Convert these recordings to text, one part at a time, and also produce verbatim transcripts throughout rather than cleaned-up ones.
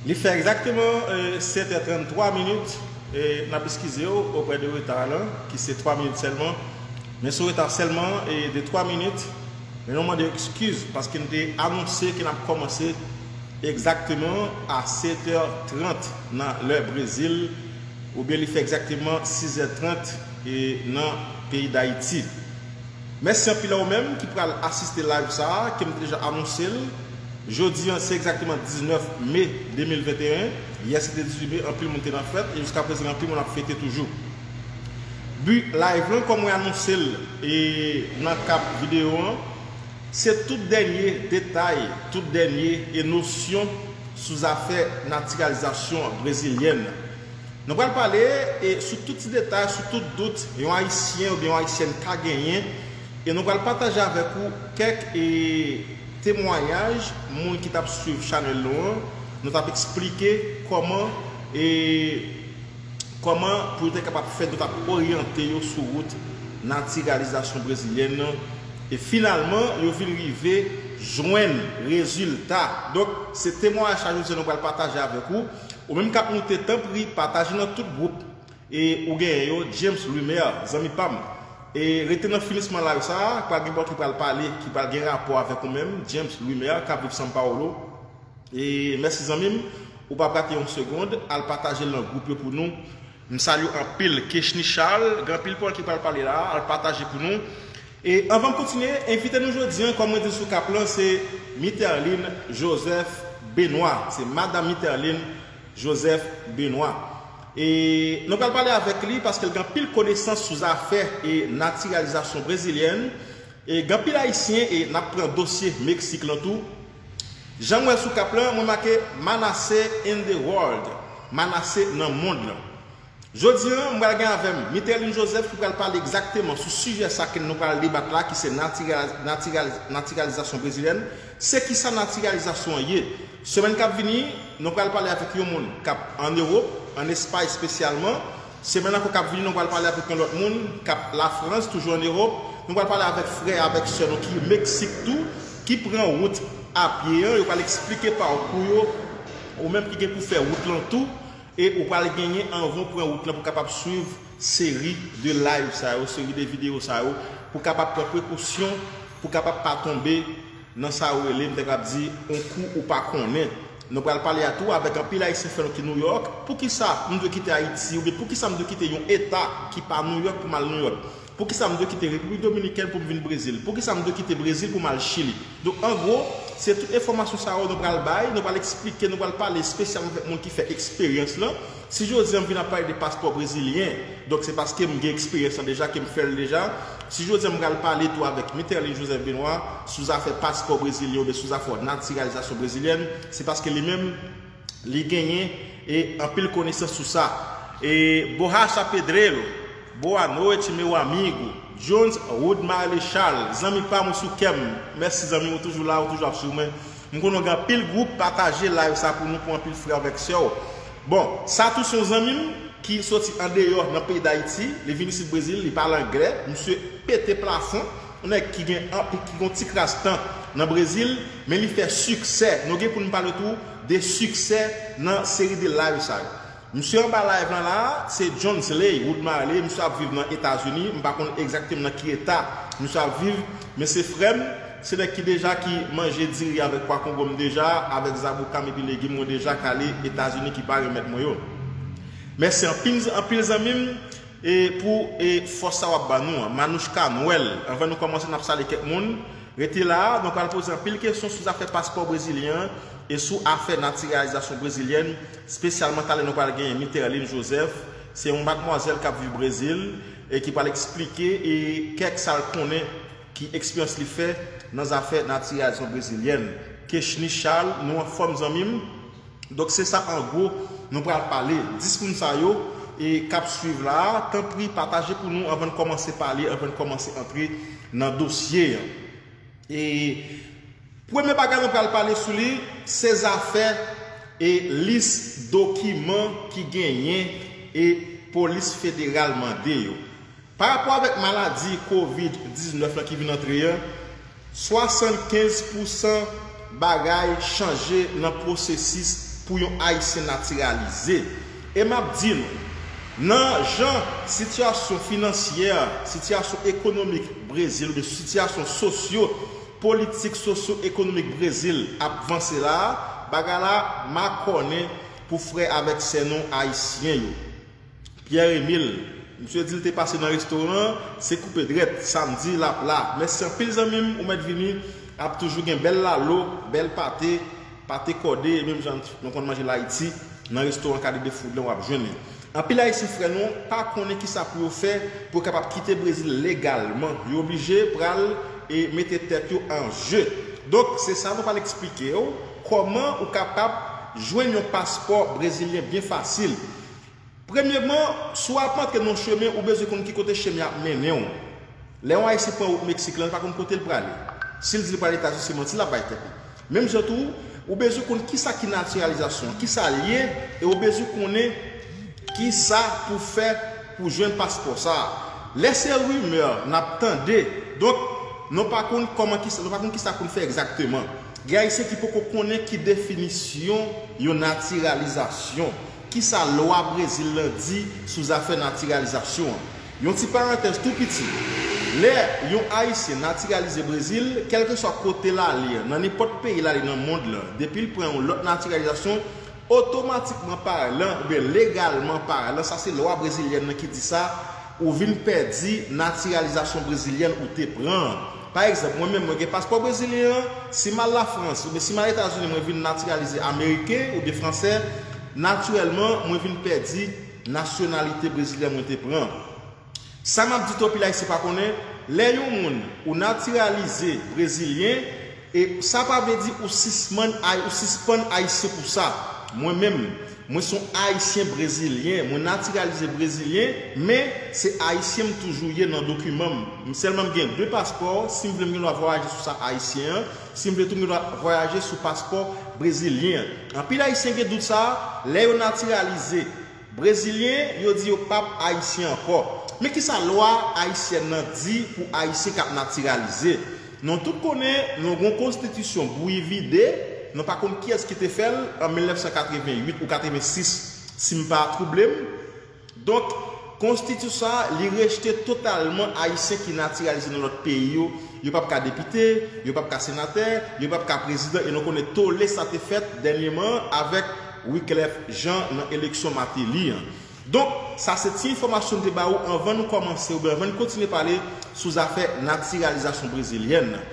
Li fè egzakteman sèt è tranntwa minit. N ap eskize w oprè de reta lan, ki se twa minit sèlman. Men se yon reta sèlman de twa minit. Men nou mande eskiz paske n te anonse ke n ap kòmanse egzakteman a sèt è trant nan lè Brezil, oubyen li fè egzakteman sis è trant nan peyi Dayiti. Mèsi anpil a ou menm ki pral asiste live sa a, ke m te deja anonse l. Jodi an, se egzakteman diznèf me de mil venteyen. Yè se te dizuit me, anpil moun te nan fèt, e jiska prezan anpil moun ap fete toujou. Bi live lan, kòm mwen anonse l e nan kap videyo an, se tout dènye detay, tout dènye e nosyon sou zafè natiralizasyon brezilyèn. Nou pral pale e sou tout ti detay, sou tout dout yon Ayisyen oubyen yon Ayisyèn ka genyen, e nou pral pataje avèk ou kèk e temwayaj moun ki t ap swiv chanèl nou an. Nou t ap eksplike kòman e kòman pou yo te kapab fè, nou t ap oryante yo sou wout natiralizasyon brezilyèn nan. E finalman, yo vin rive jwenn rezilta. Donk, se temwayaj sa jodi a nou pral pataje avèk ou. Ou menm k ap moute, tanpri, pataje nan tout gwoup e ou genyen yo, James Lumer, zanmi pa m. E rete nan finisman live sa a, pral gen bò ki pral pale, ki pral gen rapò avèk ou menm, James Lumer, k ap viv São Paulo. E mèsi zanmi m, ou p ap rate yon segonn, al pataje l nan gwoup yo pou nou. M salye w anpil, Kechny Charles, gen anpil pawòl ki pral pale la, al pataje pou nou. E anvan m kontinye, envite nou jodi an, kòm mwen di sou kap lan, se Miterline Joseph Benoît. Se Madanm Miterline Joseph Benoît. E nou pral pale avèk li paske l gen anpil konesans sou zafè e natiralizasyon brezilyèn. E gen anpil Ayisyen, e n ap pran dosye Meksik lan tou. Jan m wè l sou kap lan, mwen make Manasseh in the World, Manasseh nan mond lan. Jodi an, m pral gen avè m Miterline Joseph ki pral pale egzakteman sou sijè sa ke nou pral debat la, ki se natira- natira- natiralizasyon brezilyèn. Se kisa natiralizasyon an ye? Semèn k ap vini, nou pral pale avèk yon moun k ap ann Ewòp, ann Espay espesyalman. Semèn ankò k ap vini, nou pral pale avèk yon lòt moun k ap Lafrans, toujou ann Ewòp. Nou pral pale avèk frè, avèk sè nou ki Meksik tou, ki pran wout a pye an. Yo pral eksplike pakou yo. Ou menm ki gen pou fè wout lan tou, e ou pral genyen anvan w pran wout lan pou w kapab swiv seri de live sa yo, seri de videyo sa yo, pou w kapab pran prekosyon, pou w kapab pa tonbe nan sa yo rele, m te kab di, yon kou ou pa konnen. Nou pral pale a tou avèk anpil Ayisyen frè nou ki Nouyòk. Poukisa m dwe kite Ayiti, oubyen poukisa m dwe kite yon eta ki pa Nouyòk pou m al Nouyòk? Poukisa m dwe kite Repiblik Dominikèn pou m vin Brezil? Poukisa m dwe kite Brezil pou m al Chili? Donk, an gwo, se tout enfòmasyon sa yo nou pral bay, nou pral eksplike, nou pral pale espesyalman avèk moun ki fè eksperyans lan. Si jodi an m vin ap pale de paspò brezilyen, donk se paske m gen eksperyans lan deja, ke m fè l deja. Si jodi an m pral pale tou avèk Miterline Joseph Benoît sou zafè paspò brezilyen oubyen sou zafè natiralizasyon brezilyèn, se paske li menm, li genyen e anpil konesans sou sa. E Borracha Pedreiro, boa noite, meu amigo. Jones Wood Marley Charles, zanmi pa m ou sou kè m. Mèsi zanmi m, ou toujou la, ou toujou ap swiv mwen. M konnen w gen anpil gwoup, pataje live sa pou nou, pou anpil frè avèk sè w. Bon, sa tou se yon zanmi m ki soti andeyò nan peyi Dayiti, li vin isit Brezil, li pale anglè, misye pete plafon, yon nèg ki gen anpil, ki gen yon ti kras tan nan Brezil, men li fè siksè. Nou gen pou n pale tou de siksè nan seri de live sa yo. Misye anba live lan la, se Jones Ley, Wood Marley, misye ap viv nan Etazini, m pa konn egzakteman nan ki eta misye ap viv, men se frè m, se nèg ki deja ki manje diri avèk pwa kongo m deja, avèk zaboka m epi legim mwen deja k ale Etazini ki pa remèt mwen yo. Mèsi anpil, anpil zanmi m, e pou e fòs sa w ap ban nou an. Manouchka Nwèl, anvan nou kòmanse, n ap salye kèk moun. Rete la, nou pral poze anpil kesyon sou zafè paspò brezilyen an e sou afè natiralizasyon brezilyèn, espesyalman talè nou pral genyen Miterline Joseph. Se yon madmwazèl k ap viv Brezil e ki pral eksplike e kèk sa l konnen ki eksperyans li fè nan zafè natiralizasyon brezilyèn. Kechny Charles, nou anfòm zanmi m? Donk se sa an gwo nou pral pale. Dis moun sa yo e k ap swiv la, tanpri pataje pou nou anvan n kòmanse pale, anvan n kòmanse antre nan dosye an. E premye bagay nou pral pale sou li, se zafè e lis dokiman ki genyen e polis federal mande yo. Pa rapò avèk maladi kovid diznèf lan ki vin antre an, swasannkenz pousan bagay chanje nan pwosesis pou yon Ayisyen natiralize. E m ap di nou, nan jan sitiyasyon finansyè, sitiyasyon ekonomik Brezil, oubyen sitiyasyon sosyo, politik, sosyo-ekonomik Brezil ap vanse la a, bagay la makònen pou frè avèk sè nou ayisyen yo. Pierre Emile, misye di l te pase nan restoran, se koupe drèt, samdi l ap la. Mèsi anpil zanmi m, ou mèt vini, ap toujou gen bèl lalo, bèl pate, pate kòde, menm jan nou konn manje l Ayiti, nan restoran Karibe Food lan w ap jwenn li. Anpil Ayisyen frè nou pa konnen kisa pou yo fè pou yo kapab kite Brezil legalman. Yo oblije pral e mete tèt yo an je. Donk, se sa nou pral eksplike w, kòman ou kapab jwenn yon paspò brezilyen byen fasil. Premyèman, si w ap antre nan yon chemen, ou bezwen konn ki kote chemen ap mennen w. Lè yon Ayisyen pran wout Meksik lan, li pa konn kote l prale. Si l di l prale Etazini, se manti l ap bay tèt li. Menm jan tou, ou bezwen konn kisa ki natiralizasyon, kisa l ye, e ou bezwen konnen kisa pou fè pou jwenn paspò sa a. Lè se rimè n ap tande, donk, nou pa konn kòman kisa, nou pa konn kisa pou n fè egzakteman. Gen Ayisyen ki poko konnen ki definisyon yon natiralizasyon. Kisa lwa Brezil lan di sou zafè natiralizasyon an? Yon ti parantèz tou piti. Lè yon Ayisyen natiralize Brezil, kèlkeswa kote l ale, nan nenpòt peyi l ale nan mond lan, depi l pran yon lòt natiralizasyon, otomatikman palan, oubyen legalman palan, sa se lwa brezilyèn nan ki di sa, ou vin pèdi natiralizasyon brezilyèn ou te pran an. Pa egzanp, mwen menm, mwen gen paspò brezilyen an, si m al Lafrans, oubyen si m al Etazini, mwen vin natiralize ameriken oubyen fransè, natirèlman, mwen vin pèdi nasyonalite brezilyèn mwen te pran an. Sa m ap di tou, anpil Ayisyen pa konnen, lè yon moun ou natiralize brezilyen, e sa pa vle di ou sispann ay-, ou sispann Ayisyen pou sa. Mwen menm, mwen se yon Ayisyen brezilyen, mwen natiralize brezilyen, men se Ayisyen m toujou ye nan dokiman m. M sèlman m gen de paspò, si m vle m gen dwa vwayaje sou sa ayisyen an, si m vle tou m gen dwa vwayaje sou paspò brezilyen an. Anpil Ayisyen gen dout sa a, lè yo natiralize brezilyen, yo di yo p ap ayisyen ankò. Men kisa lwa ayisyèn nan di pou ayisyen k ap natiralize? Nou tout konnen nou gen yon konstitisyon bouyi vide, nou pa konn kiyès ki te fè l an mil nèf san katreven uit ou katreven sis, si m pa twouble m. Donk, konstitisyon sa a, li rejte totalman ayisyen ki natiralize nan lòt peyi yo. Yo p ap ka depite, yo p ap ka senatè, yo p ap ka prezidan, e nou konnen tole sa te fèt dènyèman avèk Wyclef Jean nan eleksyon Martelly an. Donk, sa se ti enfòmasyon m te ba ou anvan nou kòmanse oubyen anvan n kontinye pale sou zafè natiralizasyon brezilyèn nan.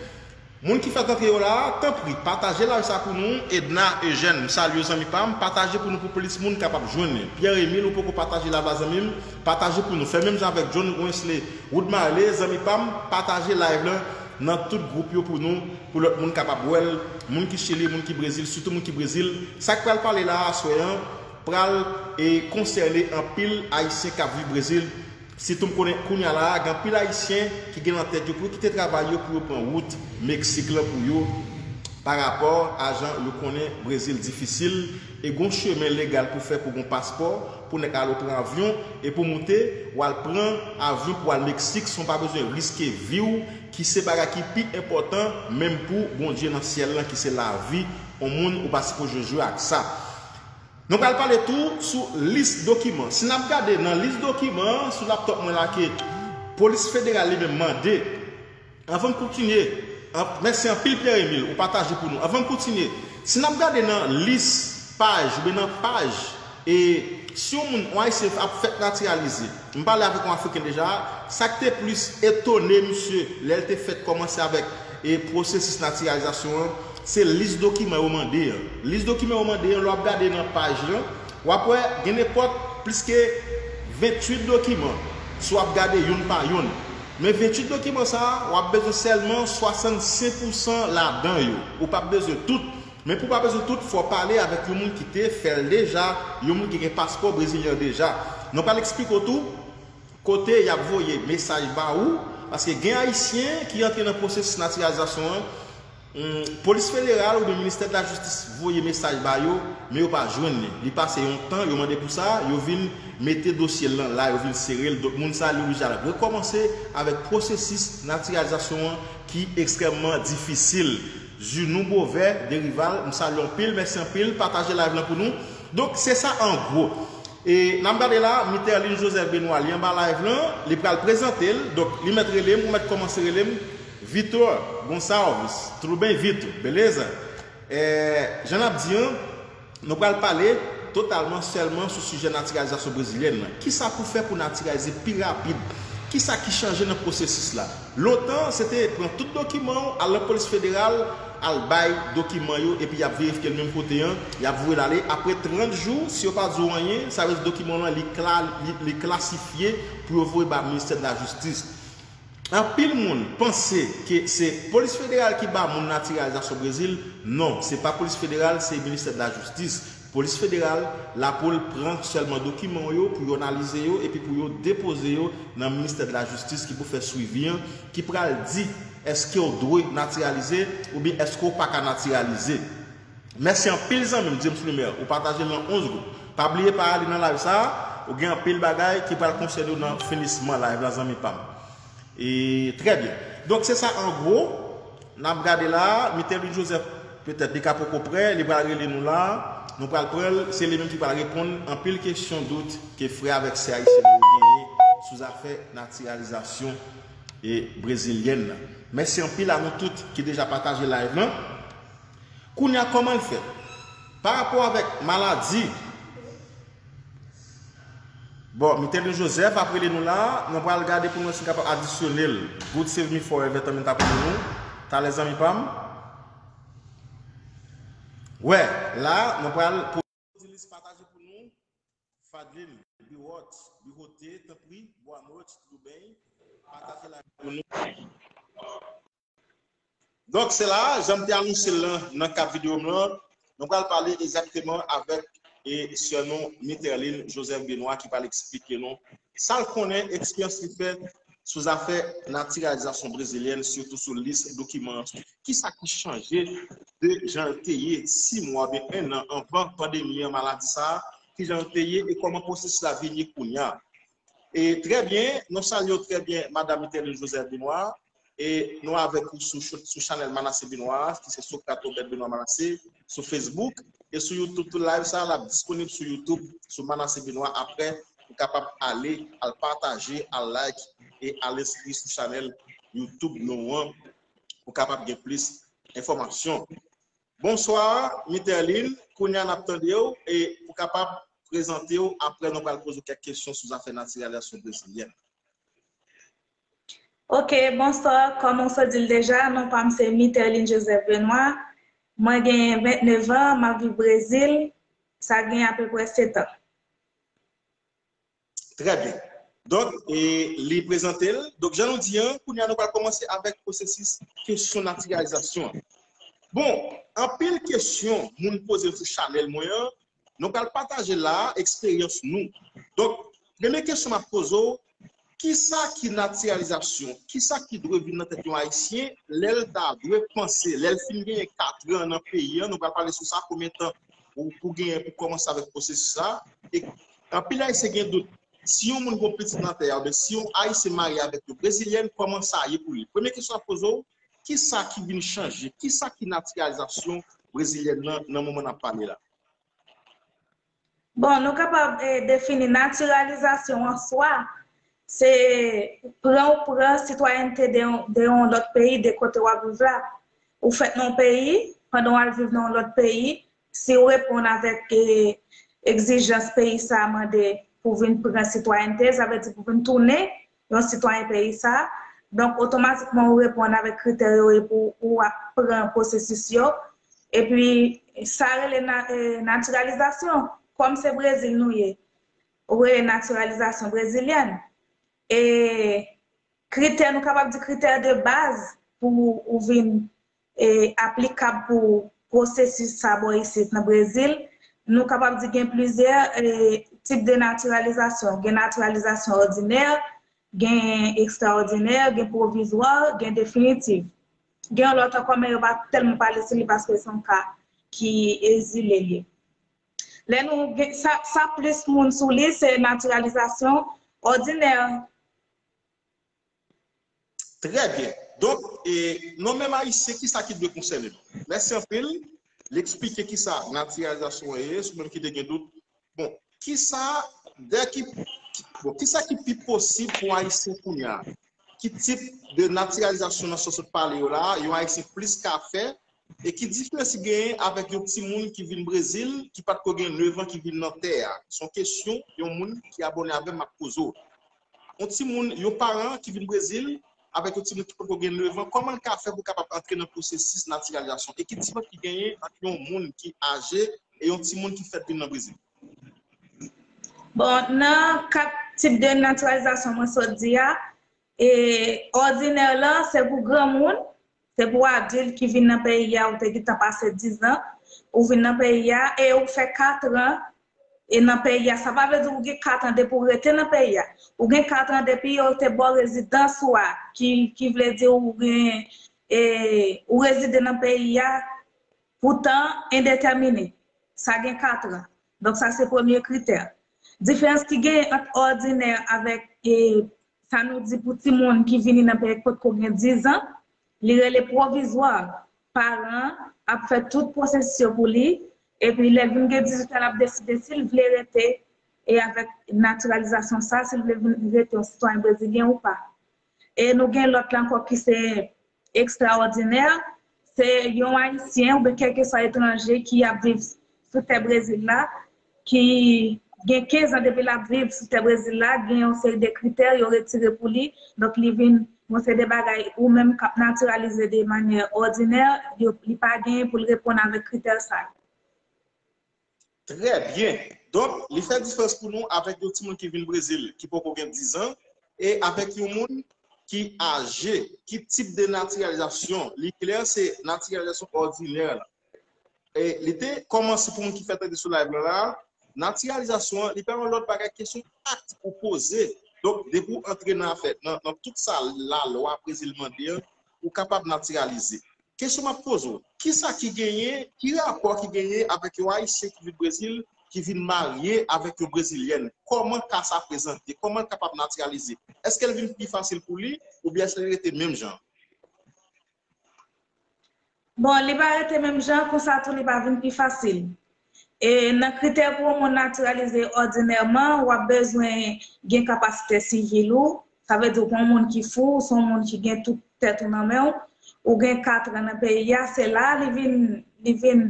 Moun ki fèk antre yo la a, tanpri, pataje live sa pou nou. Edna Eugène, m salye w zanmi pa m, pataje pou nou pou plis moun kapab jwenn li. Pierre Emile, ou poko pataje live la zanmi m, pataje pou nou. Fè menm jan avèk John Wensley Wood Marley, zanmi pa m, pataje live lan nan tout gwoup yo pou nou, pou lòt moun kapab wè l, moun ki Chili, moun ki Brezil, sitou moun ki Brezil. Sa k pral pale la a aswè an pral e konsène anpil ayisyen k ap viv Brezil. Sitou m konnen kounye a la a, gen anpil ayisyen ki gen nan tèt yo pou yo kite travay yo pou yo pran wout Meksik lan pou yo, pa rapò a jan yo konnen Brezil difisil, e gon chemen legal pou fè pou gon paspò, pou nèk ale pran avyon, e pou moute, w al pran avyon pou al Meksik san w pa bezwen riske vi w, ki se bagay ki pi enpòtan, menm pou Bondye nan syèl lan, ki se lavi on moun, ou pa sipoze jwe ak sa. Nou pral pale tou sou lis dokiman. Si n ap gade nan lis dokiman an, sou laptòp mwen la ke Polis Federal li menm mande, anvan n kontinye, an, mèsi anpil Pierre Emile, ou pataje pou nou. Anvan n kontinye, si n ap gade nan lis paj, oubyen nan paj, e si yon moun, yon ayisyen ap fèk natiralize, m pale avèk yon Afriken deja, sa k te plis etone misye lè l te fèk kòmanse avèk e pwosesis natiralizasyon an, se lis dokiman yo mande an. Lis dokiman yo mande an, lè w ap gade nan paj lan, w ap wè gen nenpòt plis ke venntuit dokiman, si w ap gade youn pa youn. Men venntuit dokiman sa a, w ap bezwen sèlman swasannsenk pousan ladan yo. Ou p ap bezwen tout. Men pou w pa bezwen tout, fò w pale avèk yon moun ki te fè l deja, yon moun ki gen paspò brezilyen an deja. Nou pral eksplike w tou kote y ap voye mesaj ba ou, paske gen ayisyen ki antre nan pwosesis natiralizasyon an, hmm, Polis Federal oubyen Ministè de la Jistis voye mesaj ba yo, men yo pa jwenn li. Li pase yon tan, yo mande pou sa, yo vin mete dosye l lan la, yo vin sere l. Donk, moun sa a, li oblije al rekòmanse avèk pwosesis natiralizasyon an ki ekstrèmman difisil. Junou Bovè, Derival, m salye w anpil, mèsi anpil, pataje live lan pou nou. Donk, se sa an gwo. E n ap gade la, Miterlin Joseph Benoît, li anba live lan, li pral prezante l. Donk, li mèt rele m, ou mèt kòmanse rele m Vitor Gonçalves. Tudo bem, Vitor? Beleza? É, jan n ap di an, nou pral pale totalman sèlman sou sijè natiralizasyon brezilyèn nan. Kisa pou fè pou natiralize pi rapid? Kisa ki chanje nan pwosesis la? Lontan, se te pran tout dokiman w, al nan polis federal, al bay dokiman yo, epi y ap verifye l menm kote an, y ap voye l ale. Apre trant jou, si yo pa di w anyen, sa vle di dokiman w lan, li kla-, li, li klasifye pou yo voye ba ministè de la jistis. Anpil moun panse ke se polis federal ki ba moun natiralizasyon Brezil. Non, se pa polis federal, se ministè de la jistis. Polis federal la pou l pran sèlman dokiman w yo, pou yo analize yo, epi pou yo depoze yo nan ministè de la jistis ki pou fè swivi an, ki pral di èske w dwe natiralize oubyen èske w pa ka natiralize. Mèsi anpil zanmi m, James Lumière, ou pataje l nan onz gwoup. Pa bliye pa ale nan live sa a, ou gen anpil bagay ki pral konsène w nan finisman live la, zanmi pa m. E, trè byen. Donk, se sa an gwo. N ap gade la, Mitelvin Joseph, petèt, li ka poko prè, li pral rele nou la. Nou pral pran l, se li menm ki pral reponn anpil kesyon, dout ke frè avèk sè ayisyen yo genyen sou zafè natiralizasyon e brezilyèn nan. Mèsi anpil a nou tout ki deja pataje live lan. Kounye a, kòman l fèt? Pa rapò avèk maladi, bon, Mitelvin Joseph ap rele nou la, nou pral gade pou nou wè si n kapab adisyone l. Good Save Me Forever tanmen t ap rele nou. Talè zanmi pa m. Wè, la, nou pral poze lis pataje pou nou. Fadlin, Biwòt, Biwote, tanpri, Bwa Mòt, Loubèy, pataje live pou nou. Donk, se la, jan m te anonse l lan nan kad videyo m lan, nou pral pale egzakteman avèk e sè nou, Miterlin Joseph Benoît, ki pral eksplike nou sa l konnen, eksperyans li fè sou zafè natiralizasyon brezilyèn, sitou sou lis dokiman an. Kisa ki chanje de jan l te ye sis mwa oubyen en an anvan pandemi an, maladi sa a, kijan l te ye e kòman pwosesis la vin ye kounye a. E trè byen, nou salye w trè byen, Madanm Miterlin Joseph Benoît. E nou avèk ou sou, sou chanèl Manassé Benoît, ki se Socrate Obed Benoît Manassé, sou Facebook. E sou YouTube, tout live sa a, l ap disponib sou YouTube, sou Manassé Benoît. Apre, ou kapab ale, al pataje, al like, e al enskri sou chanèl YouTube nou an, pou kapab gen plis enfòmasyon. Bonswa, Miterlin. Kounye a n ap tande w, e pou kapab prezante w, apre nou pral poze w kèk kesyon sou zafè natiralizasyon brezilyèn. Ok, bonswa. Kòm ou sot di l deja, non pa m se Miterlin Joseph Benoît. Mwen gen vennèf an, m ap viv Brezil. Sa gen apeprè sèt an. Trè byen. Donk, e, li prezante l. Donk, jan nou di an, kounye a nou pral kòmanse avèk pwosesis kesyon natiralizasyon an. Bon, anpil kesyon moun poze m sou chanèl mwen an, nou pral pataje la a, eksperyans nou. Donk, premye kesyon m ap poze w, kisa ki natiralizasyon? Kisa ki dwe vin nan tèt yon Ayisyen lè l ta dwe panse, lè l fin genyen kat an nan peyi an, nou pral pale sou sa, konbyen tan ou pou genyen pou kòmanse avèk pwosesis sa. E anpil Ayisyen gen dout. Si yon moun gen yon pitit nan tè a, oubyen si yon Ayisyen marye avèk yon Brezilyèn, kòman sa ye pou li? Premye kesyon n ap poze w, kisa ki vin chanje? Kisa ki natiralizasyon brezilyèn nan, nan moman n ap pale la? Bon, nou kapab, eh, defini natiralizasyon an swa, se pran ou pran sitwayènte de yon, de yon lòt peyi, de kote w ap viv la. Ou fèt nan yon peyi, pandan w al viv nan yon lòt peyi, si w reponn avèk, eh, egzijans peyi sa a mande pou w vin pran sitwayènte, sa vle di pou w vin tounen yon sitwayen peyi sa a. Donk, otomatikman, ou reponn avèk kritè yo epi w ap pran pwosesis yo. Epi, sa rele na-, eh, natiralizasyon. Kòm se Brezil nou ye, ou rele natiralizasyon brezilyèn. E kritè, nou kapab di kritè de baz pou ou vin, eh, aplikab pou pwosesis sa bò isit nan Brezil, nou kapab di gen plizyè, eh, tip de natiralizasyon. Gen natiralizasyon òdinè, gen ekstraòdinè, gen pwovizwa, gen definitif. Gen yon lòt ankò, men yo pa tèlman pale sou li paske se yon ka ki ezile l ye. Lè nou gen, sa, sa plis moun sou li, se natiralizasyon òdinè. Trè byen. Donk, e, nou menm Ayisyen, kisa ki dwe konsène nou? Mèsi anpil. Li eksplike kisa natiralizasyon an ye, si w menm ki te gen dout. Bon, kisa, dè ki, bon, kisa ki pi posib pou Ayisyen kounye a? Ki tip de natiralizasyon nan sa w sot pale yo la, yon Ayisyen plis ka fè? E ki diferans ki genyen avèk yon timoun ki vin Brezil, ki pa t ko gen nèf an, ki vin nan tè a? Se yon kesyon yon moun ki abòne avè m ap poze w. Yon timoun, yon paran ki vin Brezil, avèk yon timoun ki poko gen nèf an, kòman l ka fè pou kapab antre nan pwosesis natiralizasyon? E ki diferans ki genyen ant yon moun ki aje e yon timoun ki fèt vin nan Brezil? Bon, nan kat tip de natiralizasyon mwen sot di a, e òdinè lan se pou granmoun, se pou adilt ki vin nan peyi a, ou te gentan pase diz an, ou vin nan peyi a, e ou fè kat an e nan peyi a. Sa pa vle di ou gen kat an depi ou rete nan peyi a. Ou gen kat an depi yo te ba w rezidans ou a, ki, ki vle di ou gen, e, ou rezide nan peyi a pou tan endetèmine. Sa gen kat an. Donk, sa se premye kritè. Diferans ki genyen ant òdinè avèk, e, sa nou di pou timoun ki vini nan peyi potko gen diz an, li rele pwovizwa. Paran an ap fè tout pwosesis yo pou li, epi lè l vin gen dizuit an, l ap deside si l vle rete e avèk natiralizasyon sa, si l vle vin rete yon sitwayen brezilyen ou pa. E nou gen lòt la ankò ki se ekstraòdinè, se yon Ayisyen oubyen kèlkeswa etranje ki ap viv sou tè Brezil la, ki gen kenz an depi l ap viv sou tè Brezil la, gen yon seri de kritè yo retire pou li, donk li vin yon seri de bagay ou menm k ap natiralize de manyè òdinè, yo, li pa genyen pou l reponn avèk kritè sa yo. Trè byen. Donk, li fè diferans pou nou avèk yon timoun ki vin Brezil, ki poko gen diz an, e avèk yon moun ki aje, ki tip de natiralizasyon. Li klè, se natiralizasyon òdinè la. E li te kòmanse pou moun ki fèk antre sou live lan la, natiralizasyon an, li pa yon lòt bagay, kesyon akt ou poze. Donk, depi w antre nan afè, nan, nan tout sa lalwa Brezil mande an, ou kapab natiralize. Kesyon m ap poze w, kisa ki genyen, ki rapò ki genyen avèk yon Ayisyen ki vin Brezil, ki vin marye avèk yon Brezilyèn? Kòman ka sa prezante? Kòman l kapab natiralize? Èske l vin pi fasil pou li, oubyen èske l rete menm jan? Bon, li pa rete menm jan, konsa tou li pa vin pi fasil. E nan kritè pou yon moun natiralize òdinèman, w ap bezwen gen kapasite sivil ou, sa vle di w pa yon moun ki fou, ou se yon moun ki gen tout tèt ou nan men w, ou gen kat an nan peyi a, se la li vin, li vin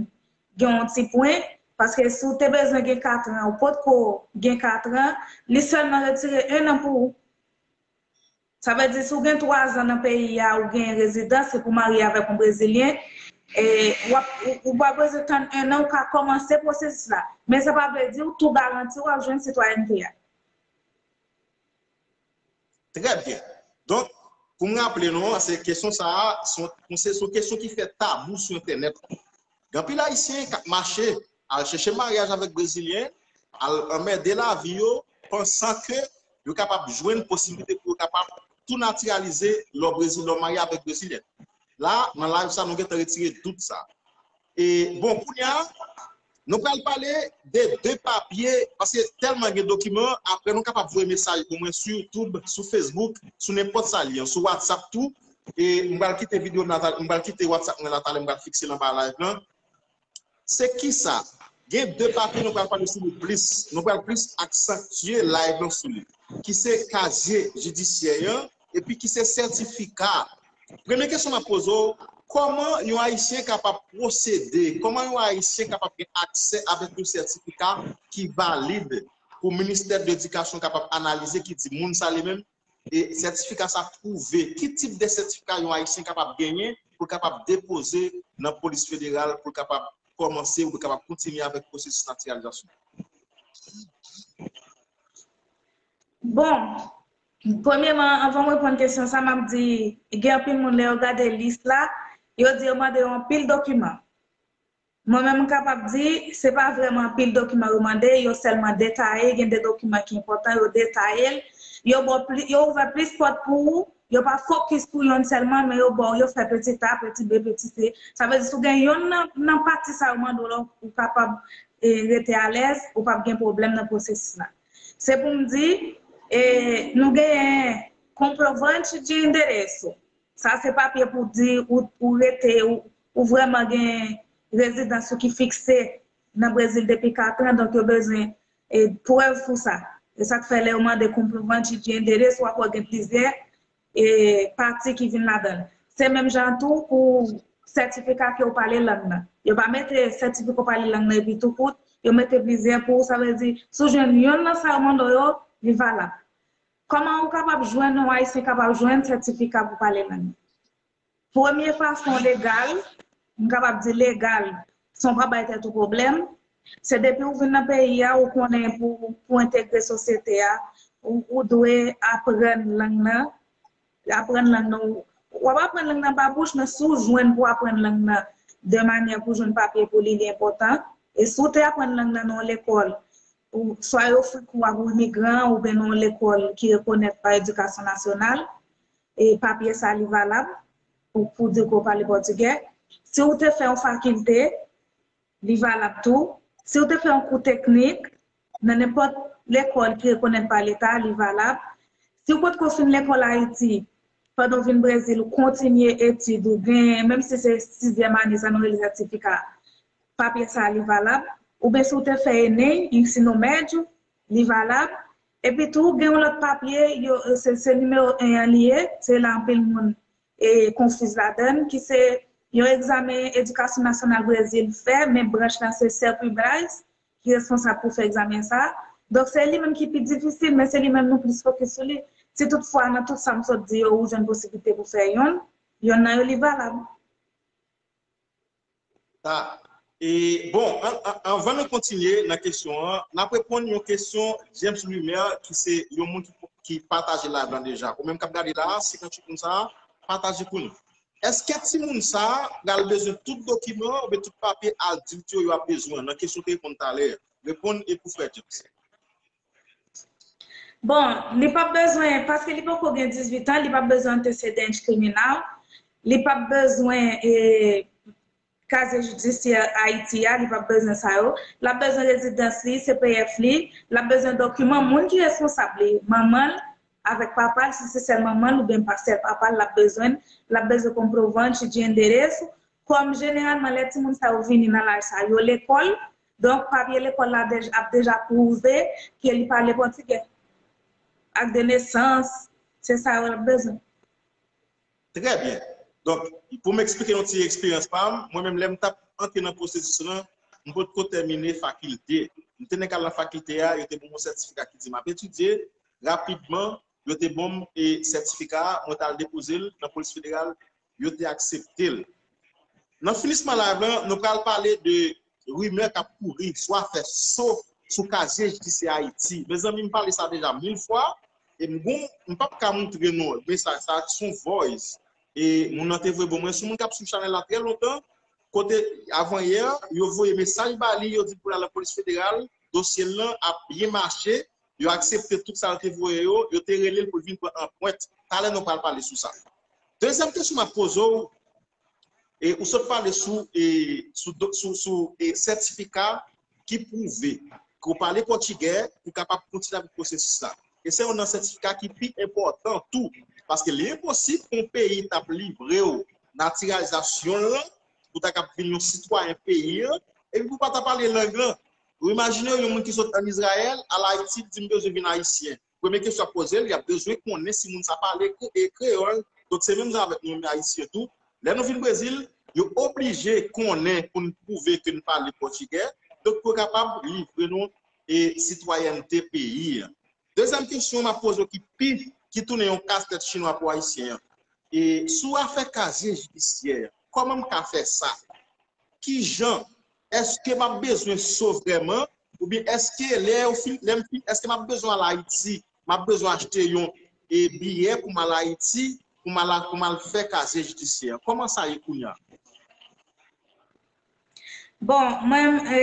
gen yon ti pwen, paske si w te bezwen gen kat an, ou potko gen kat an, li sèlman retire en an pou ou. Sa vle di, si w gen twa zan nan peyi a, ou gen rezidans, epi w marye avèk yon Brezilyen, e w ap, ou, ou pa bezwen tann en an, ou ka kòmanse pwosesis la. Men sa pa vle di w tou garanti w ap jwenn sitwayènte a. Trè byen. Donk, pou m raple nou, se kesyon sa a, se yon, se yon kesyon ki fè tabou sou entènèt. Gen anpil Ayisyen k ap mache, al chèche maryaj avèk Brezilyen, al anmède lavi yo, pansan ke yo kapab jwenn posiblite pou yo kapab tou natiralize lè w Brezil, lè w marye avèk Brezilyen. La, nan live sa, nou gentan retire dout sa. E, bon, kounye a, nou pral pale de de papye, paske tèlman gen dokiman, apre nou kapab voye mesaj pou mwen sou YouTube, sou Facebook, sou nenpòt sa li an, sou WhatsApp tou. E m pral kite videyo m la, m pral kite WhatsApp mwen la talè, m pral fikse l anba live lan. Se kisa? Gen de papye nou pral pale sou li plis. Nou pral plis aksantye live lan sou li. Ki se kazye jidisyè an, epi ki se sètifika. Premye kesyon m ap poze w, kòman yon Ayisyen kapab pwosede, kòman yon Ayisyen kapab gen aksè avèk yon sètifika ki valid pou Ministè de Ledikasyon kapab analize, ki di moun sa li menm, e sètifika sa pwouve, ki tip de sètifika yon Ayisyen kapab genyen pou l kapab depoze nan polis federal, pou l kapab kòmanse ou kapab kontinye avèk pwosesis natiralizasyon? Bon, premyèman, anvan m reponn kesyon sa, m ap di, gen anpil moun, lè yo gade lis la, yo di yo mande yo anpil dokiman. Mwen menm, m kapab di, se pa vrèman anpil dokiman yo mande, yo sèlman detaye, gen de dokiman ki enpòtan, yo detaye l, yo ba w pli-, yo ouvè plis pòt pou ou, yo pa fokis pou yonn sèlman, men yo ba w, yo fè petit A, petit B, petit C. Sa vle di, si w gen yonn nan, nan pati sa yo mande w la, ou kapab, e, rete alèz, ou p ap gen pwoblèm nan pwosesis la. Se pou m di, e, nou genyen comprovante de endereço. Sa se papye pou di ou, ou rete, ou, ou vrèman gen rezidans ou ki fikse nan Brezil depi kat an, donk yo bezwen e, prèv pou sa. E sa k fè lè yo mande comprovante de endereço, w ap wè gen plizyè e, pati ki vin ladan l. Se menm jan tou pou sètifika ke w pale lang nan. Yo pa mete sètifika w pale lang nan epi tou kout, yo mete plizyè pou, sa vle di, si w jwenn yonn nan sa yo mande w yo, li valab. Kòman ou kapab jwenn, yon Ayisyen kapab jwenn sètifika pou pale lang nan? Premye fason legal, m kapab di legal, san w pa bay tèt ou pwoblèm, se depi w vin nan peyi a, ou konnen pou, pou entegre sosyete a, ou, ou dwe aprann lang nan, aprann lang nan. W ap aprann lang nan pa bouch, men si w jwenn pou aprann lang nan de manyè pou jwenn papye pou li, li enpòtan. E si w te aprann lang nan nan yon lekòl, ou, swa yo ofri kou a pou imigran, oubyen nan yon lekòl ki rekonèt pa edikasyon nasyonal, e papye sa li valab pou, pou di ke w pale pòtigè. Si w te fè yon fakilte, li valab tou. Si w te fè yon kou teknik nan nenpòt lekòl ki rekonèt pa Leta, li valab. Si w potko fin lekòl Ayiti, pandan w vin Brezil, ou kontinye etid ou, gen, menm si se sizyèm ane, sa nou rele sètifika, papye sa a li valab. Oubyen si w te fè ENEM, ensino médio, li valab. Epi tou, gen yon lòt papye, yo, se, se nimewo en an li ye, se la anpil moun e, konfiz ladan l, ki se yon egzamen Edikasyon Nasyonal Brezil fè, men branch lan se Serpubras ki responsab pou fè egzamen sa a. Donk, se li menm ki pi difisil, men se li menm nou plis fokis sou li. Si toutfwa, nan tout sa m sot di yo, ou jwenn posiblite pou fè yonn, yonn nan yo li valab. Ta. E, bon, an, an, anvan nou kontinye nan kesyon an, n ap reponn yon kesyon James Lumer, ki se yon moun ki, ki pataje live lan deja. Ou menm k ap gade la, senkantuit moun sa a, pataje pou nou. Èske timoun sa a pral bezwen tout dokiman oubyen tout papye adilt yo, yo ap bezwen nan kesyon te reponn talè? Reponn e pou frè James. Bon, li p ap bezwen, paske li poko gen dizuit an, li p ap bezwen antesedan kriminal, li p ap bezwen e, kazye jidisyè Ayiti a, li p ap bezwen sa yo. L ap bezwen rezidans li, C P F li, l ap bezwen dokiman moun ki responsab li, manman l avèk papa l, si se sèl manman l oubyen pa sèl papa l, l ap bezwen, l ap bezwen comprovante de endereço. Kòm jeneralman lè timoun sa yo vini nan laj sa yo lekòl, donk papye lekòl la dej, ap deja pwouve ke li pale pòtigè. Ak de nesans, se sa yo l ap bezwen. Trè byen. Donk, pou m eksplike yon ti eksperyans pa m, mwen menm lè m t ap antre nan pwosesis lan, m potko tèmine fakilte. M te nèk al nan fakilte a, yo te ban m yon sètifika ki di m ap etidye, rapidman, yo te ban m e sètifika a, mwen t al depoze l nan polis federal, yo te aksepte l. Nan finisman live lan, nou pral pale de rimè k ap kouri, swa fè so sou kazye jidisyè Ayiti. Mezanmi, m pale sa deja mil fwa, e m gon, m p ap ka moutre nou mesaj sa, se yon voice. E moun nan te voye ban mwen, se yon moun k ap swiv chanèl la trè lontan, kote avanyè, yo voye mesaj ba li, yo di l pou l al nan polis federal, dosye l lan ap byen mache, yo aksepte tout sa yo te voye yo, yo te rele l pou l vin pran anprent. Talè nou pral pale sou sa. Dezyèm kesyon m ap poze w, e ou sot pale sou e sou sou sou e sètifika ki pwouve ke w pale pòtigè pou w kapab kontinye avèk pwosesis la. E se youn nan sètifika ki pi enpòtan tou, paske li enposib pou yon peyi t ap livre w natiralizasyon l lan, pou w ta kab vin yon sitwayen peyi an, epi pou w pa ta pale lang lan. Ou imajine w yon moun ki sot ann Izrayèl, al Ayiti, li di m bezwen vin ayisyen. Premye kesyon y ap poze l, y ap bezwen konnen si moun sa pale kreyòl. Donk, se menm jan avèk nou menm Ayisyen tou. Lè nou vin Brezil, yo oblije konnen pou n pwouve ke n pale pòtigè, donk pou yo kapab livre nou e sitwayènte peyi a. Dezyèm kesyon m ap poze w ki pi, ki tounen yon kastèt chinwa pou Ayisyen an, e sou afè kazye jidisyè, kòman m ka fè sa? Kijan? Èske m ap bezwen so vrèman? Oubyen èske lè yo fin, lè m fin, èske m ap bezwen al Ayiti? M ap bezwen achte yon e biyè pou m al Ayiti, pou m al, pou m al fè kazye jidisyè? Kòman sa ye kounye a? Bon, mwen, e,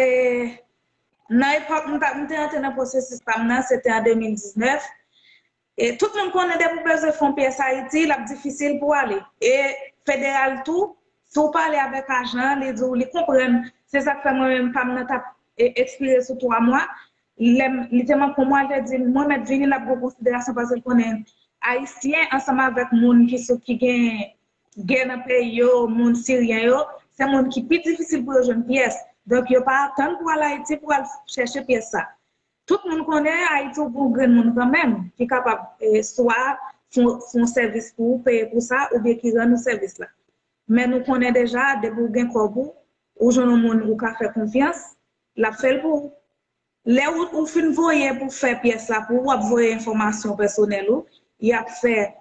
nan epòk m, m te antre nan pwosesis pa m nan, se te an de mil diznèf. E tout moun konnen depi w bezwen fè yon pyès Ayiti, l ap difisil pou w ale. E federal tou, si w pale avèk ajan an, li di w li konprann. Se sa k fè mwen menm pa m nan t ap e, ekspire sou twa mwa. Lè m, li te manke yon mwa, li te di m, mwen mèt vini, l ap gen konsiderasyon paske l konnen Ayisyen ansanm avèk moun ki sou, ki gen gè nan peyi yo, moun siryen yo, Se moun ki pi difisil pou yo jwenn pyès. Donk, yo pa atann pou al Ayiti pou al chèche pyès sa. Tout moun konnen Ayiti ou gen yon grenn moun kanmenm ki kapab eh, swa fon, fon sèvis pou ou, peye pou sa, oubyen ki rann ou sèvis la. Men nou konnen deja, depi ou gen kòb ou, ou jwenn yon moun ou ka fè konfyans, l ap fè l pou ou. Lè ou, ou fin voye pou fè pyès la pou ou, w ap voye enfòmasyon pèsonèl ou, y ap fè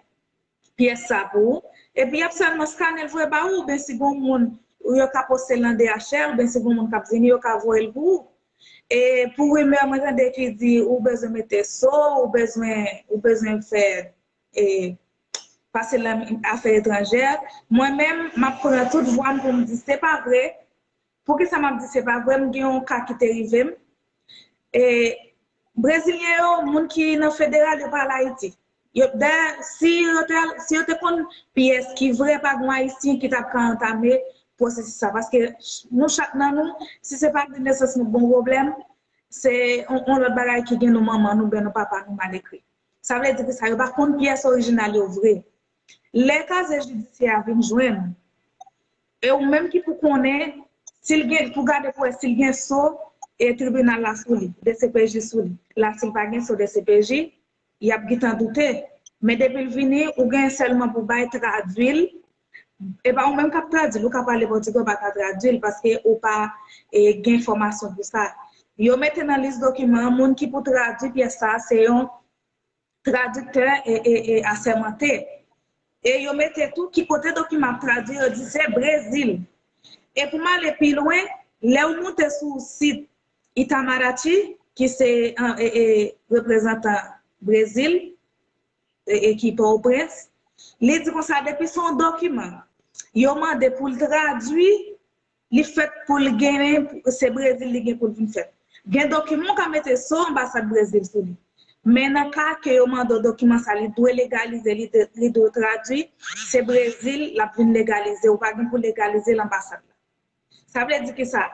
pyès sa pou ou. Epi y ap sèlman skane l voye ba ou, oubyen si gon moun ou yo ka poste l nan D H L, oubyen si gon moun k ap vini, yo ka voye l pou ou. E pou rimè mwen tande ki di ou bezwen mete so, ou bezwen, ou bezwen fè e, pase nan afè etranjè, mwen menm, m ap pran tout vwa m pou m di se pa vre. Poukisa m ap di se pa vre? M gen yon ka ki te rive m. E, Brezilyen yo, moun ki nan federal, yo pa al Ayiti. Yo, dayè, si yo te, si yo te konn pyès ki vre, pa gen Ayisyen ki t ap ka antame pwosesis sa. Paske nou chak nan nou, si se pa de nesans nou bon pwoblèm, se yon, yon lòt bagay ki gen nou manman nou, ben nou papa nou mal ekri. Sa vle di ki sa, yo pa konn pyès orijinal yo vre. Lè kazye jidisyè a vin jwenn, e ou menm ki pou konnen, si l gen, pou gade pou wè si l gen so e tribinal la sou li, D C P J sou li. La, si l pa gen so D C P J, y ap gentan doute. Men depi l vini, ou gen sèlman pou bay tradui l. E pa ou menm k ap tradui l, ou ka pale pòtigè, ou pa ka tradui l paske ou pa e, gen fòmasyon pou sa. Yo mete nan lis dokiman an, moun ki pou tradui pyès sa, se yon tradiktè e, e, e asèmante. E yo mete tou ki kote dokiman ap tradui, yo di se Brezil. E pou m ale pi lwen, lè w moute sou sit Itamaraty, ki se e, e, reprezantan Brezil, e, e ki Pòtoprens, li di konsa depi se yon dokiman, yo mande pou l tradui, li fèt pou l genyen, se Brezil li gen pou l vin fèt. Gen dokiman w ka mete so anbasad Brezil sou li. Men nan ka ke yo mande w dokiman sa, li dwe legalize, li, de, li dwe tradui, se Brezil l ap vin legalize, ou pa gen pou legalize l anbasad la. Sa vle di ki sa?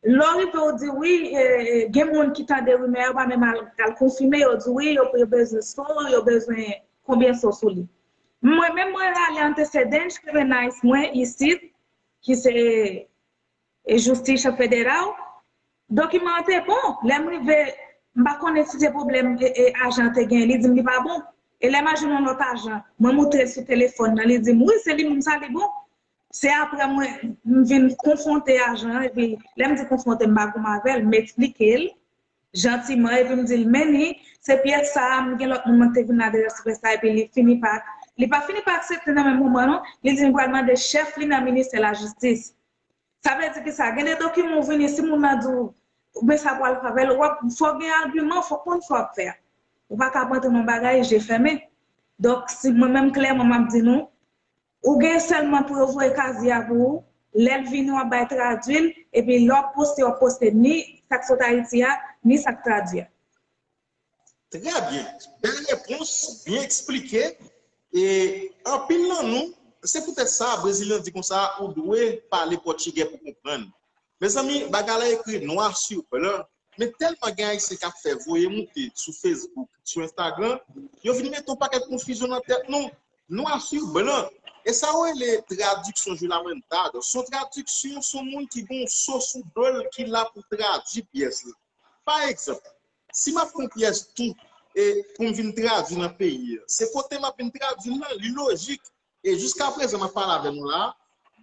Lè w rive w di wi, e, e, gen moun ki tande rimè, yo pa menm al, al konfime, yo di wi, yo, yo bezwen so, yo bezwen konbyen so sou li. Mwen menm, mwen rale antecedentes criminais mwen isit, ki se e, Justiça Federal, dokiman an te bon. Lè m rive, m pa konnen si se pwoblèm e, e, ajan an te gen, li di m li pa bon. E lè m al jwenn yon lòt ajan, mwen moutre l sou telefòn nan, li di m wi, se li menm sa, li bon. Se apre mwen, m vin konfwonte ajan an, epi lè m di konfwonte, m pa goumen avè l, m eksplike l jantiman, epi m di l, men ni, se pyès sa a, m gen lòt moun mwen te vin nan adrès pyès sa, epi li fini pa, li pa fini pa aksepte nan menm moman non, li di m pral mande chèf li nan ministè lajistis. Sa vle di ki sa? Gen de dokiman ou vini, si moun nan di w, men sa pral fè avè l, w ap, fò w gen agiman, fò w konn sa w ap fè a. Ou pa ka ap antre nan bagay je fèmen. Donk, si mwen menm klèman m ap di nou, ou gen sèlman pou yo voye kazye a pou ou, lè l vini w ap bay tradui l, epi lè w ap poste, w ap poste ni sa k sot Ayiti a, ni sa k tradui a. Trè byen. Bèl repons, byen eksplike. E anpil nan nou, se poutèt sa, Brezilyen di konsa, ou dwe pale pòtigè pou konprann. Mezanmi, bagay la ekri noir sur blanc, men tèlman gen Ayisyen k ap fè voye moute sou Facebook, sou Instagram, yo vin mete yon pakèt konfizyon nan tèt nou. Noir sur blanc. E sa yo rele traduction juramentado. Se yon tradiksyon, se yon moun ki gen yon so sou do l ki la pou tradui pyès la. Pa egzanp, si m ap fè yon pyès tou e pou m vin tradui nan peyi a, se kote m ap vin tradui l lan, li lojik. E jiskaprezan m ap pale avè nou la,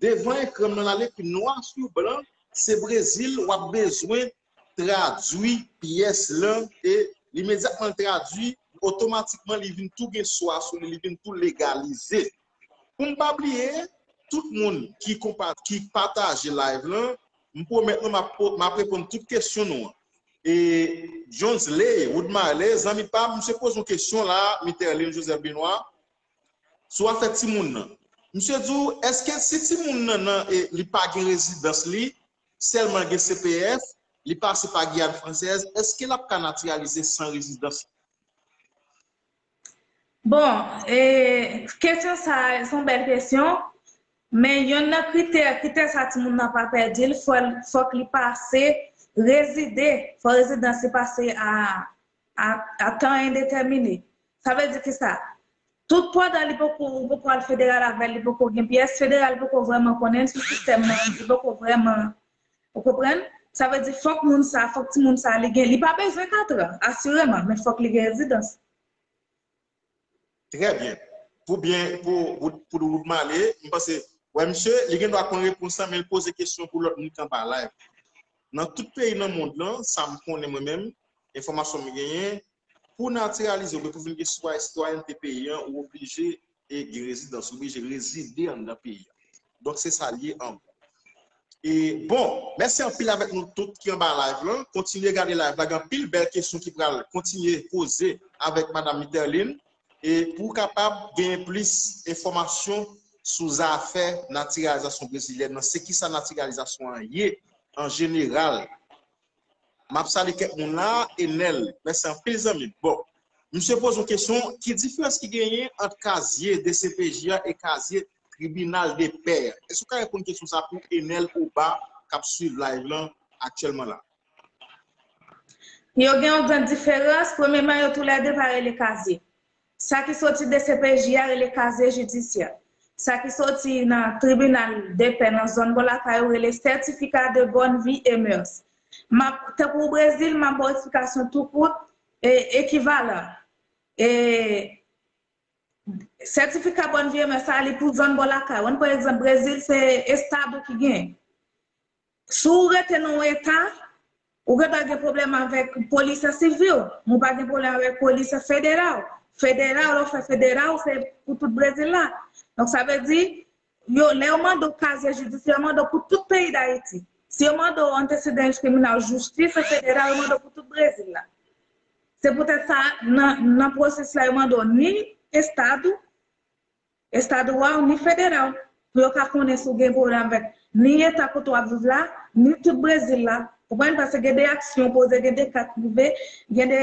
devan ekran m nan la l ekri noir sur blanc, se Brezil w ap bezwen tradui pyès lan e imedyatman l tradui, otomatikman li vin tou gen so a sou li, li vin tou legalize. Pou m pa bliye, tout moun ki konpa, ki pataje live lan, m pwomèt nou m ap, m ap reponn tout kesyon nou an. E Jones Ley, Wood Marley, zanmi pa m, misye poze yon kesyon la, Miterlin Joseph Benoît, sou afè timoun nan. Misye di w, èske si timoun nan nan, e, li pa gen rezidans li, sèlman gen C P F, li pase pa Giyàn Fransèz, èske l ap ka natiralize san rezidans? Bon, e, kesyon sa a, se yon bèl kesyon. Men yonn nan kritè, kritè sa timoun nan pa pèdi l, fò, fòk li pase, rezide, fò rezidans li pase a, a, a tan endetèmine. Sa vle di ki sa? Tout pandan li poko, ou poko al federal avè l, li poko gen pyès federal, li poko vrèman konnen l sou sistèm nan, li poko vrèman, ou konprann? Sa vle di fòk moun sa, fòk timoun sa, li gen, li pa bezwen katran, asireman, men fòk li gen rezidans. Trè byen. Pou byen, pou, pou, pou Wood Male, m panse, wè, misye, li gen dwa konn repons lan, men l poze kesyon pou lòt moun ki anba live. Nan tout peyi nan mond lan, sa m konnen mwen menm, enfòmasyon m genyen, pou natiralize oubyen pou vin gen sitwayènte peyi an, ou oblije e gen rezidans, ou oblije rezide anndan peyi an. Donk, se sa l ye an gwo. E bon, mèsi anpil avèk nou tout ki anba live lan. Kontinye gade live la, gen anpil bèl kesyon ki pral kontinye poze avèk Madanm Miterline. E pou w kapab genyen plis enfòmasyon sou zafè natiralizasyon brezilyèn nan, se kisa natiralizasyon an ye an jeneral. M ap salye kèk moun la, Enèl, mèsi anpil zanmi m. Bon, misye poze yon kesyon, ki diferans ki genyen ant kazye D C P J a e kazye tribinal de pè? Èske w ka reponn kesyon sa pou Enèl Oba k ap swiv live lan aktyèlman la? Yo gen yon gran diferans. Premyèman, yo toulède pa rele kazye. Sa ki soti D C P J a rele kazye jidisyè. Sa ki soti nan tribinal de pè nan zòn bò lakay ou rele certificat de bonne vie et mœurs. M ap, tankou Brezil, m ap ba w eksplikasyon tou kout, e, ekivalan. E, sètifika bonne vie et mœurs sa, li pou zòn bò lakay ou. Ann pran egzanp, Brezil, se estado ki gen. Si w rete nan yon eta, ou gendwa gen pwoblèm avèk polisè sivil, men w pa gen pwoblèm avèk polisè federal. Federal, lè w fè federal, se pou tout Brezil la. Donk, sa vle di, yo, lè yo mande w kazye jidisyè, yo mande w pou tout peyi Dayiti. Si yo mande w antesedan kriminal, jistis, se federal, yo mande w pou tout Brezil la. Se poutèt sa, nan, nan pwosesis la, yo mande w ni estado, estado a w, ni federal, pou yo ka konnen si w gen pwoblèm avèk ni eta kote w ap viv la, ni tout Brezil la. Ou konprann? Paske gen de aksyon poze, gen de ka k rive, gen de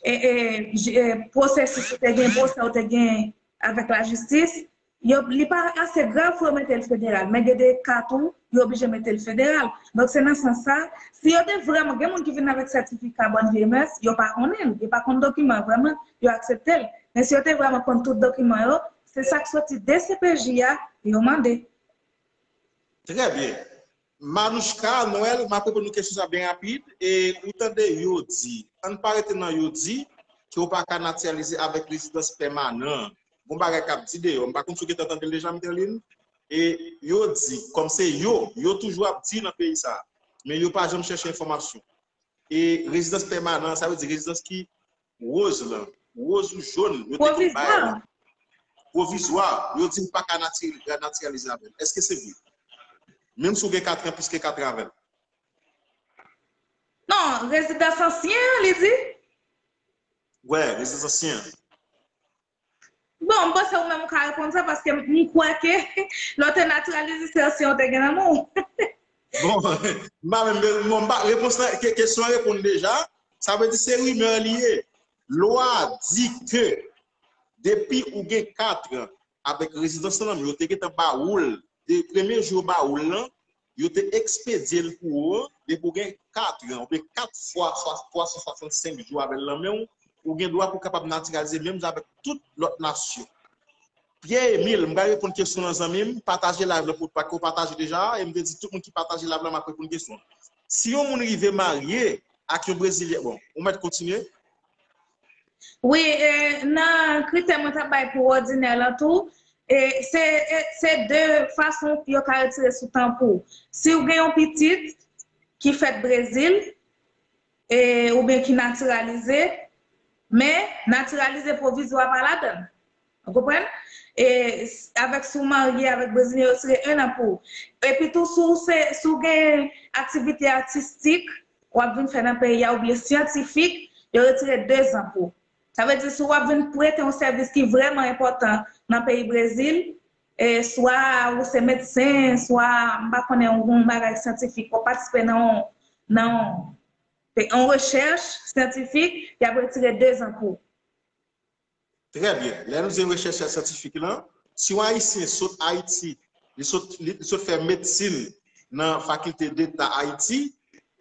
e, e, j- e, pwosesis ou te gen, pwosè ou te gen avèk lajistis, yo, li pa ase grav pou yo mete l federal, men gen de ka tou, yo oblije mete l federal. Donk, se nan sans sa, si yo te vrèman, gen moun ki vin avèk sètifika bonne vie et mœurs, yo pa konnen l, yo pa konn dokiman, vrèman, yo aksepte l. Men si yo te vrèman konn tout dokiman yo, se sa k soti D C P J a, yo mande. Trè byen. Manouchka Noël, m ap reponn nou kesyon sa byen rapid. E ou tande yo di, ann pa rete nan yo di, ke ou pa ka natiralize avèk rezidans pèmanan. Gon bagay k ap di deyò. M pa konn si w gentan tande l deja, Miterline. E yo di, kòm se yo, yo toujou ap di nan peyi sa. Men yo pa janm chèche enfòmasyon. E rezidans pèmanan, sa vle di rezidans ki woz lan, woz ou jòn, yo te konn bay la. Pwovizwa, yo di w pa ka nati- natiralize avè l. Èske se vre? Menm si w gen katran, plis ke katran avè l. Non, rezidans ansyen an, li di. Wè, rezidans ansyen an. Bon, m panse ou menm ou ka reponn sa, paske m kwè ke lè w te natiralize, se ansyen ou te gen nan men w. Bon, m pa menm, bon, m pa, repons la, ke- kesyon an reponn deja. Sa vle di se rimè li ye. Lwa di ke depi ou gen katran avèk rezidans lan, yo te gentan ba ou l, de premye jou yo ba ou l lan, yo te ekspedye l pou ou an, depi ou gen katran, oubyen kat fwa twa san swasannsenk jou avè l nan men w, ou gen dwa pou w kapab natiralize menm jan avèk tout lòt nasyon. Pierre Emile, m pral reponn kesyon nan zanmi m, pataje live lan pou ou, paske ou pataje deja, e m te di tout moun ki pataje live lan, m ap reponn kesyon. Si yon moun rive marye ak yon Brezilyen, bon, ou mèt kontinye? Wi, e, nan kritè mwen t ap bay pou òdinè lan tou, e, se, e, se de fason yo ka retire sou tan pou. Si w gen yon pitit ki fèt Brezil, e, oubyen ki natiralize, men natiralize pwovizwa pa ladan l. Ou konprann? E, s- avèk si w marye avèk Brezilyen, yo retire en an pou ou. Epi tou, si w se, si w gen aktivite atistik, w ap vin fè nan peyi a oubyen syantifik, yo retire de zan pou ou. Sa vle di, si w ap vin prete yon sèvis ki vrèman enpòtan nan peyi Brezil, e swa ou se medsen, swa, m pa konnen, ou gen yon bagay syantifik, w ap patisipe nan yon, nan yon, yon rechèch syantifik, y ap retire de zan pou ou. Trè byen. Lè nou di rechèch syantifik lan, si yon Ayisyen sot Ayiti, li sot, li, li sot fè medsin nan Fakilte Deta Ayiti,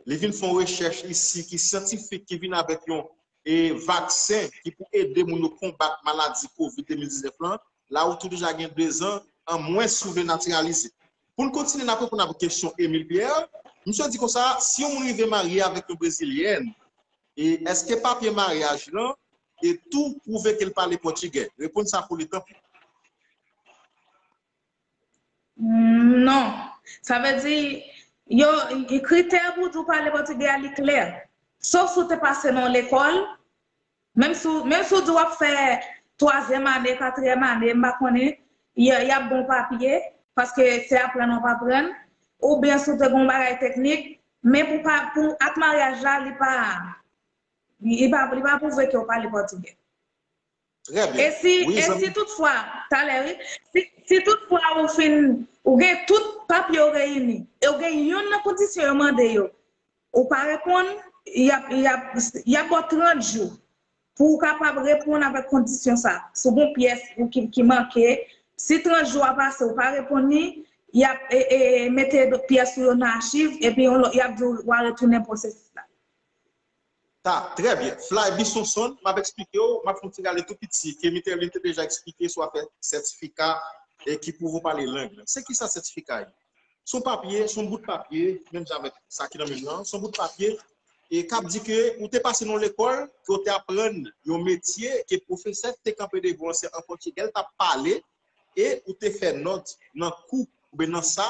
li vin fè yon rechèch isi ki syantifik, ki vin avèk yon e vaksen ki pou ede moun yo konbat maladi kovid de mil diznèf lan, la ou tou deja gen dezan an mwens si w vle natiralize. Pou n kontinye, n ap reponn avèk kesyon Emile Pierre. Misye di konsa, si yon moun rive marye avèk yon brezilyèn, e èske papye maryaj lan e tou pwouve ke l pale pòtigè? Reponn sa pou li, tanpri. Non. Sa vle di, yo, kritè pou di w pale pòtigè a, li klè. Sof si w te pase nan lekòl, menm si w, menm si w di w ap fè twazyèm ane, katriyèm ane, m pa konnen, y, y ap bon papye, paske se aprann w ap aprann, oubyen si w te gen yon bagay teknik, men pou pa, pou ak maryaj la, li pa, li pa, li pa pwouve ke w pale pòtigè. Trè byen. E si, wi, e si toutfwa, talè, wi, si, si toutfwa ou fin, ou gen tout papye yo reyini, e ou gen youn nan kondisyon yo mande yo, ou pa reponn, y ap, y ap, y ap ba w trant jou pou ou kapab reponn avèk kondisyon sa. Si w gen pyès ou ki, ki manke, si trant jou a pase, ou pa reponn li, y ap e, e, mete pyès ou yo nan achiv, epi y ap di w a retounen pwosesis la. Ta, trè byen. Flyby Sonson, m ap eksplike w, m ap fè yon ti rale tou piti, ke Mitelin te deja eksplike sou afè sètifika e ki pwouve w pale lang nan. Se ki sa sètifika ye? Se yon papye, se yon bout papye, menm jan avèk sa ki nan men m nan, se yon bout papye e k ap di ke ou te pase nan yon lekòl, ke w te aprann yon metye, ke pwofesè ki te kanpe devan w an se an pòtigè l t ap pale, e ou te fè nòt nan kou oubyen nan sa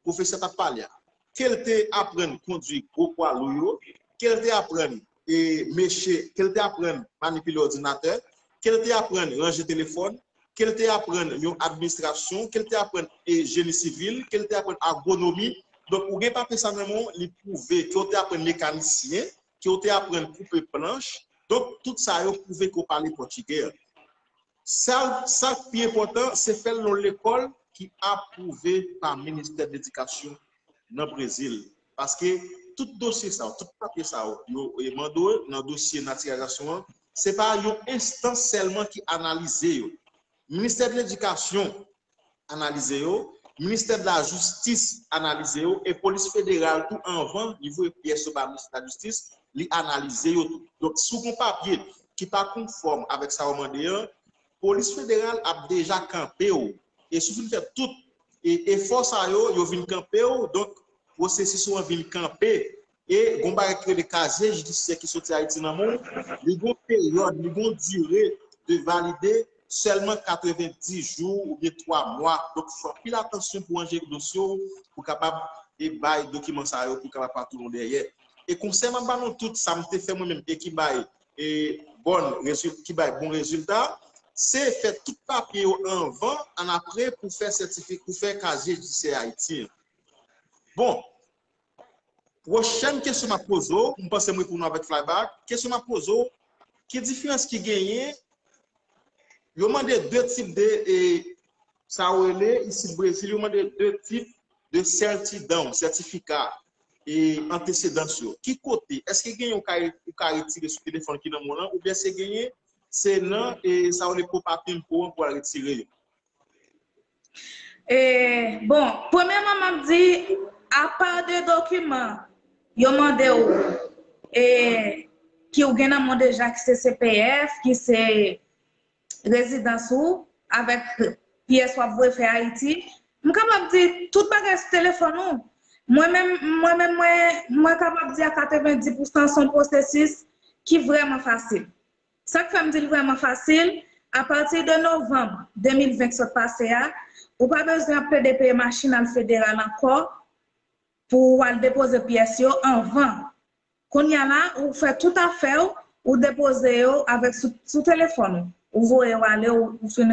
pwofesè t ap pale a. Ke l te aprann kondui gwo pwa lou yo, ke l te aprann e meche, ke l te aprann manipile òdinatè, ke l te aprann ranje telefòn, ke l te aprann yon administrasyon, ke l te aprann e jeni sivil, ke l te aprann agwonomi. Donk, ou gen papye sa nan men w, li pwouve ke w te aprann mekanisyen, ke w te aprann koupe planch. Donk, tout sa yo pwouve ke w pale pòtigè. Sa, sa k pi enpòtan, se fè l nan yon lekòl ki apwouve pa Ministè de Ledikasyon nan Brezil. Paske tout dosye sa yo, tout papye sa yo, yo e mande w nan dosye natiralizasyon an, se pa yon enstans sèlman ki analize yo. Ministè de Ledikasyon analize yo, Ministè de la Jistis analize yo, e Polis Federal tou anvan li voye pyès yo ba Ministè de la Jistis, li analize yo tou. Donk, si w gen papye ki pa konfòm avèk sa yo mande an, Polis Federal ap deja kanpe w. E si w fin fè tout e, efò sa yo, yo vin kanpe w, donk, pwosesis ou an vin kanpe. E gen yon bagay ki rele kazye jidisyè ki soti Ayiti nan men w, li gen yon peryòd, li gen yon dire de valide sèlman katrevenndis jou oubyen twa mwa. Donk, fè anpil atansyon pou w ranje dosye w, pou w kapab e bay dokiman sa yo, pou w kapab pa tounen w dèyè. E konsèy m ap ba nou tout, sa m te fè mwen menm e ki bay e bòn rezil-, ki bay bon rezilta, se fè tout papye yo anvan, annapre pou fè sètifika, pou fè kazye jidisyè Ayiti an. Bon, pwochèn kesyon m ap poze w, m panse m reponn ou avèk flyback. Kesyon m ap poze w, ki diferans ki genyen? Yo mande de tip de, e, sa yo rele, isit Brezil, yo mande de tip de sètidan, sètifika, e, antesedans yo. Ki kote? Èske genyen ou ka, ou ka retire sou telefòn ki nan men w lan, oubyen se genyen, se nan, e, sa yo rele poupatimpo an pou al retire yo? E, bon, premyèman, m ap di, apa de dokiman yo mande w, e, ki w gen nan men w deja, ki se C P F, ki se rezidans ou, avèk pyès w ap voye fè Ayiti, m kapab di tout bagay sou telefòn ou. Mwen menm, mwen menm, mwen, mwen kapab di a katrevenndis pousan se yon pwosesis ki vrèman fasil. Sa k fè m di l vrèman fasil, apati de novanm de mil ven k sot pase a, ou pa bezwen ap plede peye machin al federal ankò pou w al depoze pyès yo anvan. Kounye a la, ou fè tout afè w, ou depoze yo avèk sou, sou telefòn ou. Ou voye yo ale, ou, ou fin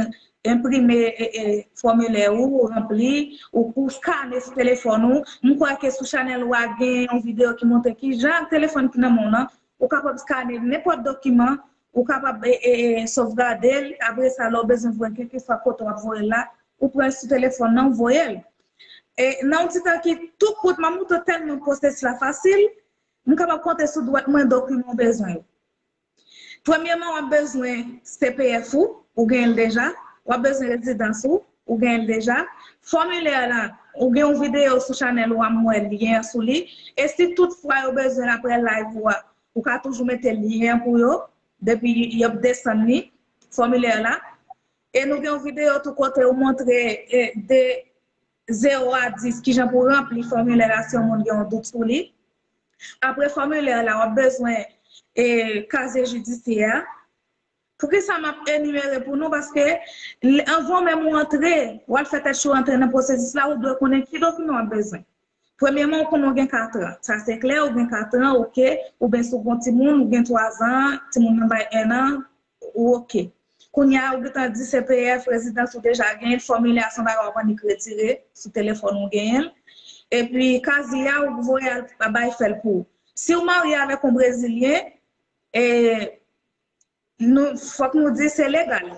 enprime, e, e, fòmilè ou, ou ranpli, ou, ou skane sou telefòn ou. M kwè ke sou chanèl ou a gen yon videyo ki montre kijan ak telefòn ki nan men w lan, ou kapab skane nenpòt dokiman, ou kapab, e, e, e, sovgade l, apre sa, lè w bezwen voye l, kèlkeswa kote w ap voye l la, ou pran l sou telefòn nan, ou voye l. E, nan yon ti tan ki tou kout, m ap montre w tèlman pwosesis la fasil, m kapab konte sou dwèt mwen dokiman w bezwen yo. Premyèman, w ap bezwen C P F ou, ou genyen l deja, w ap bezwen rezidans ou, ou genyen l deja. Fòmilè la, ou gen yon videyo sou chanèl ou a, m wè lyen an sou li. E si toutfwa yo bezwen l apre live ou a, ou ka toujou mete lyen an pou yo. depi y ap desann li, fòmilè la. E nou gen yon videyo tou kote ou montre e, de zewo a dis kijan pou ranpli fòmilè la si yon moun gen yon dout sou li. Apre fòmilè la, w ap bezwen e, kazye jidisyè a. Poukisa m ap enimere pou nou? Paske anvan menm ou antre, w al fè tèt cho antre nan pwosesis la, ou dwe konnen ki dokiman w ap bezwen. Premyèman, ou konnen ou gen katran. Sa se klè, ou gen katran, oke. Oubyen si w gen timoun, ou gen twazan, timoun nan bay ennan, ou oke. Kounye a, ou gentan di C P F, rezidans ou deja genyen, fòmilè a se yon bagay w ap annik retire sou telefòn ou genyen l. Epi, kazye a, ou voye al bay fè l pou ou. Si w marye avèk yon Brezilyen, e, nou, fòk nou di se legal.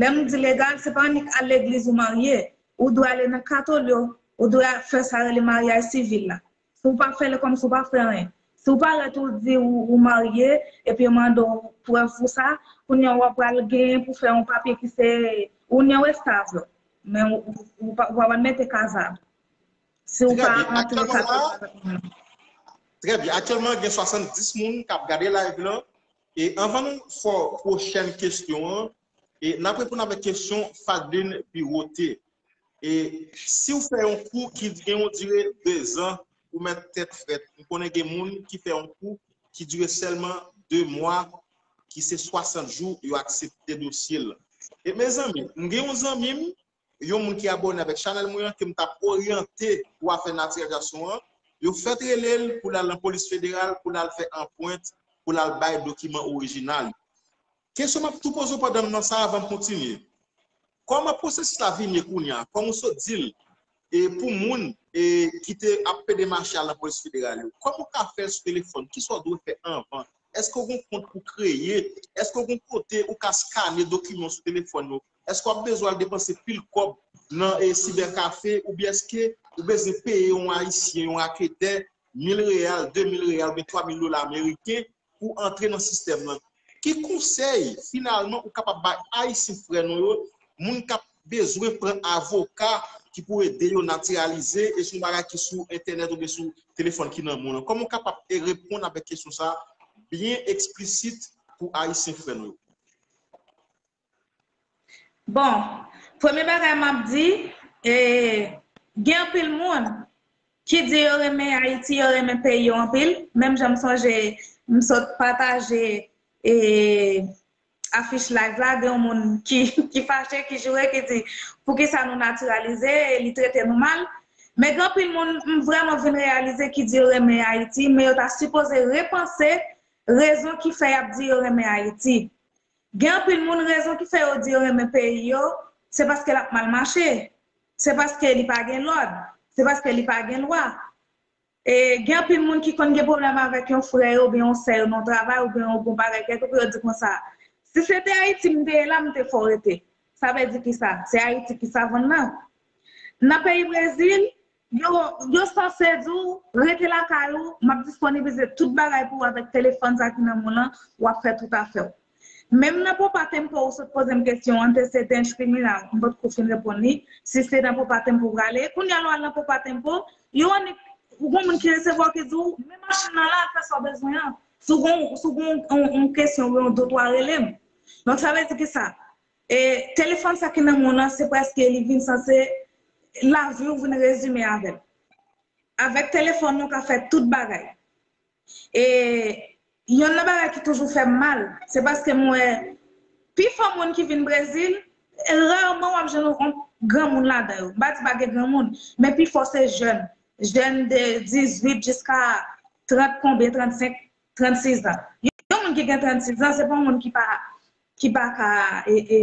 Lè nou di legal, se pa annik al legliz ou marye. Ou dwe ale nan katolyo, ou dwe fè sa rele maryaj sivil la. Si w pa fè l, kòmsi w pa fè anyen. Si w parèt ou di ou, ou marye, epi yo mande w prèv pou sa, kounye a w ap pral gen pou fè yon papye ki se união estável. Men ou, ou, ou pa, ou pa mete casado. Si w pa antre katolyo avèk moun nan. Trè byen. Aktyèlman, gen swasanndis moun k ap gade live lan. E anvan nou fè pwochèn kesyon an, e n ap reponn avèk kesyon Fadlin Pirote. E si w fè yon kou ki gen yon dire de zan, ou mèt tèt frèt. M konnen gen moun ki fè yon kou ki dire sèlman de mwa, ki se swasant jou, yo aksepte dosye l. E mezanmi, m gen yon zanmi m, yon moun ki abòne avèk chanèl mwen an, ke m t ap oryante pou afè natiralizasyon an, yo fèt rele l pou l al nan polis federal, pou l al fè anprent, pou l al bay dokiman orijinal. Kesyon m ap tou poze w pandan m nan sa avan m kontinye. Kòman pwosesis la vin ye kounye a? Kòm ou sot di l, e pou moun e ki te ap pede mache al nan polis federal yo, kòman w ka fè l sou telefòn? Kisa w dwe fè anvan? Èske w gen kont pou kreye? Èske w gen kote ou ka skane dokiman sou telefòn yo? Èske w ap bezwen al depanse pil kòb nan e sibèkafe? Oubyen èske ou bezwen peye yon Ayisyen, yon raketè, mil reyal, de mil reyal, oubyen twa mil dola ameriken pou antre nan sistèm nan? Ki konsèy, finalman, ou kapab bay Ayisyen frè nou yo, moun k ap bezwen pran avoka ki pou ede yo natiralize, e se yon bagay ki sou entènèt oubyen sou telefòn ki nan men w lan? Kòman w kapab e reponn avèk kesyon sa a byen eksplisit pou Ayisyen frè nou yo? Bon, premye bagay m ap di, e, gen anpil moun ki di yo renmen Ayiti, yo renmen peyi yo anpil. Menm jan m sonje, m sot pataje e, afich live la, gen yon moun ki, ki fache, ki joure, ki di poukisa nou natiralize e li trete nou mal. Men gen anpil moun, m vrèman vin reyalize ki di yo renmen Ayiti, men yo ta sipoze repanse rezon ki fè y ap di yo renmen Ayiti. Gen anpil moun, rezon ki fè yo di yo renmen peyi yo, se paske l ap mal mache, se paske li pa gen lòd, se paske li pa gen lwa. E, gen anpil moun ki konn gen pwoblèm avèk yon frè yo oubyen yon sè yo nan yon travay oubyen yon bon bagay kèlkonk, yo di konsa, si se te Ayiti m te ye la, m te fò rete. Sa vle di kisa? Se Ayiti ki savann nan. Nan peyi Brezil, yo, yo sanse di w, rete lakay ou, m ap disponibilize tout bagay pou ou avèk telefòn sa ki nan men w lan, w ap fè tout afè w. Menm nan Popa Tempo, ou sot poze m kesyon, antecedente criminal, m potko fin reponn li, si se nan Popa Tempo w prale. Kounye a lè w al nan Popa Tempo, yo annik, ou gen moun ki resevwa w ki di w, men machin nan la, fè sa w bezwen an. Si w gen, si w gen yon, yon kesyon oubyen yon dout, w a rele m. Donk, sa vle di kisa? E, telefòn sa ki nan men w lan, se prèske li vin sanse lavi w vin rezime avè l. Avèk telefòn, nou ka fè tout bagay. E yonn nan bagay ki toujou fè m mal, se paske m wè pifò moun ki vin Brezil, rèman w ap jwenn yon granmoun ladan yo. M pa di pa gen granmoun, men pifò se jèn. Jèn de dizuit jiska trant konbyen, trannsenk, trannsis zan. Yon moun ki gen trannsis zan, se pa yon moun ki pa, ki pa ka e, e,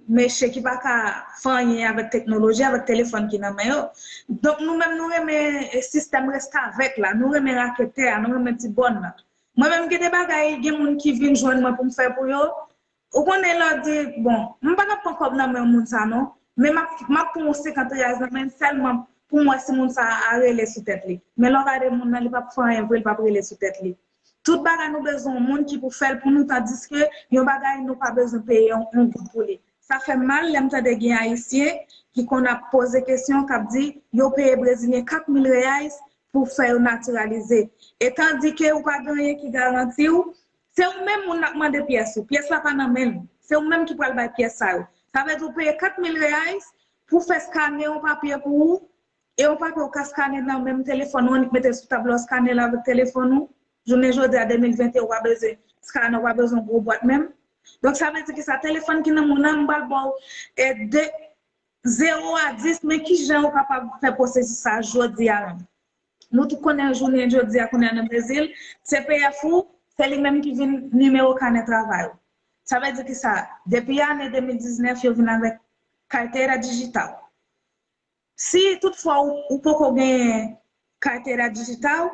mesye ki pa ka fè anyen avèk teknoloji, avèk telefòn ki nan men yo. Donk, nou menm, nou renmen sistèm restavèk la, nou renmen raketè a, nou renmen ti bòn nan. Mwen menm, gen de bagay, gen moun ki vin jwenn mwen pou m fè pou yo. Ou konnen lè w di, bon, m pa t ap pran kòb nan men moun sa non, men m ap, m ap pran yon senkant reyal nan men l sèlman pou m wè si moun sa a rele sou tèt li. Men lè w gade moun nan, li p ap fè anyen vre, li p ap rele sou tèt li. Tout bagay nou bezwen yon moun ki pou fè l pou nou, tandiske yon bagay nou pa bezwen peye yon, yon goud pou li. Sa fè m mal lè m tande gen Ayisyen ki konn ap poze kesyon, k ap di yo peye Brezilyen kat mil reais pou fè yo natiralize. E tandike ou pa gen anyen ki garanti w, Se ou menm moun n ap mande pyès ou. Pyès la pa nan men l. Se ou menm ki pral bay pyès sa yo. Sa vle di ou peye kat mil reais pou fè skane yon papye pou ou, e yon papye ou ka skane nan menm telefòn ou, annik mete sou tablo skane la avèk telefòn ou. Jounen jodi a, de mil venteyen, ou pa bezwen skane, ou pa bezwen gwo bwat menm. Donk, sa vle di ki sa? Telefòn ki nan men w nan, m pral ba w, e, de, zewo a dis, men ki jan ou kapab fè pwosesis sa jodi a menm? Nou tout konnen jounen jodi a, kounye a nan Brezil, C P F ou, se li menm ki vin nimewo kanè travay ou. Sa vle di ki sa? Depi ane de mil diznèf, yo vin avèk carteira digital. Si toutfwa ou, ou poko genyen carteira digital,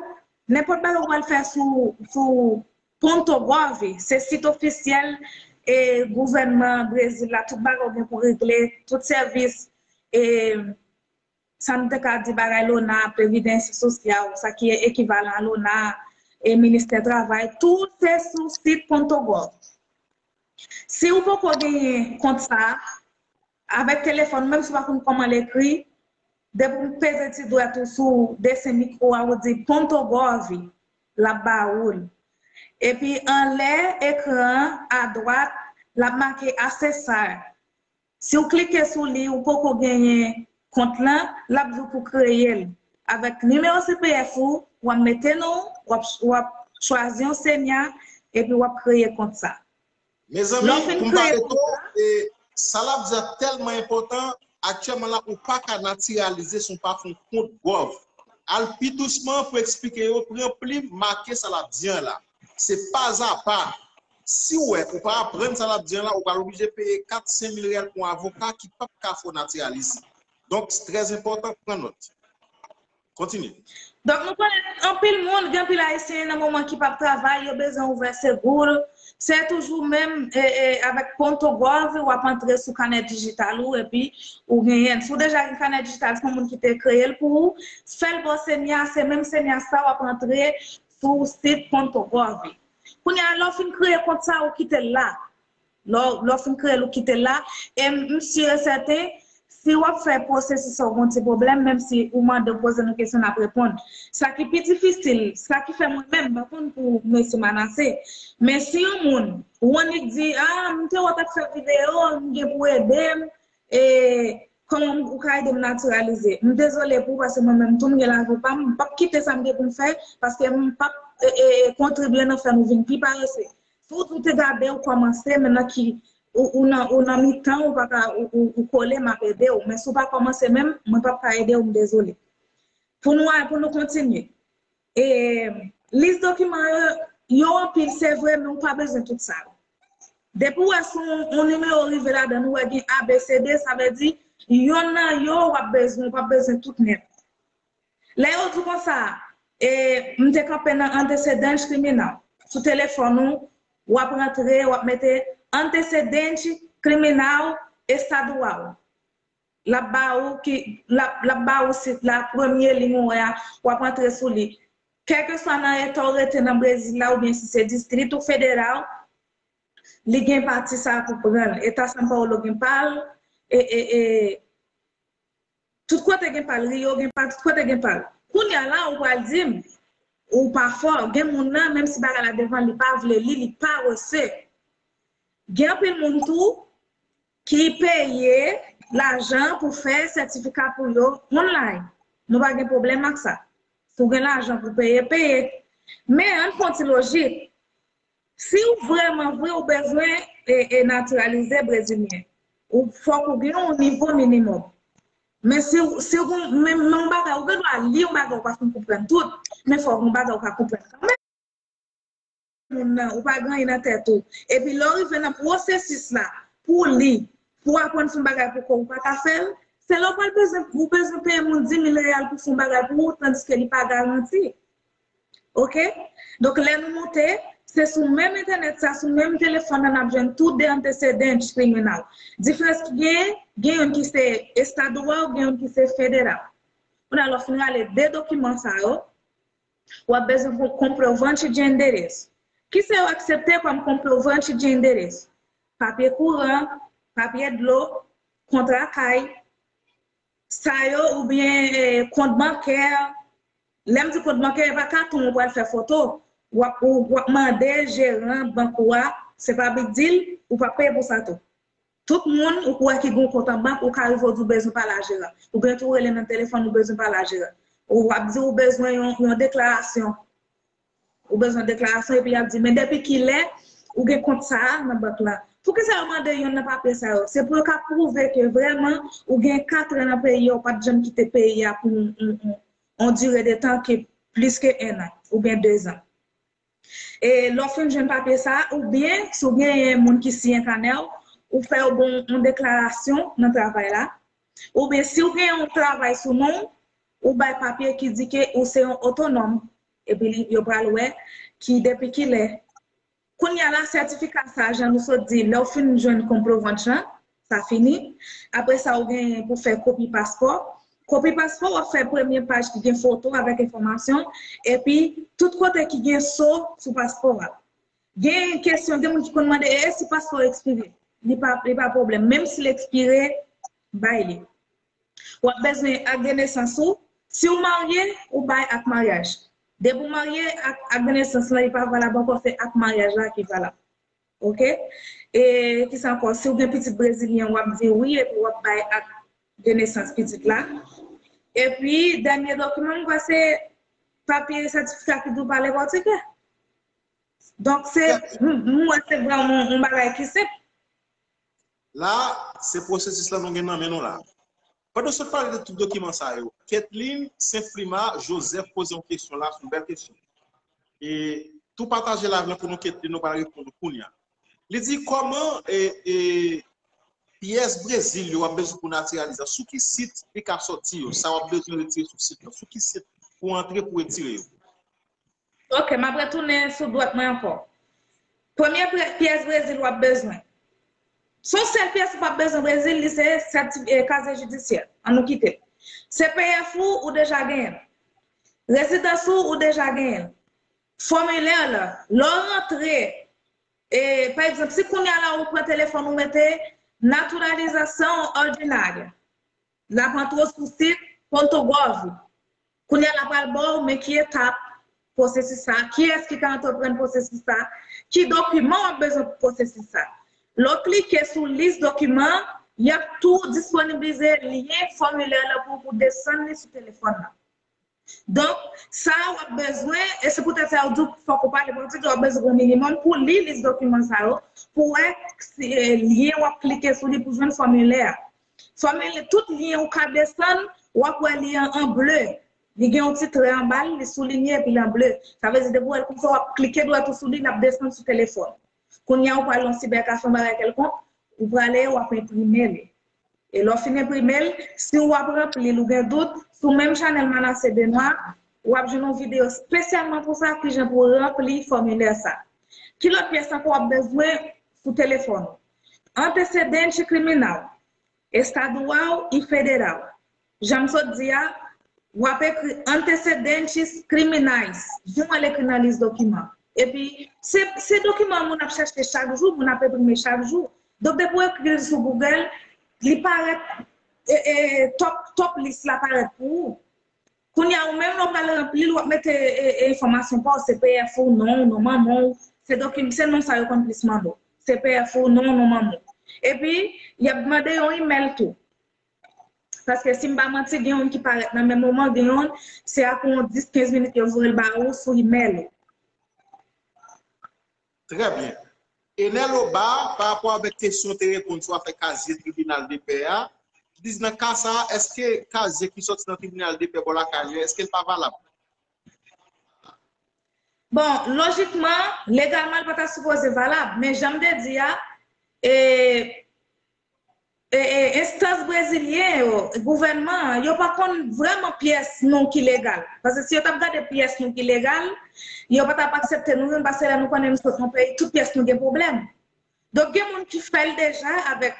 nenpòt bagay ou pral fè sou, sou Ponto Gov, se sit ofisyèl e gouvènman Brezil la, tout bagay ou gen pou regle, tout sèvis, e sa nou te ka di bagay lona, previdans sosyal, sa ki ekivalan a lona, e ministè travay, tout se sou sit Ponto Gov. Si ou poko genyen kont sa, avèk telefòn, menm si w pa konn kòman l ekri, depi w peze ti dwèt ou sou desen mikwo a, ou di Ponto Gov, l ap ba ou l. Epi anlè ekran an, adwat, l ap make acessar. Si w klike sou li, ou poko genyen kont lan, l ap di w pou kreye l. Avèk nimewo C P F ou, w ap mete non w, w ap, w ap chwazi yon senya, epi w ap kreye kont sa. Mezanmi, pou m pale twò, e, sa l ap di a tèlman enpòtan, aktyèlman la, ou pa ka natiralize si w pa fè yon kont Gov. Al pi dousman pou eksplike yo, pran plim, make sa l ap di an la. Se pazapa. Si w wè, ou pa aprann sa l ap di an la, ou pral oblije peye kat, senk mil reyal pou yon avoka ki p ap ka fè w natiralize. Donk, se trè enpòtan, pran nòt. Kontinye. Donk, nou konnen anpil moun, gen anpil Ayisyen nan moman ki p ap travay, yo bezwen ouvè segou l. Se toujou menm, e, e, avèk Ponto Gov, w ap antre sou kanè dijital ou, epi ou genyen l. Si w deja gen kanè dijital, se yon moun ki te kreye l pou ou, fè l ba w senya, se menm senya sa w ap antre sou sit Ponto Gov. Kounye a, lè w fin kreye kont sa, ou kite l la. Lè w, lè w fin kreye l, ou kite l la. E m, m si e sèten, si w ap fè pwosesis sa, w gen yon ti pwoblèm, menm si ou mande, w poze nou kesyon, n ap reponn. Sa ki pi difisil, sa ki fè mwen menm, m pa konn pou mesye Manase, men si yon moun, ou annik di, a, m te wè w t ap fè videyo, m gen pou ede m, e, kòman ou ka ede m natiralize? M dezole pou ou, paske mwen menm tou, m gen lavi pa m, m p ap kite sa m gen pou m fè, paske m p ap, e, e, e, kontribye nan fè nou vin pi parese. Si w di w te gade, ou kòmanse, men nan ki, ou, ou nan, ou nan mitan, ou pa ka, ou, ou, ou kole, m ap ede w. Men si w pa kòmanse menm, mwen p ap ka ede w, m dezole. Pou nou, pou nou kontinye. E, lis dokiman yo, yo anpil, se vre, men ou pa bezwen tout sa yo. Depi w wè se yon, yon nimewo rive ladan l, ou wè gen A B C D, sa vle di, yonn nan yo w ap bezwen, ou p ap bezwen tout nèt. Lè yo di w konsa, e, m te kanpe nan antecedente criminal. Sou telefòn ou, w ap rantre, w ap mete antecedente criminal estadual. L ap ba ou ki, l ap, l ap ba ou sit la, premye liy ou wè a, w ap antre sou li. Kèlkeswa nan eta w rete nan Brezil la, oubyen si se distrit ou federal, li gen pati sa pou pran l. Eta São Paulo gen pa l, e, e, e, tout kote gen pa l, Rio gen pa l, tout kote gen pa l. Kounye a la, ou pral di m, ou pa fò, gen moun nan, menm si bagay la devan l, li pa vle li, li pa wese. Gen anpil moun tou ki peye lajan pou fè sètifika pou yo online. Nou pa gen pwoblèm ak sa. Si w gen lajan pou peye, peye. Men, ann fè yon ti lojik. Si w vrèman vre, ou bezwen, e, e, natiralize brezilyen, ou fòk ou gen yon nivo minimòm. Men si, w- si w gon- men, men yon bagay, ou gen dwa li yon bagay, ou pa fin konprann tout, men fòk yon bagay ou ka konprann kanmenm. Moun nan, ou pa gen anyen nan tèt ou. Epi lè w rive nan pwosesis la, pou w li, pou w aprann fè yon bagay pou kò w, ou pa ka fè l, se lè w pral bezwen, ou bezwen peye moun di mil reyal pou fè yon bagay pou ou, tandiske li pa garanti. Oke? Donk, lè nou moute, se sou menm entènèt sa, sou menm telefòn nan, n ap jwenn tou de antecedentes criminal. Diferans ki genyen, gen youn ki se estadual, gen youn ki se federal. Kounye a, lè w fin rale de dokiman sa yo, w ap bezwen pou comprovante de endereço. Kisa yo aksepte kòm comprovante de endereço? Papye kouran, papye dlo, kontra kay, sa yo, oubyen, eh, kont bankè. Lè m di kont bankè, e pa katon ou pral fè foto. w ap, ou, w ap mande jeran bank ou a, se pa big deal, ou p ap peye pou sa tou. Tout moun ou wè ki gen yon kont an bank, ou ka rive w di w bezwen pale a jeran. Oubyen tou rele nan telefòn, ou bezwen pale a jeran. Ou ap di w bezwen yon, yon deklarasyon. Ou bezwen deklarasyon, epi y ap di, men depi kilè ou gen kont sa a nan bank lan? Poukisa yo mande youn nan papye sa yo? Se pou yo ka pwouve ke vrèman ou gen katran nan peyi a, ou pa t janm kite peyi a pou yon, yon, yon, yon dire de tan ke plis ke en an oubyen dezan. E lè w fin jwenn papye sa a, oubyen si w genyen moun ki siyen kanè w, ou fè yo bon yon deklarasyon nan travay la, oubyen si w gen yon travay sou non w, ou bay papye ki di ke ou se yon otonòm, epi li, yo pral wè ki depi kilè. Kounye a la, sètifika sa a, jan nou sot di, lè w fin jwenn konpovanch lan, sa fini. Apre sa, ou genyen pou fè kopi paspò. Kopi paspò, w ap fè premye paj ki gen foto avèk enfòmasyon, epi tout kote ki gen so sou paspò a. Gen kesyon, gen moun ki konn mande, e si paspò ekspire? Li pa, li pa pwoblèm. Menm si l ekspire, bay li. W ap bezwen ak de nesans ou. Si w marye, ou bay ak maryaj. Depi w marye, ak, ak de nesans lan, li pa valab ankò, se ak maryaj la ki valab. Oke? E kisa ankò? Si w gen pitit brezilyen, w ap di wi, epi w ap bay ak de nesans pitit la. Epi, dènye dokiman, m kwè se papye sètifika ki di w pale pòtigè. Donk, se, m, m wè se vrèman yon bagay ki senp. La, se pwosesis la nou gen nan men nou la. Pandan w sot pale de tout dokiman sa yo, Kathleen Saint Flima Joseph poze yon kesyon la, se yon bèl kesyon. E tou pataje live lan pou nou, Kathleen, nou pral reponn ou kounye a. Li di kòman e, e, pyès Brezil yo w ap bezwen pou natiralize, sou ki sit li ka sòti yo, sa w ap bezwen retire sou sit lan, sou ki sit pou antre pou retire yo. Ok, m ap retounen sou dwèt mwen ankò. Premye pyès Brezil w ap bezwen. Se yon sèl pyès ou p ap bezwen Brezil, li se sèti, e, kazye jidisyè. An nou kite l. C P F ou, ou deja genyen l. Rezidans ou, ou deja genyen l. Fòmilè la, lè w rantre, e, pa egzanp, si kounye a la ou pran telefòn ou mete naturalização ordinária, l ap antre w sou sit ponto gov. Kounye a l ap al ba w, men ki etap pwosesis sa, kiyès ki ka antreprann pwosesis sa, ki dokiman w ap bezwen pou pwosesis sa. Lè w klike sou lis dokiman, y ap tou disponibilize lyen fòmilè la pou, pou desann li sou telefòn nan. Donk, sa w ap bezwen, e se poutèt sa yo di w fòk ou pale pòtigè, w ap bezwen yon minimòm pou li lis dokiman sa yo, pou wè si, e, lyen w ap klike sou li pou jwenn fòmilè a. Fòmilè, tout lyen ou ka desann, w ap wè li an, an ble. Li gen yon ti trè anba l, li soulinye epi l an ble. Sa vle di depi w wè l konsa, w ap klike dwèt ou sou li, l ap desann sou telefòn. Kounye a, ou pral nan sibèkafe, yon bagay kèlkonk, ou prale, w ap enprime li. E lè w fin enprime l, si w ap ranpli l, ou gen dout, sou menm chanèl Manassé Benoît, w ap jwenn yon videyo espesyalman pou sa, kijan pou w ranpli fòmilè sa. Ki lòt pyès ankò w ap bezwen sou telefòn ou? Antecedente criminal, estadual e federal. Jan m sot di a, w ap ekri antecedentes criminais, jan w al ekri nan lis dokiman. Epi, se, se dokiman moun ap chache chak jou, moun ap enprime chak jou. Donk, depi w ekri l sou Google, li parèt, e, e, top, top lis la parèt pou ou. Kounye a, ou menm, lè w pral ranpli l, w ap mete, e, e, enfòmasyon pa w, C P F ou, non w, non manman w. Se dokim-, se non sa yo konn plis mande w. C P F ou, non w, non manman w. Epi, y ap mande yon imèl tou. Paske si m pa manti, gen youn ki parèt nan menm moman, gen youn, se apre yon dis, kenz minit yo voye l ba ou sou imèl ou. Trè byen. Enel Oba, pa rapò avèk kesyon w te reponn sou afè kazye tribinal de pè a, li di nan ka sa a, èske kazye ki sòti nan tribinal de pè bò lakay li an, èske l pa valab? Bon, lojikman, legalman, l pa ta sipoze valab, men jan m te di a, e, e, e, enstans brezilyen yo, gouvènman an, yo pa konn vrèman pyès nou ki legal. Paske si yo t ap gade pyès nou ki legal, yo pa t ap aksepte nou menm, paske lè nou konnen nou sot nan peyi, tout pyès nou gen pwoblèm. Donk, gen moun ki fè l deja avèk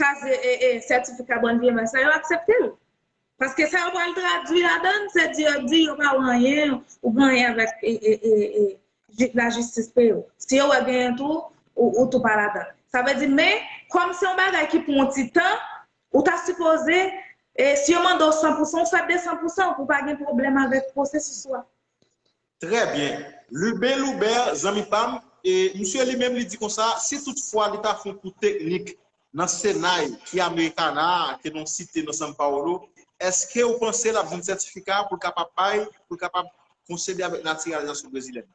kazye, e, e, sètifika bòn vivans la, yo aksepte l. Paske sa yo pral tradui ladan l, se di yo di yo pa wè anyen, ou gen anyen avèk, e, e, e, e, ji-, lajistis peyi w. Si yo wè genyen tou, ou, ou tou pa ladan l. Sa vle di, men, kòm se yon bagay ki pran yon ti tan, ou ta sipoze, e, si yo mande w san pou san, ou fè de san pou san pou pa gen pwoblèm avèk pwosesis ou a. Trè byen. Luben Loubert, zanmi pa m, e misye li menm li di konsa, si toutfwa li ta fè yon kou teknik nan Senay ki Americana a, ke nou site nan São Paulo, èske w panse l ap jwenn sètifika pou l kapab bay, pou l kapab konsede avèk natiralizasyon brezilyèn?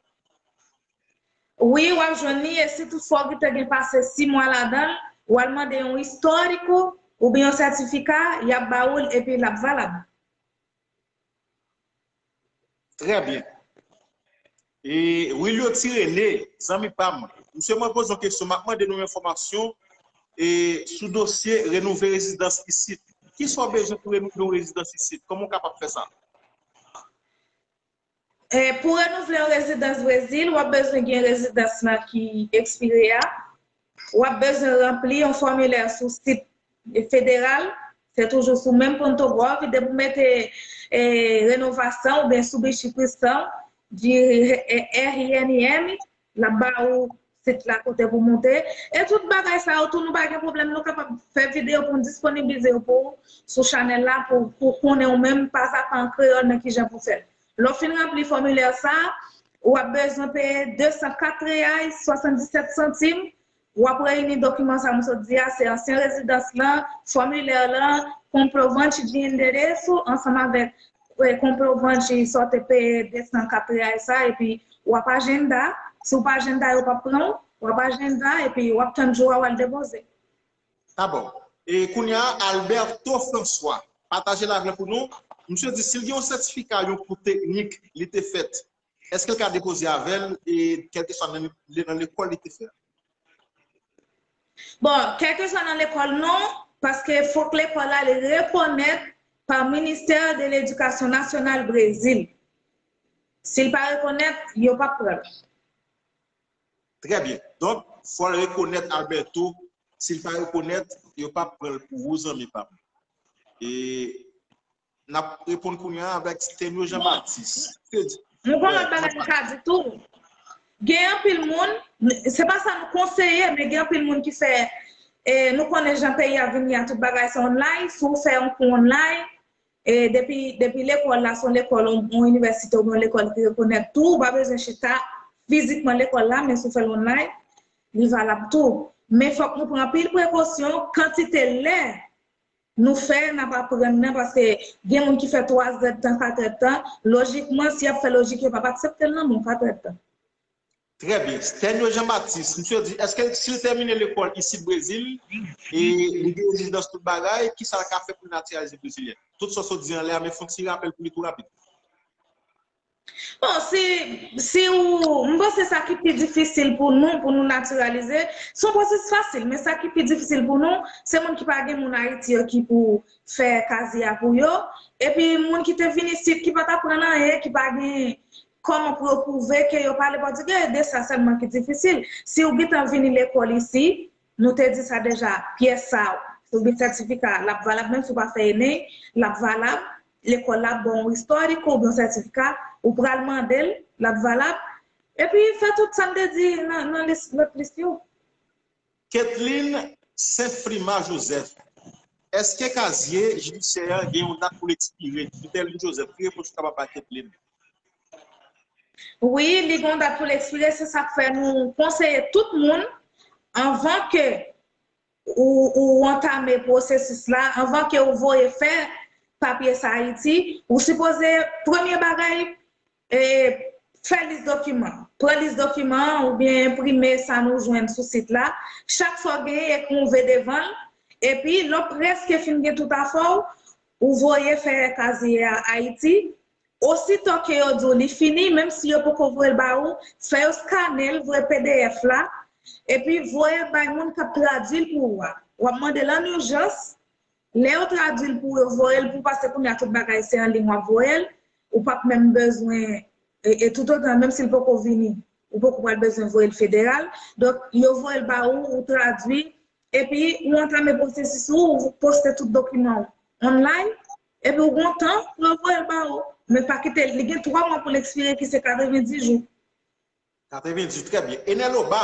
Wi, w ap jwenn li, e si toutfwa w gentan gen pase sis mwa ladan l, w al mande yon istoriko oubyen yon sètifika, y ap ba ou l epi l ap valab. Trè byen. E Wilio Tirene, zanmi pa m, misye mwen poze yon kesyon, m ap mande nou enfòmasyon e sou dosye renouvle rezidans isit. Kisa w bezwen pou renouvle yon rezidans isit? Kòman w kapab fè sa? E pou renouvle yon rezidans Brezil, w ap bezwen gen rezidans lan ki ekspire a. W ap bezwen ranpli yon fòmilè sou sit federal, se toujou sou menm Ponto Gov, depi w mete e, renovasyon oubyen Substituição de R N M, l ap ba ou sit la kote pou monte. E tout bagay sa yo tou, nou pa gen pwoblèm, nou kapab fè videyo pou nou disponibilize yo pou ou sou chanèl la, pou ou konnen ou menm, pazapa an kreyòl, nan kijan pou fè l. Lè w fin ranpli fòmilè sa, w ap bezwen peye de san kat reyay, swasanndisèt santim. W ap reyini dokiman sa m sot di a, se ansyen rezidans lan, fòmilè lan, comprovante de endereço, ansanm avèk e, comprovante sa w te peye de san kat reyay sa, epi w ap ajanda. Si w pa ajanda, yo p ap pran w, w ap ajanda, epi w ap tann jou a w al depoze. Ta bon. E kounye a, Alberto François, pataje l avè pou nou. Misye di, si l gen yon sètifika, yon kou teknik, li te fèt, èske l ka depoze avè l, e kèlkeswa nan, nan lekòl li te fè? Bon, kèlkeswa nan lekòl non, paske fòk lekòl la li rekonèt pa Ministère de l'Éducation Nationale Brezil. Si l pa rekonèt, yo p ap pran l. Trè byen. Donk, fò l rekonèt Alberto. Si l pa rekonèt, yo p ap pran l pou ou, zanmi pa m. E n ap reponn kounye a avèk Stenio Jean Baptiste. Mwen gen yon lòt bagay m ka di tou. Gen anpil moun, se pa sa nou konseye, men gen anpil moun ki fè, e, nou konnen jan peyi a vini a, tout bagay se online, si w fè yon kou online, e, depi, depi lekòl la, se yon lekòl, yon, yon inivèsite oubyen yon lekòl ki rekonèt tou, ou pa bezwen chita fizikman lekòl la, men si w fè l online, li valab tou. Men fòk nou pran anpil prekosyon, kantite lè nou fè, n ap aprann nan, paske gen moun ki fè twa zèdtan, kat èdtan, lojikman, si y ap fè lojik, yo p ap aksepte l nan bon kat èdtan. Trè byen. Stenio Jean Baptiste, misye di, èske si l tèmine lekòl isit Brezil, e li gen rezidans tout bagay, kisa l ka fè pou l natiralize brezilyen? Tout sa w sot di anlè a, men fè yon ti rapèl pou li tou rapid. Bon, si, si ou, m panse sa ki pi difisil pou nou, pou nou natiralize, se yon pwosesis fasil, men sa ki pi difisil pou nou, se moun ki pa gen moun Ayiti yo ki pou fè kazye a pou yo, epi moun ki te vin isit ki pa t aprann anyen, ki pa gen kòman pou yo pwouve ke yo pale pòtigè, de sa sèlman ki difisil. Si ou gentan vini lekòl isi, nou te di sa deja, pyès sa, si w gen sètifika, l ap valab, menm si w pa fè ENEI, l ap valab, lekòl la ap ba w yon istoriko oubyen yon sètifika, ou pral mande l, l ap valab, epi fè tout sa n te di nan, nan lis, lòt lis yo. Ketline Saint Frima Joseph, èske kazye jidisyè a gen yon dat pou l ekspire? Vitelline Joseph, ki repons ou kapab bay Ketline? Wi, li gen yon dat pou l ekspire, se sa k fè nou konseye tout moun, anvan ke ou, ou antame pwosesis la, anvan ke ou voye fè papye sa Ayiti, ou sipoze, premye bagay, e, fè lis dokiman. Pran lis dokiman an oubyen enprime sa nou jwenn sou sit la. Chak sa w genyen, ekri yon V devan l. Epi, lè w prèske fin gen tout afè w, ou voye fè kazye a Ayiti. Ositò ke yo di w li fini, menm si yo poko voye l ba ou, fè yo skane l, voye P D F la, epi voye l bay moun k ap tradui l pou ou a. W ap mande l an ijans, lè yo tradui l pou ou, yo voye l pou w, paske kounye a tout bagay se an liy w ap voye l, ou p ap menm bezwen, e, e toutotan, menm si l poko vini, ou poko pral bezwen voye l federal. Donk, yo voye l ba ou, ou tradui, epi ou antame pwosesis ou, ou poste tout dokiman w online, epi ou gen yon tan pou yo voye l ba ou. Men pa kite l, li gen twa mwa pou l ekspire, ki se katrevenndis jou. Katrevenndis jou, trè byen. Enel Oba,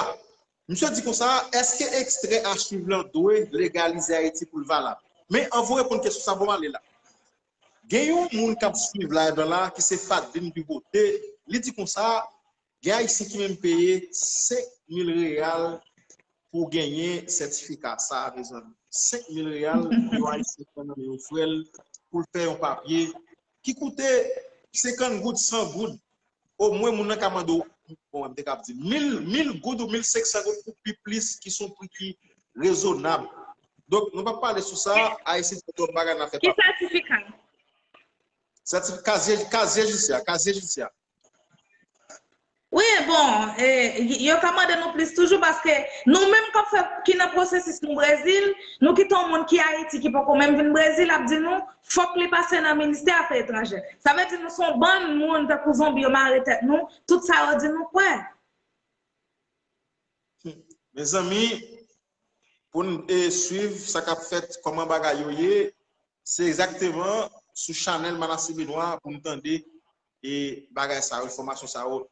misye di konsa, èske ekstrè achiv lan dwe legalize Ayiti pou l valab? Men anvan w reponn kesyon sa, bon, m ale la. Gen yon moun k ap swiv live la, ki se Fadlin Duboté, Li di konsa, gen Ayisyen ki menm peye senk mil reyal pou genyen sètifika sa a, mezanmi. Senk mil reyal, yon Ayisyen pran nan men yon frè l pou l fè yon papye ki koute senkant goud, san goud. Omwen, moun nan ka mande w, bon, m te kab di, mil, mil goud ou mil senk san goud pou pi plis, ki se yon pri ki rezonab. Donk, nou p ap pale sou sa, Ayisyen gen twòp bagay nan fè papye. Ki sètifika? Sètifika, kazye, kazye jidisyè, kazye jidisyè. Wi, bon, eh, y- yo ka mande nou plis toujou paske nou menm k ap fè, ki nan pwosesis nou Brezil, nou kite yon moun ki Ayiti ki poko menm vin Brezil ap di nou fòk li pase nan ministè afè etranjè. Sa vle di nou se yon bann moun tankou zonbi yo mare tèt nou, tout sa yo di nou kwè. Mezanmi, pou n e, swiv sa k ap fèt, kòman bagay yo ye, se egzakteman sou chanèl Manassé Benoît pou n tande e bagay sa yo, enfòmasyon sa yo.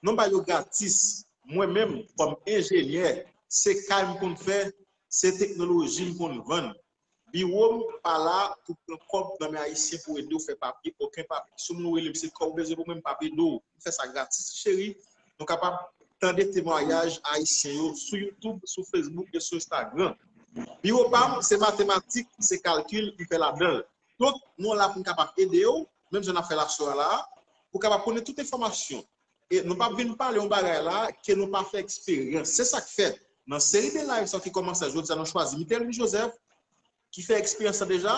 Nou ba yo gratis. Mwen menm, kòm enjenyè, se kay m konn fè, se teknoloji m konn vann. Biwo m pa la pou pran kòb nan men Ayisyen pou ede w fè papye, okenn papye. Si yon moun rele m, se kòb ou bezwen pou mwen, m p ap ede w. M fè sa gratis, cheri. Nou kapab tande temwayaj Ayisyen yo sou YouTube, sou Facebook e sou Instagram. Biwo pa m, se matematik, se kalkil, m fè ladan l. Donk, nou la pou n kapab ede w, menm jan n ap fè l aswè a la a, pou kapab konnen tout enfòmasyon. E nou p ap vin pale yon bagay la ke nou pa fè eksperyans. Se sa k fè, nan seri de live sa ki kòmanse jodi a, nou chwazi Mitelmy Joseph, ki fè eksperyans la deja,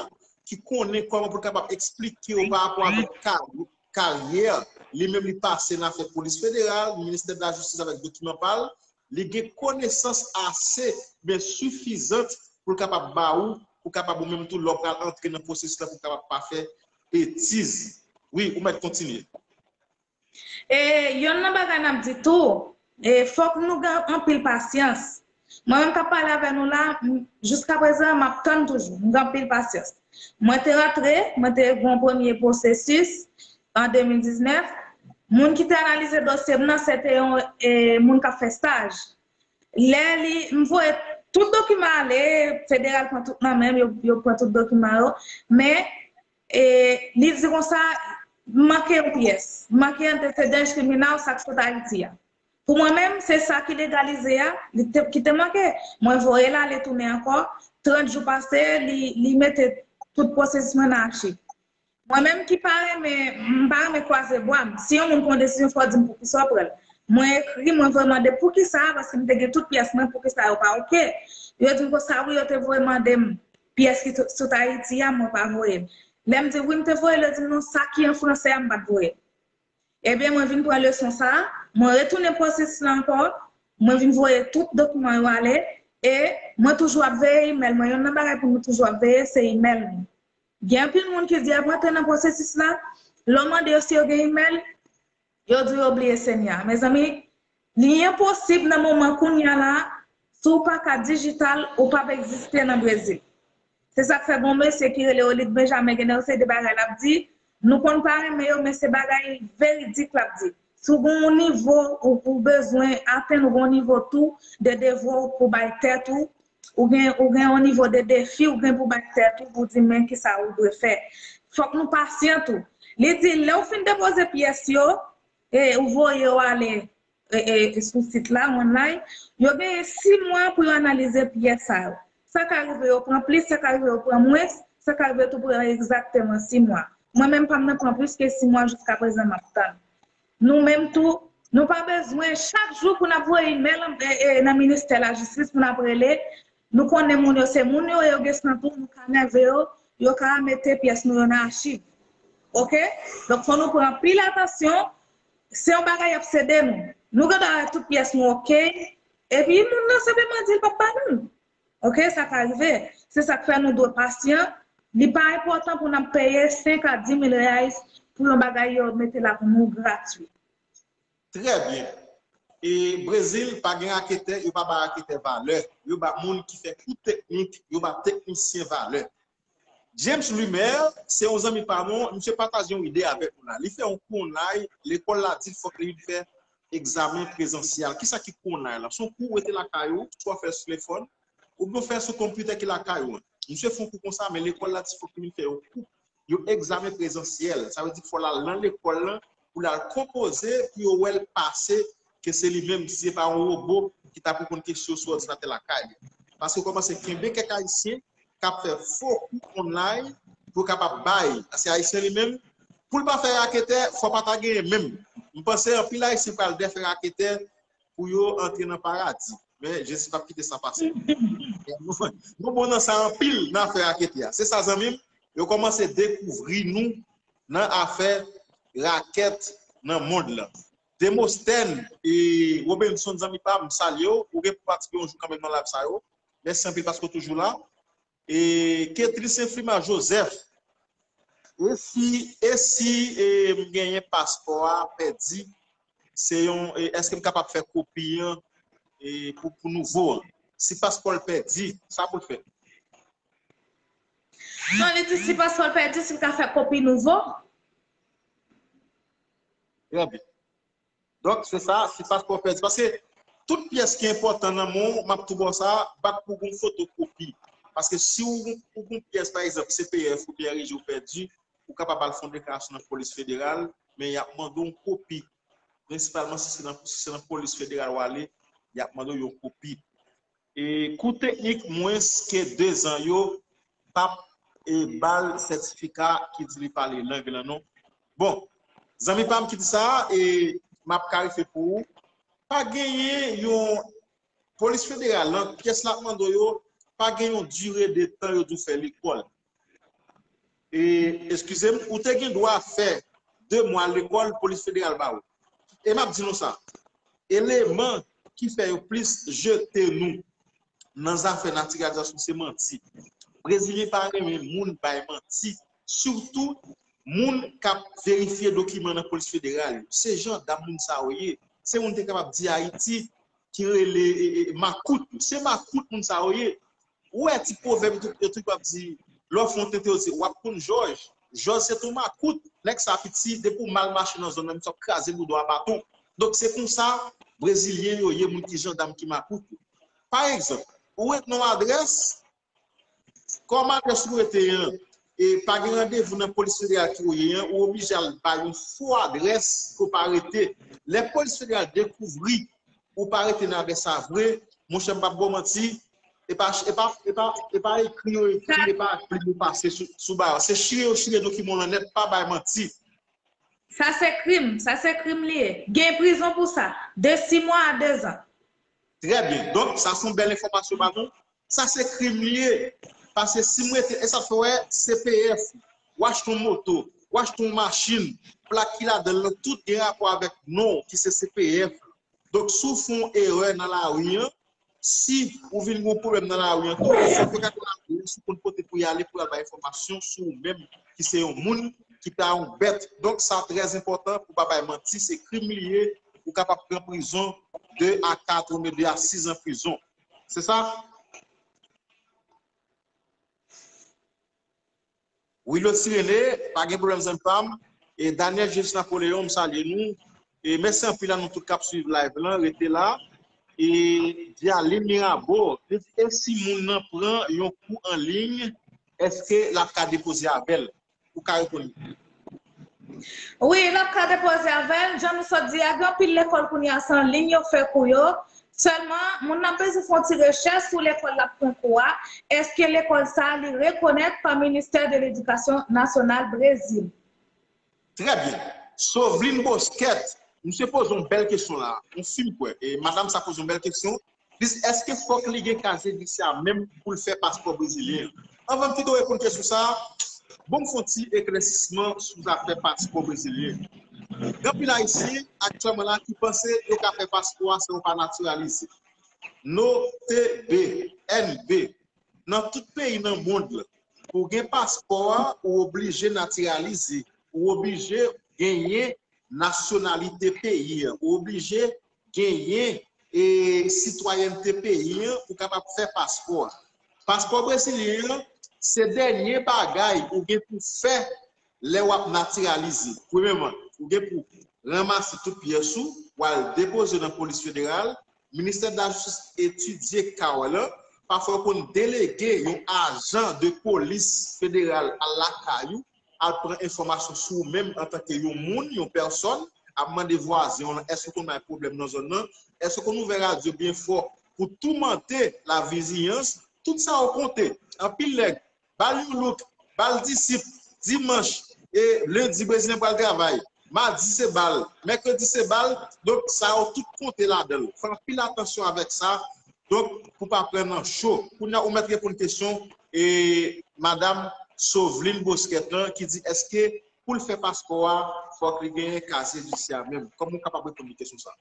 ki konnen kòman pou l kapab eksplike w pa rapò avèk ka- karyè. Li menm li pase nan afè polis federal, ministè de la jistis avèk dokiman pa l. Li gen konesans ase, men sifizant pou l kapab ba ou, pou kapab ou menm tou, lè w pral antre nan pwosesis la, pou w kapab pa fè betiz. Wi, ou mèt kontinye. E yonn nan bagay n ap di tou, e fòk nou gen anpil pasyans. Mwen menm k ap pale avè nou la, m- jiskaprezan, m ap tann toujou. M gen anpil pasyans. Mwen te rantre, mwen te gen yon premye pwosesis an de mil diznèf. Moun ki te analize dosye m nan, se te yon e, moun k ap fè staj. Lè li, m voye tout dokiman ale, federal pran tout nan men m, yo, yo pran tout dokiman yo. Men, e, li di konsa, manke yon pyès. Manke antecedent criminal, sa k sot Ayiti a. Pou mwen menm, se sa ki legalize a, li te, ki te manke. Mwen voye l ale tounen ankò. Trant jou pase, li, li mete tout pwosesis mwen nan achiv. Mwen menm ki pa renmen, m pa renmen kwaze bwa m. Si yon moun pran desizyon, fò w di m poukisa w pran l. Mwen ekri, mwen voye mande poukisa, paske m te gen tout pyès mwen, poukisa yo pa oke. Yo di m konsa, wi, yo te voye mande m pyès ki sot- sot Ayiti a, mwen pa voye l. Lè m di wi, m te voye l, yo di m non, sa ki an franse a, m pa t voye l. Ebyen, mwen vin pran leson sa a, mwen retounen pwosesis la ankò, mwen vin voye tout dokiman yo ale, e mwen toujou ap veye imèl mwen. Yonn nan bagay pou nou toujou ap veye, se imèl nou. Gen anpil moun ki di y ap rantre nan pwosesis la, lè w mande yo si yo gen imèl, yo di yo bliye Senyè a. Mezanmi, li enposib nan moman kounye a la, si w pa ka dijital, ou p ap egziste nan Brezil. Se sa k fè gen yon mesye ki rele Olid Benjamin, gen yon seri de bagay l ap di, nou konn pa renmen yo, men se bagay veridik l ap di. Si w gen yon nivo, ou, ou bezwen atenn, ou gen yon nivo tou de devwa w pou bay tèt ou, ou gen, ou gen yon nivo de defi, ou gen pou bay tèt ou, pou di men kisa ou dwe fè. Fòk nou pasyan tou. Li di, lè w fin depoze pyès yo, e ou voye yo ale, e, e, sou sit la, online, yo genyen sis mwa pou yo analize pyès sa yo. Sa ka rive yo pran plis, sa ka rive yo pran mwens, sa ka rive tou pran egzakteman sis mwa. Mwen menm pa m nan pran plis ke sis mwa, jiskaprezan m ap tann. Nou menm tou, nou pa bezwen chak jou pou n ap voye imèl, e, e, nan ministè lajistis pou n ap rele. Nou konnen moun yo se moun yo, yo gen san tou, nou ka nève yo, yo ka mete pyès nou yo nan achiv. Oke? Donk, fò nou pran anpil atansyon. Se yon bagay y ap sede nou. Nou gen dwa wè tout pyès nou oke. Epi, moun nan senpleman di l p ap ba nou l. Oke? Sa ka rive. Se sa k fè nou dwe pasyan. Li pa enpòtan pou n ap peye senk a dis mil reais pou yon bagay yo mete la pou nou gratwi. Trè byen. E Brezil pa gen raketè, yo pa ba raketè valè. Yo ba moun ki fè kou teknik, yo ba teknisyen valè. James Lumer, se yon zanmi pa nou, misye pataje yon ide avèk nou la. Li fè yon kou online, lekòl la di l fòk li vin fè egzamen prezansyèl. Kisa ki kou online la? Se yon kou ou rete lakay ou, swa w fè l sou telefòn, oubyen w fè l sou konpitè ki lakay ou an. Misye fè yon kou konsa, men lekòl la di fòk li vin fè yon kou, yon egzamen prezansyèl. Sa vle di fò l al nan lekòl lan pou l al konpoze, pou yo wè l pase, ke se li menm, si se pa yon wobo ki t ap reponn kesyon sou òdinatè lakay li. Paske yo kòmanse kenbe kèk Ayisyen k ap fè fo kou online pou yo kapab bay. Paske Ayisyen li menm, pou l pa fè raketè, fò pa ta genyen menm. M panse anpil Ayisyen pral dèfè raketè pou yo antre nan paradi. Men Jezi p ap kite sa pase. Nou, nou bon nan sa anpil nan afè raketè a. Se sa, zanmi m, yo kòmanse dekouvri nou nan afè rakèt nan mond lan. Demostèn e Robenson, zanmi pa m, m salye w. Ou gen pou patisipe yon jou kanmenm nan live sa yo. Mèsi anpil paske w toujou la. E Ketri Senfima Joseph, e si, e si e, m genyen paspò a pèdi, se yon, e, èske m kapab fè kopi an e, pou, pou nouvo an? Si paspò l pèdi, sa pou l fè? Non, li di si paspò l pèdi, si l ka fè kopi nouvo. Trè byen. Donk, se sa, si paspò pèdi. Paske tout pyès ki enpòtan nan men w, m ap tou ba w sa, bat pou gon fotokopi. Paske si w, ou gon pyès, pa egzanp, C P F oubyen R E G ou pèdi, ou kapab al fè yon deklarasyon nan polis federal, men y ap mande w yon kopi. Prensipalman, si se nan, si se nan polis federal w ale, y ap mande w yon kopi. E kou teknik mwens ke de zan yo p ap e, ba l sètifika ki di li pale lang lan non. Bon, zanmi pa m ki di sa, e m ap klarifye pou ou, pa genyen yon, polis federal lan, pyès l ap mande w yo, pa gen yon dire de tan yo di w fè lekòl. E, eskize m, ou te gen dwa fè de mwa lekòl polis federal ba ou. E m ap di nou sa, eleman ki fè yo plis jete nou nan zafè natiralizasyon se manti. Brezilyen pa renmen moun bay manti, sitou moun k ap verifye dokiman nan polis federal yo. Se jandam moun sa yo ye. Se moun te kapab di Ayiti ki rele e, e, makout. Se makout moun sa yo ye. Ou wè ti pwovèb yo tou ap di, lè w fè yon tenten yo di w ap konn jòj. Jòj se ton makout. Nèg sa piti, depi w mal mache nan zòn nan, misye ap kraze bouda w a baton. Donk se konsa brezilyen yo ye, moun ki jandam ki makout yo. Pa egzanp, ou ret nan yon adrès, kòm adrès ou rete an, e pa gen randevou nan polis federal ki ou ye an, ou oblije al bay yon fo adrès ke w pa rete. Lè polis federal dekouvri ou pa rete nan adrès sa vre, monchè, m p ap ba w manti, e pa, e pa, e pa, e pa ekri yo ekri, e pa plim yo pase sou, sou bagay. Se chire yo chire dokiman w lan nèt, pa bay manti. Sa se krim, sa se krim li ye. Gen prizon pou sa, de sis mwa a de zan. Trè byen. Donk, sa se yon bèl enfòmasyon ba nou. Sa se krim li ye. Paske si m rete, e sa fè w wè C P F, w achte yon moto, w achte yon machin, plak ki ladan l lan, tout gen rapò avèk non w ki se C P F. Donk, si w fè yon erè nan lari an, si ou vin gen yon pwoblèm nan lari an tou, sa fè ka gen lari an, si w konn kote pou y ale pou y al bay enfòmasyon sou ou menm ki se yon moun, ki pa yon bèt. Donk, sa trè enpòtan pou pa bay manti, se krim li ye, ou kapab pran prizon de a kat, de a sis an prizon. Se sa? Wilosy René, pa gen pwoblèm zanmi pa m. E Daniel Jesus Napoleon, m salye nou. E mèsi anpil a nou tout k ap swiv live lan, rete la. E Dialine Mirabeau, li di, e si moun nan pran yon kou an liy, èske l ap ka depoze avè l? Ou ka reponn li. Wi, l ap ka depoze avè l. Jan nou sot di a, gen anpil lekòl kounye a se an liy yo fè kou yo. Sèlman, moun nan bezwen fè yon ti rechèch sou lekòl l ap pran kou a. Èske lekòl sa a li rekonèt pa Ministè de Ledikasyon Nasyonal Brezil? Trè byen. Sovlin Bosquet, misye poze yon bèl kesyon la. Yon fi m kwè. E madanm sa poze yon bèl kesyon. Li di, èske fòk li gen kazye jidisya menm pou l fè paspò brezilyen an? Anvan m kite w reponn kesyon sa a, bon m fè yon ti eklèsisman sou zafè paspò brezilyen. Gen anpil Ayisyen aktyèlman la ki panse yo ka fè paspò a san yo pa natiralize. Note byen, N B, nan tout peyi nan mond lan, pou w gen paspò a, ou oblije natiralize, ou oblije genyen nasyonalite peyi an, ou oblye genyen e, sitwayènte peyi an pou kapab fè paspò a. Paspò brezilyen an, se dènye bagay ou gen pou fè lè w ap natiralize. Premyèman, ou gen pou ranmase tout pyès ou, w al depoze nan polis federal, Ministè de la Jistis etidye ka w lan, pafwa yo konn delege yon ajan de polis federal al lakay ou, al pran enfòmasyon sou ou menm antanke yon moun, yon pèsòn, ap mande vwazen w lan, èske w konn bay pwoblèm nan zòn nan, èske w konn ouvè radyo byen fò pou toumante laviziyans, tout sa yo konte. Anpil nèg, ba l yon look, ba l disip, dimanch, e lendi, brezilyen pral travay, madi se bal, mèkredi se bal, donk sa yo tout konte ladan l. Fè anpil atansyon avèk sa, donk pou pa pran nan cho. Kounye a, ou mèt reponn kesyon e madanm Sovlin Bosquet lan ki di èske pou l fè paspò a, fòk li genyen kazye jidisyè a menm. Kòman ou kapab reponn li kesyon sa a?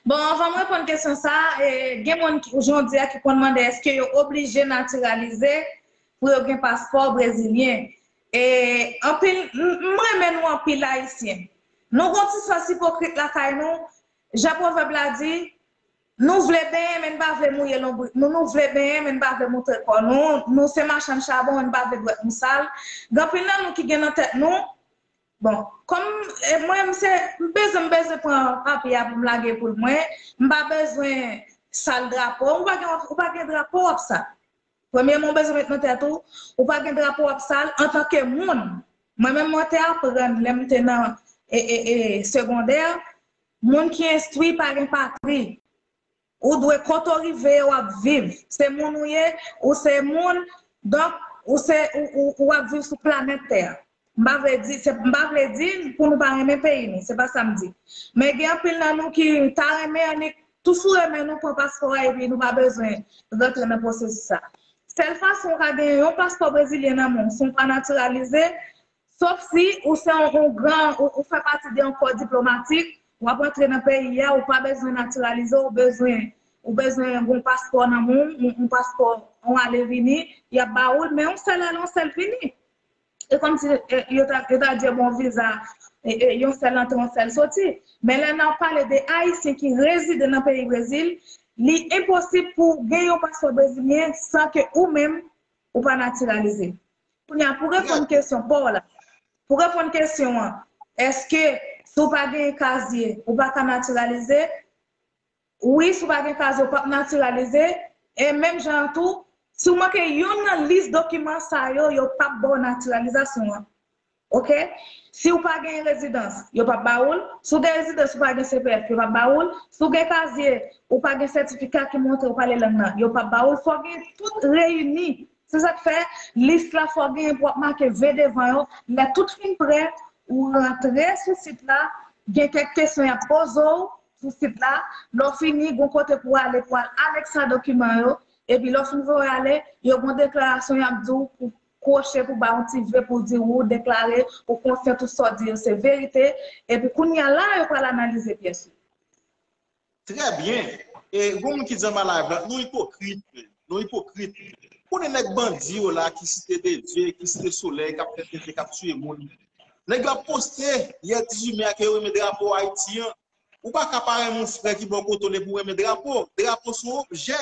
Bon, anvan m reponn kesyon sa, e, gen moun ki, jodi a, ki konn mande èske yo oblije natiralize pou yo gen paspò brezilyen. E, anpil, m m renmen nou anpil Ayisyen. Nou gon ti sans ipokrit lakay nou, jan pwovèb la di, nou vle benyen, men n pa vle mouye lonbrit nou, nou vle benyen, men n pa vle moutre kò nou, nou se machann chabon, men n pa vle dwèt nou sal. Gen anpil nan nou ki gen nan tèt nou, bon, kòm e, mwen, m se, m bezwen, m bezwen pran papye a pou m lage poul mwen, m pa bezwen sal drapo, ou pa gen, ou pa gen drapo w ap sal. Premyèman, ou bezwen met nan tèt ou, ou pa gen drapo w ap sal antanke moun. Mwen menm, mwen te aprann lè m te nan e, e, e, segondè, moun ki enstwi pa gen patri. Ou dwe kote w rive, w ap viv. Se moun ou ye, ou se moun, donk, ou se, ou, ou, ou ap viv sou planèt tè a. M pa vle di, se, m pa vle di pou nou pa renmen peyi nou, se pa sa m di. Men gen anpil nan nou ki ta renmen annik tou foure men nou pran paspò a epi nou pa bezwen rantre nan pwosesis sa. Sèl fason w ka gen yon paspò brezilyen nan men w, si w pa natiralize, sof si ou se yon, yon gran, ou, ou fè pati de yon kò diplomatik, w ap rantre nan peyi a, ou pa bezwen natiralize, ou bezwen, ou bezwen yon paspò nan men w, yon, yon paspò, yon ale vini, y ap ba ou l, men yon sèl ale, yon sèl vini. E kòmsi e, yo ta, yo ta di bon viza, e, e, yon sèl antre, yon sèl soti. Men lè n ap pale de Ayisyen ki rezide nan peyi Brezil, li enposib pou w gen yon paspò brezilyen san ke ou menm ou pa natiralize. Kounye a, pou reponn kesyon pa w la, pou reponn kesyon an, èske si w pa gen kazye, ou pa ka natiralize? Wi, si w pa gen kazye, ou p ap natiralize. E menm jan an tou, si w manke youn nan lis dokiman sa yo, yo p ap ba w natiralizasyon an. Oke? Si w pa gen rezidans, yo p ap ba ou l. Si w gen rezidans, ou pa gen C P F, yo p ap ba ou l. Si w gen kazye, ou pa gen sètifika ki montre ou pale lang nan, yo p ap ba ou l. Fò w gen tout reyini. Se sa k fè lis la fò w genyen pou w ap make V devan yo. Lè tout fin prè, ou rantre sou sit la, gen kèk kesyon y ap poze w sou sit la. Lè w fini, gon kote pou w ale pou w al anekse a dokiman yo. Epi lè w fin voye ale, yo gon deklarasyon y ap di w pou kwoche pou ba yon ti V pou di w ou deklare, ou konsyan tout sa w di yo se verite. Epi kounye a la, yo pral analize pyès ou. Trè byen. E gon moun ki di anba live la, nou ipokrit, men. Nou ipokrit. Konnen nèg bandi yo la ki site Dedye, ki site Solèy, k ap fè tete, k ap tiye moun. Nèg yo ap poste yè dizuit me a ke yo renmen drapo Ayiti an. Ou pa ka pa renmen yon frè ki bò kote w epi w renmen drapo. Drapo se yon objè.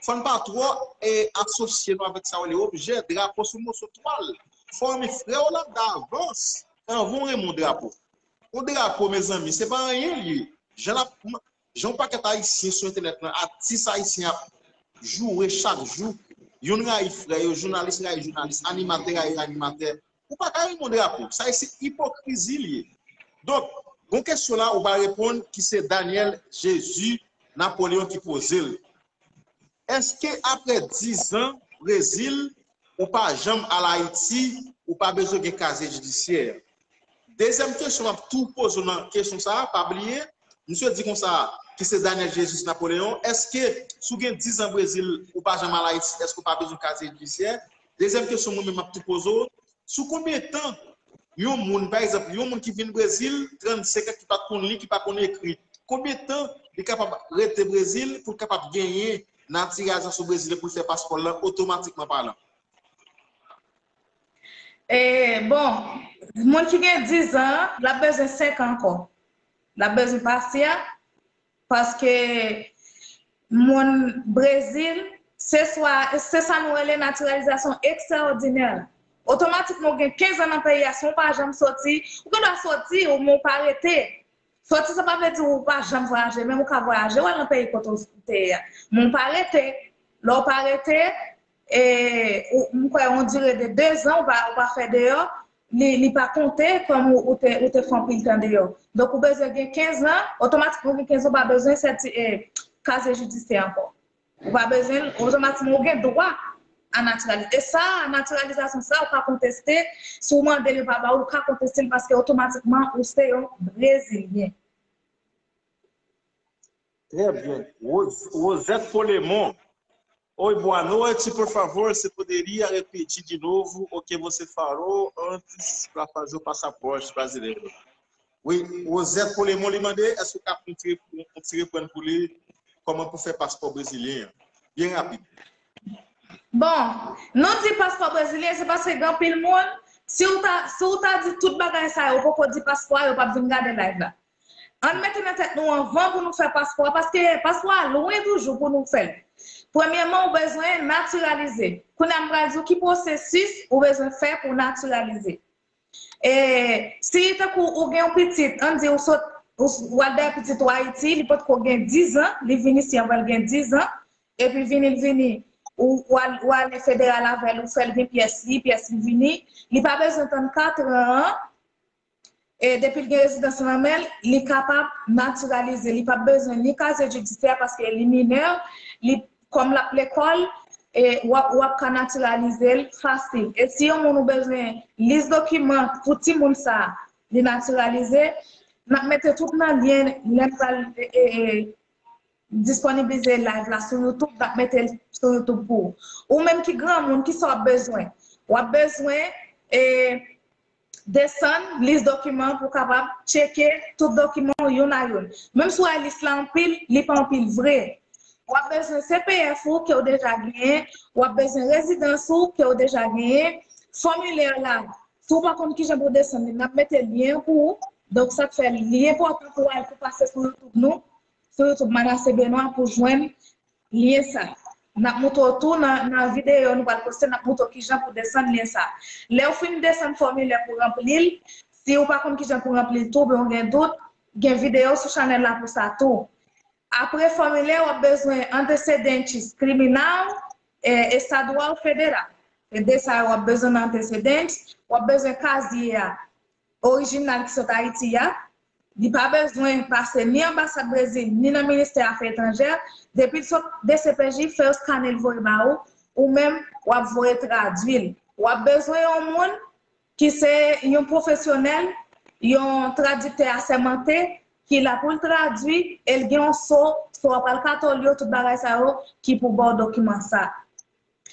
Fò n pa twò e, asosye nou avèk sa yo rele objè. Drapo se yon moso twal. Fò w renmen frè w la davans anvan w renmen yon drapo. Yon drapo, mezanmi, se pa anyen l ye. Jan l ap, jan yon pakèt Ayisyen sou entènèt lan, atis ayisyen ap joure chak jou. Youn rayi frè yo, jounalis rayi jounalis, animatè rayi animatè. Ou pa ka renmen yon drapo. Sa se ipokrizi l ye. Donk, gon kesyon la ou pa reponn ki se Daniel Jesus Napoleon ki poze l. Èske apre diz an Brezil, ou pa janm al Ayiti, ou pa bezwen gen kazye jidisyè? Dezyèm kesyon m ap tou poze w nan kesyon sa a, pa bliye, misye di konsa, ki se Daniel Jesus Napoleon, èske si w gen diz an Brezil, ou pa janm al Ayiti, èske w pa bezwen kazye jidisyè? Dezyèm kesyon mwen menm m ap tou poze w, sou konbyen tan yon moun, pa egzanp, yon moun ki vin Brezil, trannsenk an, ki pa t konn li, ki pa konn ekri, konbyen tan li kapab rete Brezil pou l kapab genyen natiralizasyon brezilyen pou l fè paspò l lan otomatikman palan? E, bon, moun ki gen diz an, l ap bezwen senk an ankò. L ap bezwen pasyan, paske moun Brezil, se swa, se sa nou rele natiralizasyon ekstraòdinè. Otomatikman, ou gen kenz an nan peyi a, si w pa janm soti, ou gen dwa soti, ou, men w pa rete. Soti, sa pa vle di ou pa janm vwayaje, menm ou ka vwayaje, w al nan peyi kote w te ye a. Men w pa rete. Lè w pa rete, e, ou, m kwè yon dire de de zan, ou pa, ou pa fè deyò, li, li pa konte kòm ou, ou te, ou te fè anpil tan deyò. Donk, ou bezwen gen kenz an, otomatikman ou gen kenz an, ou pa bezwen sèti, e, kazye jidisyè ankò. Ou pa bezwen l, otomatikman ou gen dwa a natiralize. E sa, natiralizasyon sa, ou ka konteste, si w mande l, yo pa ba ou, ou ka konteste l paske otomatikman ou se yon Brezilyen. Très bien. Rose- Rosette Polemon. Oi, boa noite, por favor, você poderia repetir de novo o que você falou antes para fazer o passaporte brasileiro? Wi, Rosette Polemon li mande, èske w ka fè yon ti, yon ti reprann pou li, kòman pou fè paspò brezilyen an? Byen rapid. Bon, nou di paspò brezilyen, se paske gen anpil moun, si w ta, si w ta di tout bagay sa yo, ou poko di paspò a, yo p ap vin gade live la. Ann mete nan tèt nou anvan pou nou fè paspò a, paske paspò a lwen toujou pou nou fè l. Premyèman, ou bezwen natiralize. Kounye a, m pral di w ki pwosesis ou bezwen fè pou natiralize. E si tankou ou gen yon pitit, ann di ou sot, ou, ou al dèyè pitit ou Ayiti, li potko gen diz an, li vin isi anvan l gen diz an, epi vini l vini, ou, ou al, ou ale federal avè l, ou fè l gen pyès li, pyès li vini, li pa bezwen tann kat an an, e depi l gen rezidans nan men l, li kapab natiralize, li p ap bezwen ni kazye jidisyè paske li minè, li, kòm l ap lekòl, e w ap, w ap ka natiralize l fasil. E si yon moun ou bezwen lis dokiman pou timoun sa, li natiralize, n ap mete tout nan lyen, lè n pral, e, e, disponibilize live la sou YouTube, n ap mete l sou YouTube pou ou. Ou menm ki granmoun, kisa w ap bezwen? W ap bezwen, e, desann lis dokiman pou w kapab tcheke tout dokiman w youn a youn. Menm si w wè lis la anpil, li pa anpil vre. W ap bezwen C P F ou ke w deja genyen, w ap bezwen rezidans ou ke w deja genyen, fòmilè la, si w pa konn kijan pou w desann li, n ap mete lyen pou ou. Donk, sa k fè li enpòtan pou w al pou pase sou YouTube nou, sou YouTube Manassé Benoît pou jwenn lyen sa. N ap montre w tou nan, nan videyo nou pral poste, n ap montre w kijan pou desann lyen sa. Lè w fin desann fòmilè pou ranpli l, si w pa konn kijan pou ranpli l tou, oubyen w gen dout, gen videyo sou chanèl la pou sa tou. Apre fòmilè, w ap bezwen antecedentes criminal, e, estadual, federal. Se de sa yo w ap bezwen nan antecedentes, w ap bezwen kazye a, orijinal ki sot Ayiti a. Li pa bezwen pase ni anbasad Brezil, ni nan ministè afè etranjè. Depi l sot D C P J, fè yo skane l voye ba ou, ou menm w ap voye tradui l. W ap bezwen yon moun ki se yon pwofesyonèl, yon tradiktè asèmante, ki la pou l tradui, e l gen yon so, so a pral katòl yo, tout bagay sa yo, ki pou ba w dokiman sa.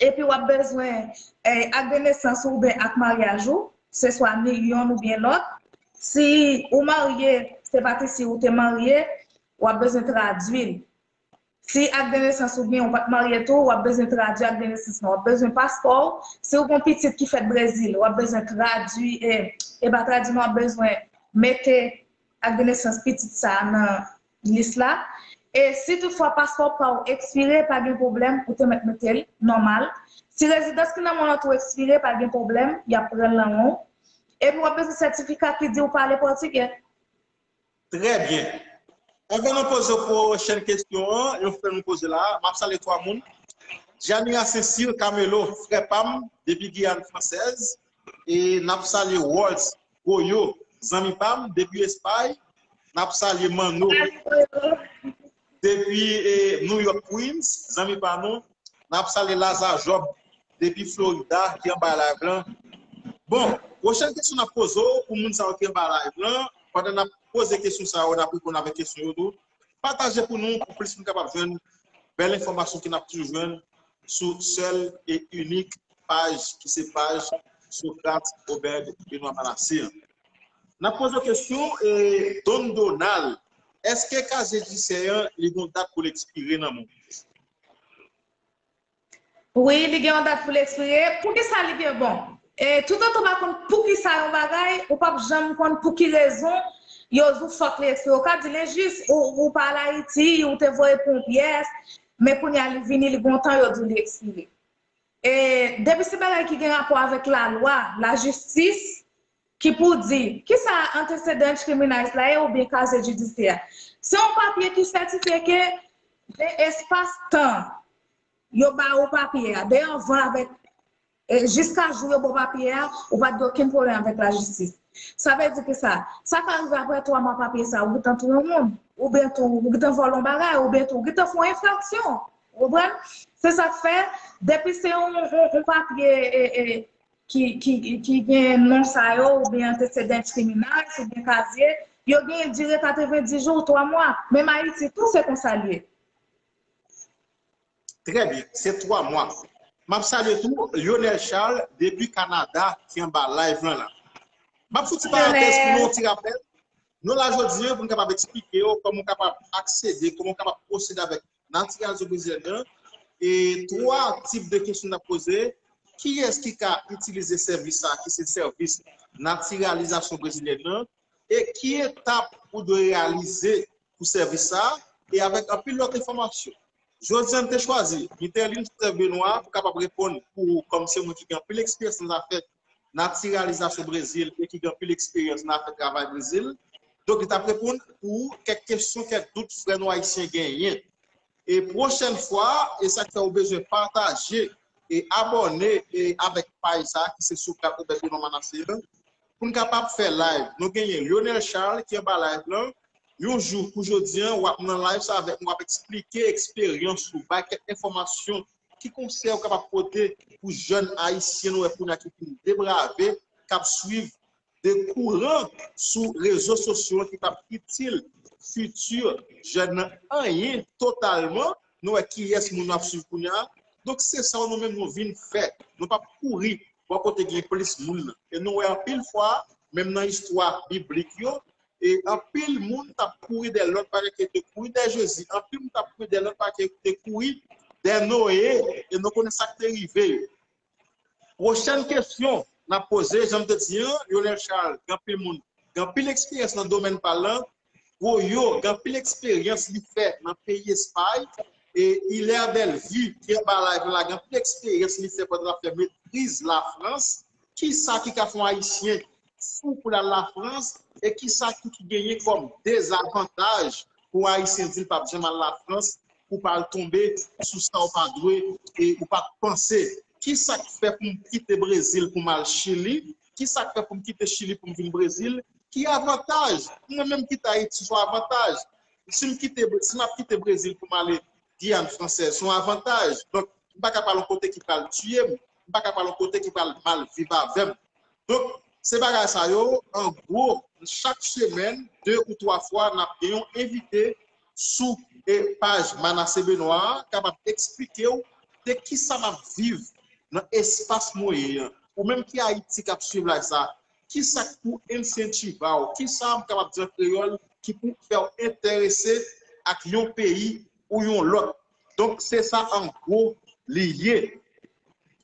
Epi w ap bezwen, e, ak de nesans ou oubyen ak maryaj ou, se swa ni yonn oubyen lòt. Si ou marye, se pa ti si ou te marye, w ap bezwen tradui l. Si ak de nesans ou gen, ou pa t marye tou, w ap bezwen tradui ak de nesans lan. W ap bezwen paspò w. Si ou gen yon pitit ki fèt Brezil, w ap bezwen tradui, e, e pa tradui non, w ap bezwen mete ak de nesans pitit sa a nan lis la. E si toutfwa paspò pa w ekspire, pa gen pwoblèm, ou te mèt mete l nòmal. Si rezidans ki nan men w lan tou ekspire, pa gen pwoblèm, y ap pran l nan men w. Epi w ap bezwen sètifika ki di w pale pòtigè. Trè byen. Anvan nou poze pwochèn kesyon an, yon frè nou poze la, m ap salye twa moun. Janira Cecile Camelo, frè pa m, depi Giyàn Fransèz. E n ap salye Waltz Goyo, zanmi pa m, depi Espay. N ap salye Manno, depi, e, New York, Queens, zanmi pa nou. N ap salye Laza Job depi Florida ki anba live lan. Bon, pwochèn kesyon n ap poze w pou moun sa yo ki anba live lan, pandan n ap poze kesyon sa yo, n ap reponn avèk kesyon yo tou. Pataje pou nou, pou plis moun kapab jwenn bèl enfòmasyon ke n ap toujou jwenn sou sèl e inik paj ki se paj Socrate Obed Benoît Manassé an. N ap poze w kesyon, e, Don Donald, èske kazye jidisyè an li gon dat pou l ekspire nan men w? Wi, li gen yon dat pou l ekspire. Poukisa li gen bon? E, toutotan w pa konn poukisa yon bagay, ou p ap janm konn pou ki rezon yo di w fòk li ekspire. Ou ka di l enjis, ou, ou pa al Ayiti, ou te voye pou yon pyès, men kounye a li vini, li gon tan yo di w li ekspire. E, depi se bagay ki gen rapò avèk lalwa, lajistis, ki pou di, kisa antecedentes criminais la ye oubyen kazye jidisyè a. Se yon papye ki sètifye ke de espas tan yo ba ou papye a. Dayè, anvan avèk, e, jiska jou yo ba w papye a, ou pa t gen okenn pwoblèm avèk lajistis. Sa vle di ki sa? Sa ka rive apre twa mwa papye sa, ou gentan touye yon moun, oubyen tou, ou gentan vòlè yon bagay, oubyen tou, ou gentan fè yon enfraksyon. Ou konprann? Se sa k fè, depi se yon, yon, yon papye, e, e, ki, ki, ki gen non sa yo, oubyen antesedan kriminèl, oubyen kazye, yo gen dire katrevenndis jou, twa mwa. Menm Ayiti tou, se konsa l ye. Trè byen, se twa mwa. M ap salye tou Lionel Charles depi Kanada ki anba live lan la. M ap fouti parantèz pou nou yon ti rapèl. Nou la jodi an pou n kapab eksplike w kòman w kapab aksede, kòman w kapab pwosede avèk natiralizasyon brezilyen nan. E twa tip de kesyon n ap poze. Kiyès ki ka itilize sèvis sa, ki se sèvis natiralizasyon brezilyen nan? E ki etap ou dwe reyalize pou sèvis sa? E avèk anpil lòt enfòmasyon. Jodi an, m te chwazi Mitelin Joseph Benoît pou kapab reponn pou ou, kòm se moun ki gen anpil eksperyans nan zafè natiralizasyon Brezil e ki gen anpil eksperyans nan afè travay Brezil. Donk, li t ap reponn pou ou kèk kesyon, kèk dout frè nou ayisyen genyen. E pwochèn fwa, e sa k fè ou bezwen pataje e abòne e avèk paj sa a ki se Socrate Robert Benoît Manassé an, pou n kapab fè live. Nou genyen Lionel Charles ki anba live lan. Yon jou kou jodi an, w ap nan live sa avèk nou, w ap eksplike eksperyans ou, bay kèk enfòmasyon, ki konsèy ou kapab pote pou jèn ayisyen nou wè kounye a ki fin debrave, k ap swiv de kouran sou rezo sosyo ki p ap itil fiti jèn nan anyen totalman. Nou wè kiyès moun yo ap swiv kounye a. Donk, se sa nou menm nou vin fè. Nou p ap kouri bò kote gen plis moun nan. E nou wè anpil fwa, menm nan istwa biblik yo, e anpil moun t ap kouri dèyè lòt bagay ke te kouri dèyè Jezi. Anpil moun t ap kouri dèyè lòt bagay ke te kouri dèyè Noye. E nou konnen sa k te rive yo. Pwochèn kesyon n ap poze, jan m te di an, Lionel Charles, gen anpil moun, gen anpil eksperyans nan domèn pa l lan. Goyo, gen anpil eksperyans li fè nan peyi Espay. E Hilaire Bellevue, ki anba live la, gen anpil eksperyans li fè pandan l ap fè metriz Lafrans. Kisa ki ka fè yon Ayisyen fou pou l al Lafrans? E kisa ki, ki genyen kòm dezavantaj pou Ayisyen di l p ap janm al Lafrans, pou pa al tonbe sou sa w pa dwe e ou pa t panse? Kisa k fè pou m kite Brezil pou m al Chili? Kisa k fè pou m kite Chili pou m vin Brezil? Ki avantaj? Mwen menm kite Ayiti, se yon avantaj. Si m kite, si m ap kite Brezil pou m ale Giyàn Fransèz, se yon avantaj. Donk, m pa ka pral yon kote ki pral tiye m. M pa ka pral yon kote ki pral mal viv avè m. Donk, se bagay sa yo, an gwo, chak semèn, de ou twa fwa, n ap gen yon envite sou, e, paj Manassé Benoît a, kapab eksplike w de kisa m ap viv nan espas mwen ye an. Ou menm ki Ayiti k ap swiv live sa, kisa k pou ensentiva w? Kisa m kapab di an kreyòl ki pou fè w enterese ak yon peyi ou yon lòt? Donk, se sa an gwo li ye.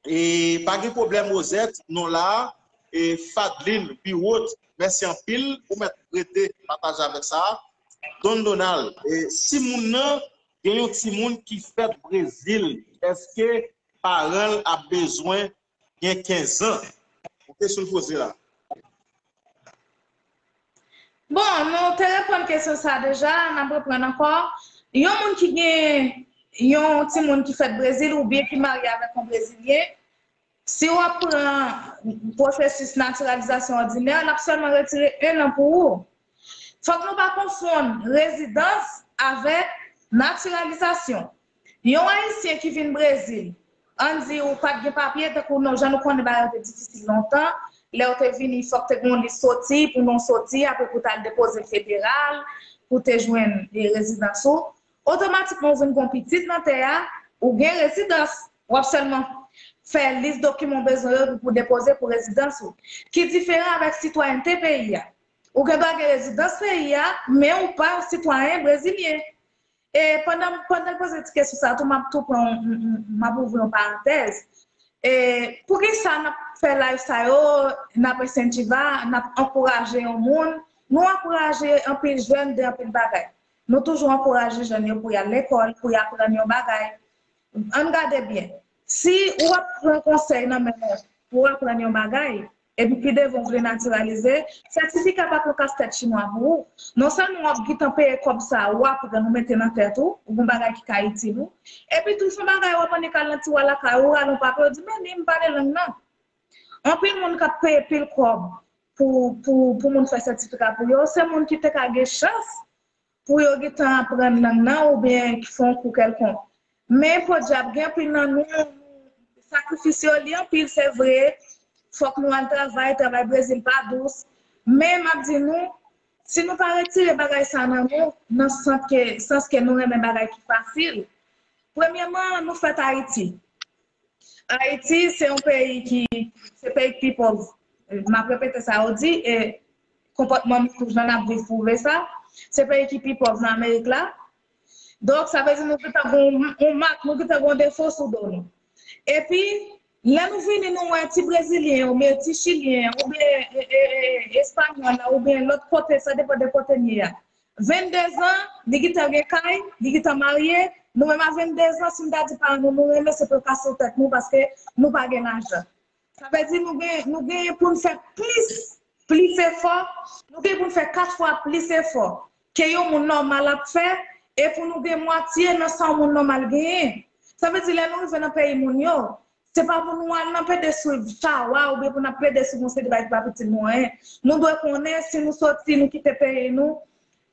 E pa gen pwoblèm, Rosette, nou la. E Fadlin Biwot, mèsi anpil. Ou mèt rete pataje avèk sa. Don Donald, e si moun nan gen yon timoun ki fèt Brezil, èske paran l ap bezwen gen kenz an? Yon kesyon l poze la. Bon, nou te reponn kesyon sa deja, n ap reprann ankò. Yon moun ki gen yon timoun ki fèt Brezil oubyen ki marye avèk yon Brezilyen, si w ap pran pwosesis natiralizasyon òdinè, n ap sèlman retire en an pou ou. Fòk nou pa konfonn rezidans avèk natiralizasyon. Yon Ayisyen ki vin Brezil, ann di ou pa t gen papye, tankou nou, jan nou konnen bagay yo te difisil lontan, lè w te vini, fòk te gen yon lis soti, pou non w soti, apre pou w t al depoze federal, pou w te jwenn, e, rezidans ou. Otomatikman, ou vin gen yon pitit nan tè a, ou gen rezidans. W ap sèlman fè lis dokiman w bezwen yo pou w depoze pou rezidans ou. Ki diferan avèk sitwayènte peyi a. Ou gen dwa gen rezidans peyi a, men ou pa yon sitwayen brezilyen. E pandan, pandan l poze ti kesyon sa a tou, m ap tou pran yon, yon, yon, m ap ouvri yon parantèz. E poukisa n ap fè live sa yo, n ap ensentiva, n ap ankouraje yon moun? Nou ankouraje anpil jèn de anpil bagay. Nou toujou ankouraje jèn yo pou y al lekòl, pou y aprann yon bagay. Ann gade byen. Si ou ap pran konsèy nan men moun pou w aprann yon bagay, epi pi devan ou vle natiralize, sètifika pa pran kastèt chinwa pou ou. Non sèlman w ap gentan peye kòb sa a, w ap pran ou mete nan tèt ou, ou gen bagay ki ka itil ou. Epi tou, se yon bagay w ap annik al nan tiwa lakay ou, rale yon papye, ou di, "Men li, m pale lang nan." Anpil moun k ap peye pil kòb pou, pou, pou moun fè sètifika pou yo, se moun ki te ka gen chans pou yo gentan aprann lang nan oubyen ki fè yon kou kèlkonk. Men podyab, gen anpil nan nou, sakrifis yo li anpil, se vre, fòk nou al travay, travay Brezil pa dous. Men m ap di nou, si nou pa retire bagay sa nan nou, nan sans ke, sans ke nou renmen bagay ki fasil, premyèman, nou fèt Ayiti. Ayiti, se yon peyi ki, se peyi ki pi pòv. M ap repete sa yo di, e konpòtman nou, jan n ap viv pwouve sa. Se peyi ki pi pòv nan Amerik la. Donk, sa vle di nou gentan gen yon, yon mak, nou gentan gen yon defo sou do nou. Epi, lè nou vini, nou wè ti Brezilyen, oubyen ti Chilyen, oubyen e, e, e, Espanyòl la, oubyen lòt kote, sa depann de kote n ye a. Venndezan, li gentan gen kay, li gentan marye. Nou menm a venndezan, si n ta di paran nou, nou renmen, se pou yo kase tèt nou paske nou pa gen lajan. Sa vle di nou gen, nou genyen pou n fè plis, plis efò, nou gen pou n fè kat fwa plis efò ke yon moun nòmal ap fè, e pou nou gen mwatye nan sa yon moun nòmal genyen. Sa vle di lè nou rive nan peyi moun yo, se pa pou nou al nan plede swiv chawa oubyen pou n ap plede swiv yon seri de bagay ki p ap itil nou anyen. Nou dwe konnen si nou soti, nou kite peyi nou,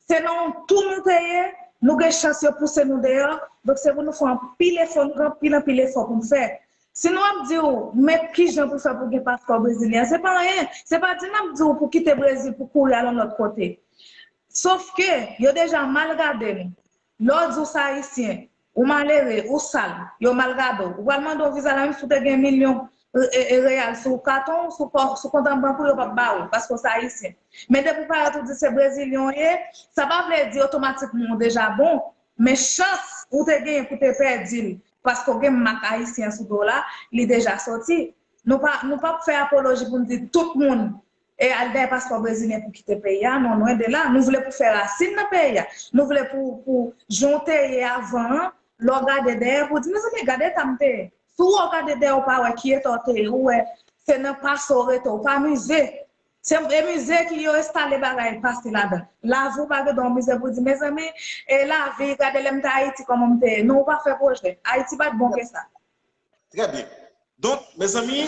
se nan yon tou nou te ye, nou gen chans yo pouse nou deyò. Donk se pou nou fè anpil efò, nou gen anpil, anpil efò pou n fè. Si nou ap di w, men kijan pou fè pou gen paspò brezilyen, se pa anyen. Se pa di n ap di w pou kite Brezil pou kouri al yon lòt kote. Sòf ke yo deja mal gade nou. Lè w di w se ayisyen, ou malere, ou sal, yo mal gade w. Ou pral mande yon viza la, menm si w te gen milyon e, e, e reyal sou katon w, sou kò, sou kont an bank ou, yo p ap ba ou, paske w se ayisyen. Men depi w parèt ou di se brezilyen w ye, sa pa vle di otomatikman w deja bon, men chans ou te genyen pou te pèdi l, paske w gen mak ayisyen sou do w la, li deja soti. Nou pa, nou p ap fè apoloji pou n di tout moun e al dèyè paspò brezilyen pou kite peyi a. Non, lwen de la. Nou vle pou fè rasin nan peyi a. Nou vle pou, pou jan w te ye avan an, lè w gade dèyè, pou w di, mezanmi, gade eta m te ye. Si w wè w gade dèyè, w pa wè ki eta w te ye, ou wè se nan pase w rete, w pa mize. Se e mize ki yo enstale bagay pase ladan. Lavi w pa gen dwa mize pou w di, mezanmi, e lavi, gade lè m te Ayiti, kòman m te ye. Non, ou pa fè pwojè. Ayiti pa t bon ke sa. Trè byen. Donk, mezanmi,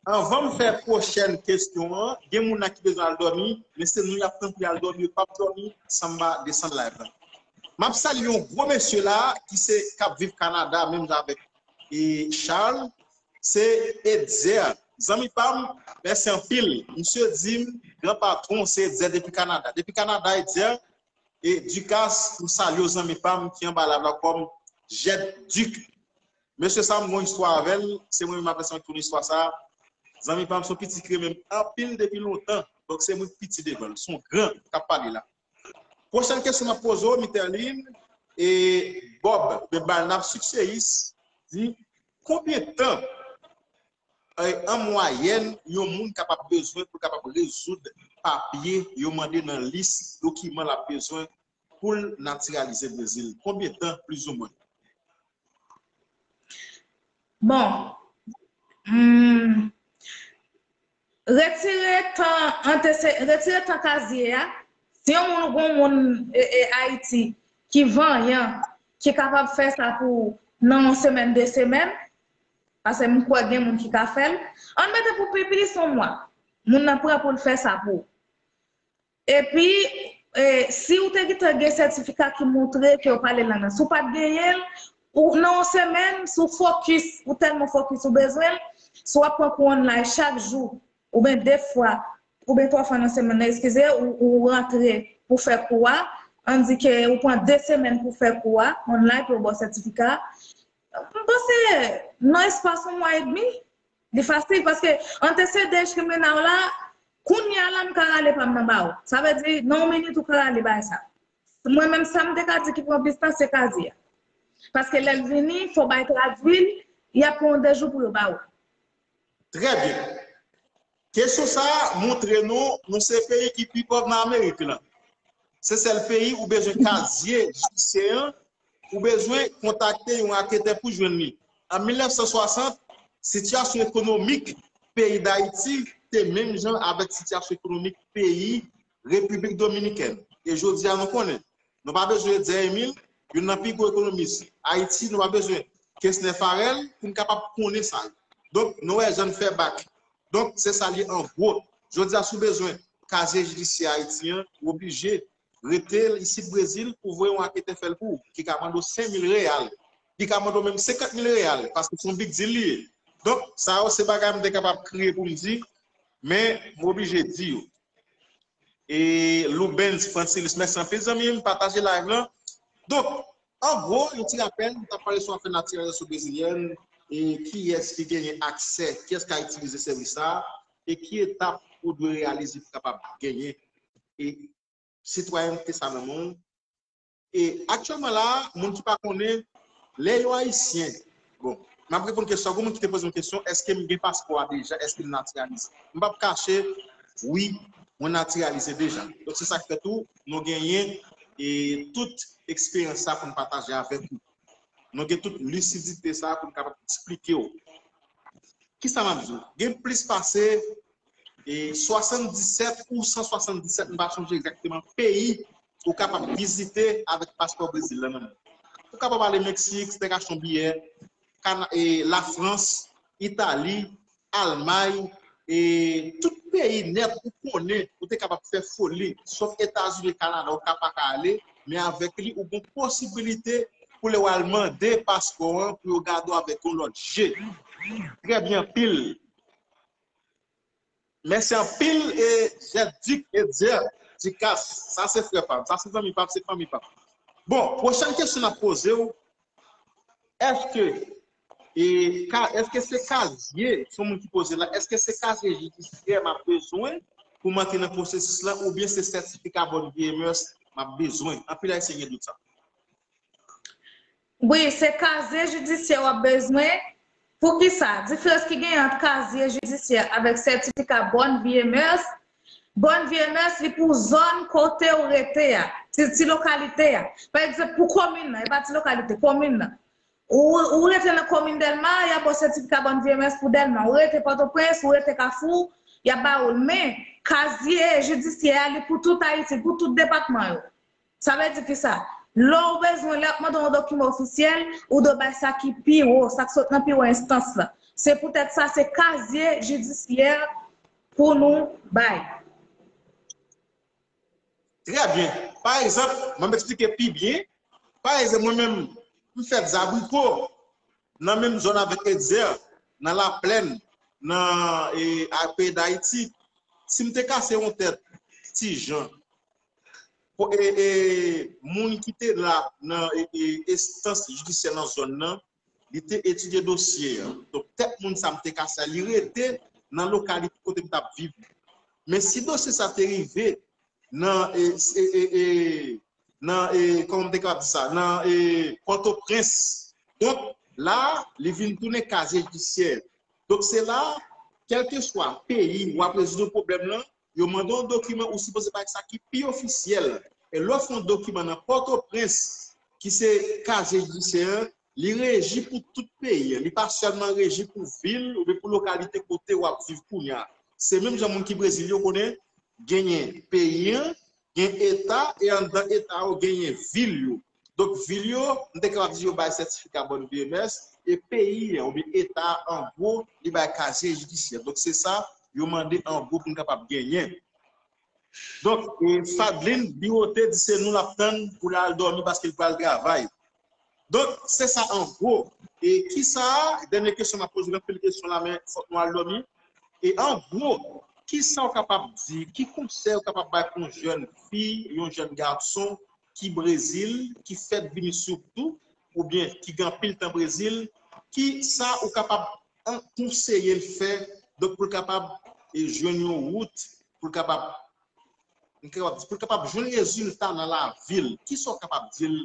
anvan m fè pwochèn kesyon an, gen moun la ki bezwen al dòmi, men se nou y ap tanpri al dòmi, yo p ap dòmi san m pa desann live la. M ap salye yon gwo mesye la ki se k ap viv Kanada menm jan avèk e Charles, se Etzer. Zanmi pa m, mèsi anpil. Misye di m, gran patwon, se Etzer depi Kanada. Depi Kanada, Etzer, e Ducasse, m salye w zanmi pa m ki anba live la kòm Jet Duc. Mesye sa, m gon istwa avè l, se mwen menm avè sa ki konn istwa sa. Zanmi pa m, se yon pitit ki renmen m anpil depi lontan. Donk se mwen ki pi ti devan l. Se yon gran k ap pale la. Pwochèn kesyon m ap poze w, Miterline, e Bob, oubyen Balnap Succès, di, konbyen tan, e, an mwayèn, yon moun kapab bezwen pou l kapab rezoud papye yo mande nan lis dokiman l ap bezwen pou l natiralize Brezil? Konbyen tan, plizoumwen? Bon, hmm, retire tan antese, retire tan kazye a. Si yon moun, ou gen yon moun e, e, Ayiti ki vanyan, ki kapab fè sa pou ou nan yon semèn, de semèn, paske m kwè gen moun ki ka fè l, ann mete pou pi plis yon mwa. Moun nan prè pou l fè sa pou ou. Epi, e, si ou te gentan gen sètifika ki montre ke w pale lang nan, si w pa t genyen l, ou, nan yon semèn, si w fokis, ou tèlman fokis ou bezwen l, si w ap pran kou online chak jou, oubyen de fwa, oubyen twa fwa nan semèn nan, eskize, ou, ou rantre pou fè kou a, ann di ke ou pran de semèn pou fè kou a, online pou yo ba w sètifika, m panse nan espas yon mwa edmi, li fasil, paske antesede kriminal la, kounye a la, m ka rale pa m nan ba ou. Sa vle di, nan yon minit, ou ka rale bagay sa. Mwen menm, sa m te ka di ki pran plis tan, se kazye a. Paske lè l vini, fò w bay tradui l, y ap pran de jou pou yo ba ou. Trè byen. Kesyon sa a montre nou, nou se peyi ki pi pòv nan Amerik lan. Se sèl peyi ou bezwen kazye jidisyen an, ou bezwen kontakte yon anketè pou jwenn li. An mil nèf san swasant, sitiyasyon ekonomik peyi Dayiti se menm jan avèk sitiyasyon ekonomik peyi Repiblik Dominikèn. E jodi a, nou konnen, nou pa bezwen Edzer Emile, youn nan pi gwo ekonomis Ayiti, nou pa bezwen Kesner Farel pou n kapab konnen sa yo. Donk, nou wè jan n fè bak. Donk, se sa l ye an gwo. Jodi a, si w bezwen kazye jidisyè Ayiti an, ou oblije rete isit Brezil pou voye yon anketè fè l pou ou, ki ka mande w senk mil reyal, ki ka mande w menm senkant mil reyal, paske se yon big deal li ye. Donk, sa yo se bagay m te kapab kriye pou m di, men m oblije di yo. E Loubens Francilis, mèsi anpil zanmi m, pataje live lan. Donk, an gwo, yon ti rapèl, nou t ap pale sou afè natiralizasyon brezilyèn, e kiyès ki genyen aksè, kiyès ka itilize sèvis sa a, e ki etap ou dwe reyalize pou kapab genyen e sitwayènte sa nan men w. E aktyèlman la a, moun ki pa konnen, lè yo ayisyen, bon, m ap reponn kesyon, gen moun ki te poze m kesyon, èske m gen paspò a deja, èske m natiralize? M p ap kache, wi, mwen natiralize deja. Donk, se sa k fè tou, nou genyen e tout eksperyans sa pou n pataje avèk ou. Nou gen tout lisidite sa pou n kapab eksplike w. Kisa m ap di w? Gen plis pase e swasanndisèt ou san swasanndisèt, m pa sonje egzakteman, peyi ou kapab vizite avèk paspò Brezil la nan men w. Ou kapab ale Meksik, si w te ka achte yon biyè, Kana-, e Lafrans, Itali, Almay, e tout peyi nèt ou konnen, ou te kapab fè foli, sòf Etazini, Kanada, ou ka pa ka ale, men avèk li, ou gen posibilite pou lè w al mande paspò an, pou yo gade w avèk yon lòt je. Trè byen, anpil. Mèsi anpil, e Jèdik Edzer Dikas. Sa se frè pa m, sa se zanmi pa m, se fanmi pa m. Bon, pwochèn kesyon n ap poze w, èske, e, ka, èske se kazye, se yon moun ki poze la, èske se kazye jidisyè m ap bezwen pou m antre nan pwosesis la, oubyen se sètifika bòn vye mès m ap bezwen? Anpil Ayisyen gen dout sa. Wi, se kazye jidisyè w ap bezwen. Poukisa? Diferans ki genyen ant kazye jidisyè avèk sètifika bòn vye mès. Bòn vye mès, li pou zòn kote w rete a, ti, ti lokalite a. Pa egzanp, pou komin nan, e pa ti lokalite, komin nan. Ou, ou rete nan komin Dèlma, y ap ba w sètifika bòn vye mès pou Dèlma. Ou rete Pòtoprens, ou rete Kafou, y ap ba ou l. Men, kazye jidisyè a, li pou tout Ayiti, pou tout depatman yo. Sa vle di kisa? Lè w bezwen, lè y ap mande w yon dokiman ofisyèl, ou dwe bay sa ki pi wo, sa k sot nan pi wo enstans la. Se poutèt sa, se kazye jidisyè pou nou bay. Trè byen. Pa egzanp, mwen m eksplike pi byen. Pa egzanp, mwen menm, m fèt Zabriko, nan menm zòn avèk Etzer, nan Laplèn, nan e, a, peyi Dayiti. Si m te kase yon tèt Ti Jan, e, e, moun ki te la nan e, e, enstans jidisyè nan zòn nan, li te etidye dosye a. Donk, tèt moun sa m te kase a, li rete nan lokalite kote m t ap viv. Men si dosye sa te rive nan, e, e, e, e, nan, e, kòman m te kapab di sa, nan e, Pòtoprens. Donk, la, li vin tounen kazye jidisyè. Donk, se la, kèlkeswa peyi w ap rezoud yon pwoblèm lan, yo mande w yon dokiman, ou sipoze bay sa ki pi ofisyèl. E lè w fè yon dokiman nan Pòtoprens, ki se kazye jidisyè an, li reji pou tout peyi an. Li pa sèlman reji pou vil oubyen pou lokalite kote w ap viv kounye a. Se menm jan moun ki Brezil yo konnen genyen peyi an, gen eta, e anndan eta yo genyen vil yo. Donk, vil yo, m te kapab di yo bay sètifika bòn vye mès, e peyi an, oubyen eta a, an gwo, li bay kazye jidisyè. Donk, se sa, yo mande an gwo pou n kapab genyen. Donk, e, Fadlin Biwote di se nou l ap tann pou l al dòmi paske l pral travay. Donk, se sa an gwo. E kisa, dènye kesyon m ap poze, gen anpil kesyon la, men fòk nou al dòmi. E an gwo, kisa w kapab di, ki konsèy w kapab bay pou yon jèn fi, yon jèn gason ki Brezil, ki fèk vini sitou, oubyen ki gen anpil tan Brezil, kisa ou kapab an-, konseye l fè, donk, pou l kapab e, jwenn yon wout, pou l kapab, m kapab di, pou l kapab jwenn rezilta nan lavi l? Kisa w kapab di l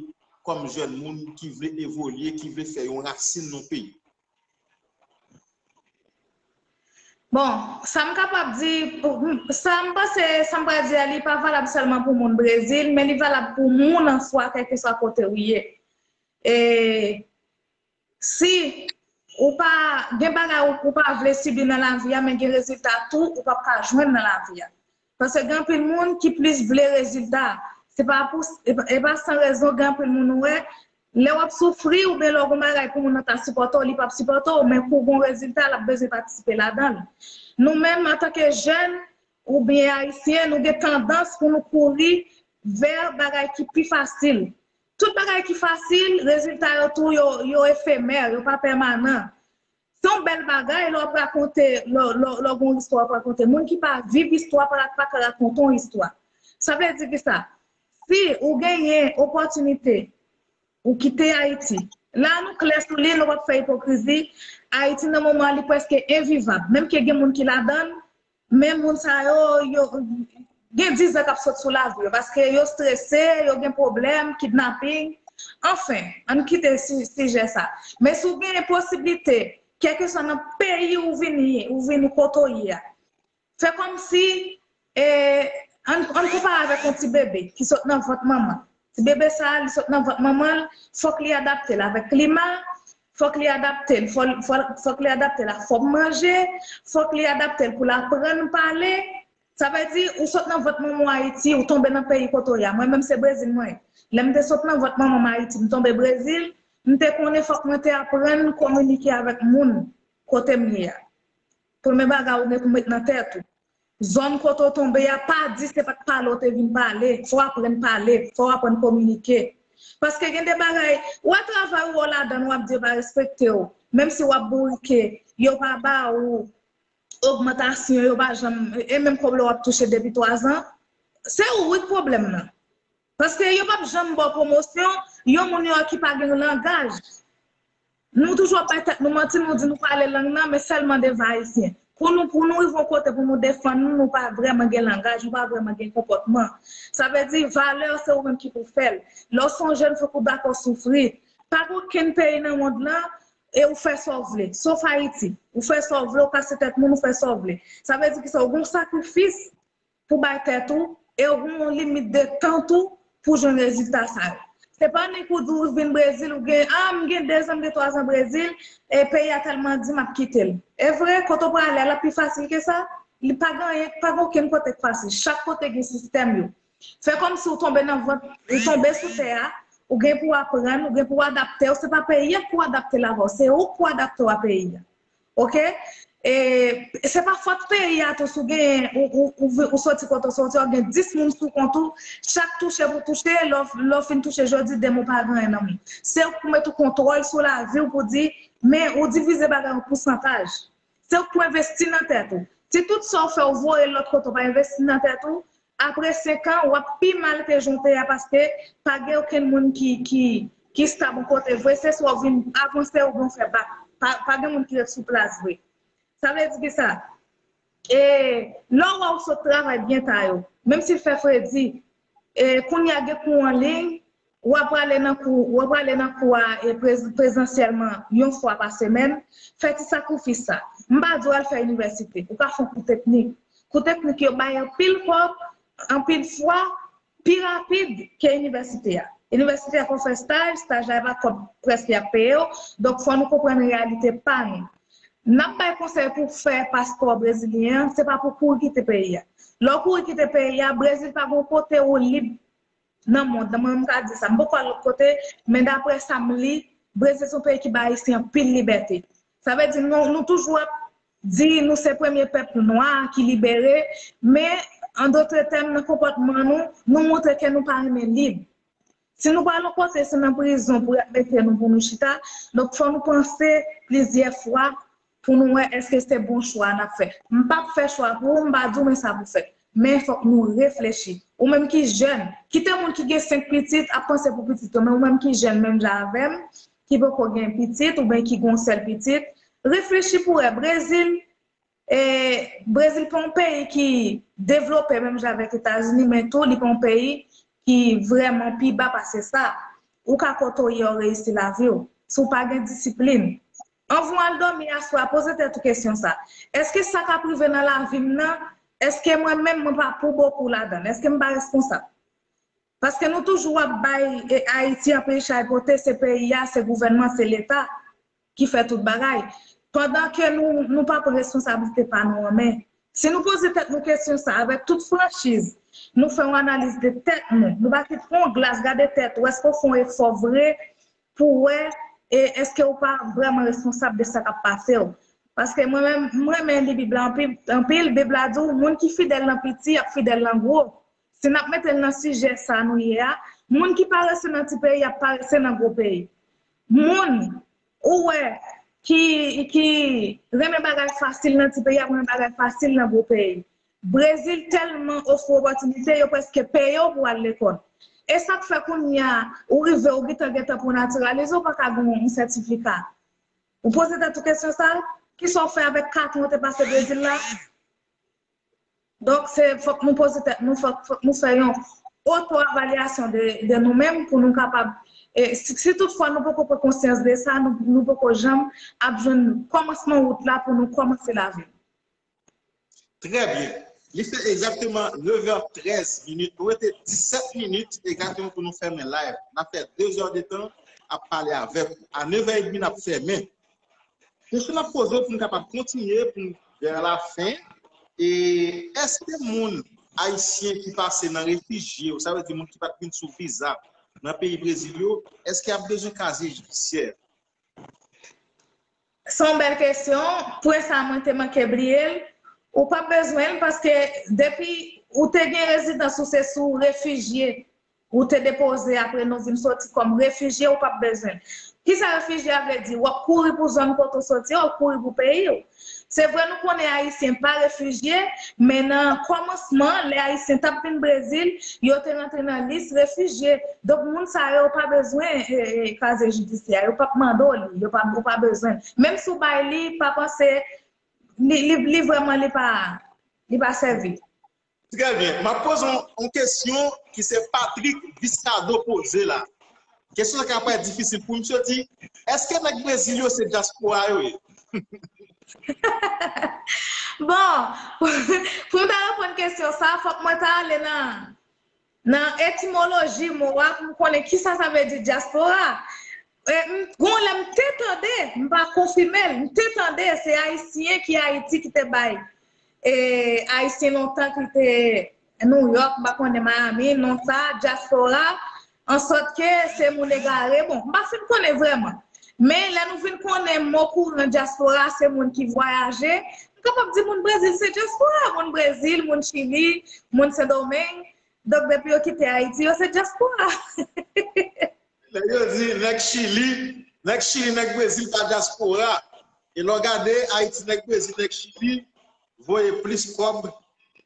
kòm jèn moun ki vle evolye, ki vle fè yon rasin nan peyi? Bon, sa m kapab di, pou, sa m panse, sa m pral di a, li pa valab sèlman pou moun Brezil, men li valab pou moun an swa, kèlkeswa kote w ye. E si ou pa gen bagay ou, ou pa vle sibi nan lavi a, men gen rezilta tou ou p ap ka jwenn nan lavi a. Paske gen anpil moun ki plis vle rezilta. Se pa pou, e pa, e pa san rezon gen anpil moun ou wè, lè w ap soufri oubyen lè w gon bagay pou moun nan ta sipòte w, li p ap sipòte w, men kou gon rezilta, l ap bezwen patisipe ladan l. Nou menm, antanke jèn oubyen ayisyen, nou gen tandans pou nou kouri vè bagay ki pi fasil. Tout bagay ki fasil, rezilta yo tou, yo, yo efemè, yo pa pèmanan. Se yon bèl bagay lè w ap rakonte, lè, lè, lè w gen yon istwa w ap rakonte. Moun ki pa viv istwa pa, pa ka rakonte yon istwa. Sa vle di ki sa? Si ou genyen opòtinite, ou kite Ayiti. La, nou klè sou li, nou p ap fè ipokrizi. Ayiti, nan moman, li prèske envivab. Menm ke gen moun ki ladan l, men moun sa yo, yo gen dizan k ap sot sou lavi yo, paske yo strese, yo gen pwoblèm, kidnaping. Anfen, ann kite si, sijè sa. Men si w gen posiblite, kèlkeswa nan peyi ou vini, ou vini kote w ye a, fè kòmsi, e, ann, ann konpare avèk yon ti bebe ki sot nan vant manman l. Ti bebe sa a, li sot nan vant manman l, fòk li adapte l avèk klima, fòk li adapte l, fò, fò, fòk li adapte l ak fòm manje, fòk li adapte l pou l aprann pale. Sa vle di, ou sot nan vant manman w Ayiti, ou tonbe nan peyi kote w ye a. Mwen menm, se Brezil mwen ye. Lè m te sot nan vant manman m Ayiti, m tonbe Brezil, m te konnen fòk mwen te aprann kominike avèk moun kote m ye a. Premye bagay ou gen pou met nan tèt ou. Zòn kote w tonbe a, pa di se pa t pale w te vin pale. Fò w aprann pale, fò w aprann kominike. Paske gen de bagay, ou wè travay ou wè w ladan l, w ap di yo pa respekte w. Menm si w ap bourike, yo pa ba ou ogmantasyon, yo pa janm, e menm kòb la w ap touche depi twazan, se ou wi k pwoblèm nan. Paske yo p ap janm ba w pwomosyon, yon moun yo ki pa gen langaj. Nou toujou ap bay tèt nou manti, nou di nou pale lang nan, men sèlman devan Ayisyen. Pou nou, pou nou rive yon kote, pou nou defann nou, nou pa vrèman gen langaj, nou pa vrèman gen konpòtman. Sa vle di, valè, se ou menm ki pou fè l. Lè w se yon jèn, fòk ou dakò soufri. Pa gen okenn peyi nan mond lan, e ou fè sa w vle. Sof Ayiti. Ou fè sa w vle, ou kase tèt moun, ou fè sa w vle. Sa vle di ki sa, ou gen yon sakrifis pou bay tèt ou, e ou gen yon limit de tan tou pou jwenn rezilta sa yo. Se pa nik ou di ou vin Brezil, ou gen, ah, m gen dezan, m gen twazan Brezil, e peyi a tèlman di m ap kite l. E vre, kote w prale a, l ap pi fasil ke sa? Li pa gen anyen, pa gen okenn kote k fasil. Chak kote gen sistèm yo. Fè kòmsi ou tonbe nan vant, ou tonbe sou tè a, ou gen pou w aprann, ou gen pou w adapte w. Se pa peyi a k pou adapte l avè w, se ou k pou adapte w a peyi a. Oke? E se pa fòt peyi a tou si w genyen, ou, ou, ou, ou soti kote w soti, w ap gen dis moun sou kont ou, chak touche pou touche, lè w, lè w fin touche jodi, demen w pa gen anyen nan men w. Se ou k pou met ou kontwòl sou lavi w pou di, men ou divize bagay an pousantaj. Se ou k pou envesti nan tèt ou. Si tout sa w fè, ou voye l lòt kote, w pa envesti nan tèt ou, apre senk an, w ap pi mal ke jan w te ye a paske pa gen okenn moun ki, ki, ki stab yon kote vre. Se swa w vin avanse oubyen w fè bak. Pa, pa gen moun ki ret sou plas vre. Sa vle di ki sa? E lè w wè w sot travay byen ta yo, menm si l fè fredi, e kounye a gen kou an liy, w ap prale nan kou, w ap prale nan kou a e prez- prezansyèlman yon fwa pa semèn, fè ti sakrifis sa. M pa di w al fè inivèsite, ou ka fè yon kou teknik. Kou teknik yo bay anpil kòb, anpil fwa, pi rapid ke inivèsite a. Inivèsite a fò w fè staj, staj la e pa kòb prèske y ap peye w, donk fò nou konprann reyalite pa nou. N ap bay konsèy pou fè paspò brezilyen an, se pa pou kouri kite peyi a. Lè w kouri kite peyi a, Brezil pa gen yon kote ou lib nan mond lan, mwen menm m ka di sa, m poko al lòt kote, men daprè sa m li, Brezil se yon peyi ki bay Ayisyen anpil libète. Sa vle di nou, nou toujou ap di nou se premye pèp nwa ki libere, men an dotre tèm, nan konpòtman nou, nou montre ke nou pa renmen lib. Si nou pral yon kote, se nan prizon pou y ap mete nou pou nou chita, donk fò nou panse plizyè fwa pou nou wè èske se bon chwa n ap fè. M p ap fè chwa pou ou, m pa di w men sa pou fè. Men fòk nou reflechi. Ou menm ki jèn, kite moun ki gen senk pitit ap panse pou pitit yo, men ou menm ki jèn menm jan avè m, ki poko gen pitit oubyen ki gen yon sèl pitit, reflechi pou wè. Brezil, e, Brezil pa yon peyi ki devlope menm jan avèk Etazini, men tou li pa yon peyi ki vrèman pi ba pase sa. Ou ka kote w ye, w reyisi lavi w. Si w pa gen disiplin, anvan w al dòmi aswè a, poze tèt ou kesyon sa. Èske sa k ap rive nan lavi m nan, èske mwen menm, mwen pa pou bokou ladan l? Èske m pa responsab? Paske nou toujou ap bay, e, Ayiti anpil chay pote, se peyi a, se gouvènman, se Leta. ki fè tout bagay. Pandan ke nou, nou pa pran responsablite pa nou an men. Si nou poze tèt nou kesyon sa avèk tout franchiz, nou fè yon analiz de tèt nou, nou pa kite yon glas gade tèt ou, èske w fè yon efò vre pou wè e èske ou pa vrèman responsab de sa k ap pase w. Paske mwen menm, mwen renmen li Bib la anpil, anpil. Bib la di w, moun ki fidèl nan piti, ap fidèl nan gwo. Si n ap mete l nan sijè sa nou ye a, moun ki parese nan ti peyi, ap parese nan gwo peyi. Moun ou wè ki, ki renmen bagay fasil nan ti peyi, ap renmen bagay fasil nan gwo peyi. Brezil tèlman ofri opòtinite, yo prèske peye w pou al lekòl. E sa k fè kounye a, ou rive, ou gentan gentan pou natiralize, ou pa ka gen yon sètifika. Ou poze tèt ou kesyon sa, kisa w fè avèk kat an w te pase Brezil la? Donk, se fòk nou poze tèt nou, fòk, fòk nou fè yon oto-evalyasyon de, de nou menm pou nou kapab, e, si, si toutfwa nou poko pran konsyans de sa, nou, nou poko janm ap jwenn kòmansman wout la pou nou kòmanse lavi. Trè byen. Li fè egzakteman nevè trèz minit. Nou rete disèt minit egzakteman pou nou fèmen live. N ap fè de zè de tan ap pale avèk ou. A nevè edmi n ap fèmen. Kesyon n ap poze w pou n kapab kontinye pou n vè lafen. E èske moun ayisyen ki pase nan refijye yo, sa vle di moun ki pa t vin sou viza nan peyi Brezil yo, èske y ap bezwen kazye jidisyè? Se yon bèl kesyon. Pwen sa a mwen te manke bliye l. Ou p ap bezwen l paske depi ou te gen rezidans ou se sou refijye ou te depoze apre nou vin soti kòm refijye, ou p ap bezwen l. Kisa refijye a vle di? W ap kouri pou zòn kote w soti a, w ap kouri pou peyi w. Se vre nou konnen Ayisyen pa refijye, men nan kòmansman, lè Ayisyen t ap vin Brezil, yo te rantre nan lis refijye. Donk, moun sa yo pa bezwen e, e, kaze jidisyè, yo p ap mande w li, yo pa, ou pa bezwen. Menm si w bay li, pa panse, li, li, li vrèman li pa, li pa sèvi. Trè byen. M ap poze yon, yon kesyon ki se Patrick Viscado poze la. Kesyon sa ka parèt difisil pou misye di, èske nèg Brezil yo se dyaspora yo ye? Bon, pou m ta reponn kesyon sa, fòk mwen ta ale nan, nan etimoloji mo a pou m konnen kisa sa vle di dyaspora. E, m, gon lè m te tande, m pa konfime l, m te tande se Ayisyen ki Ayiti ki te bay e, Ayisyen lontan ki te Nouyòk, m pa konnen Miami, non sa, dyaspora, ansòt ke se moun egare. Bon, m pa fin konnen vrèman. Men lè nou vin konnen mo kouran dyaspora, se moun ki vwayaje, m kapab di moun Brezil se dyaspora, moun Brezil, moun Chili, moun Sendomeng. Donk, depi yo kite Ayiti, yo se dyaspora. Lè yo di nèg Chili, nèg Chili, nèg Brezil pa dyaspora. E lè w gade Ayiti, nèg Brezil, nèg Chili voye plis kòb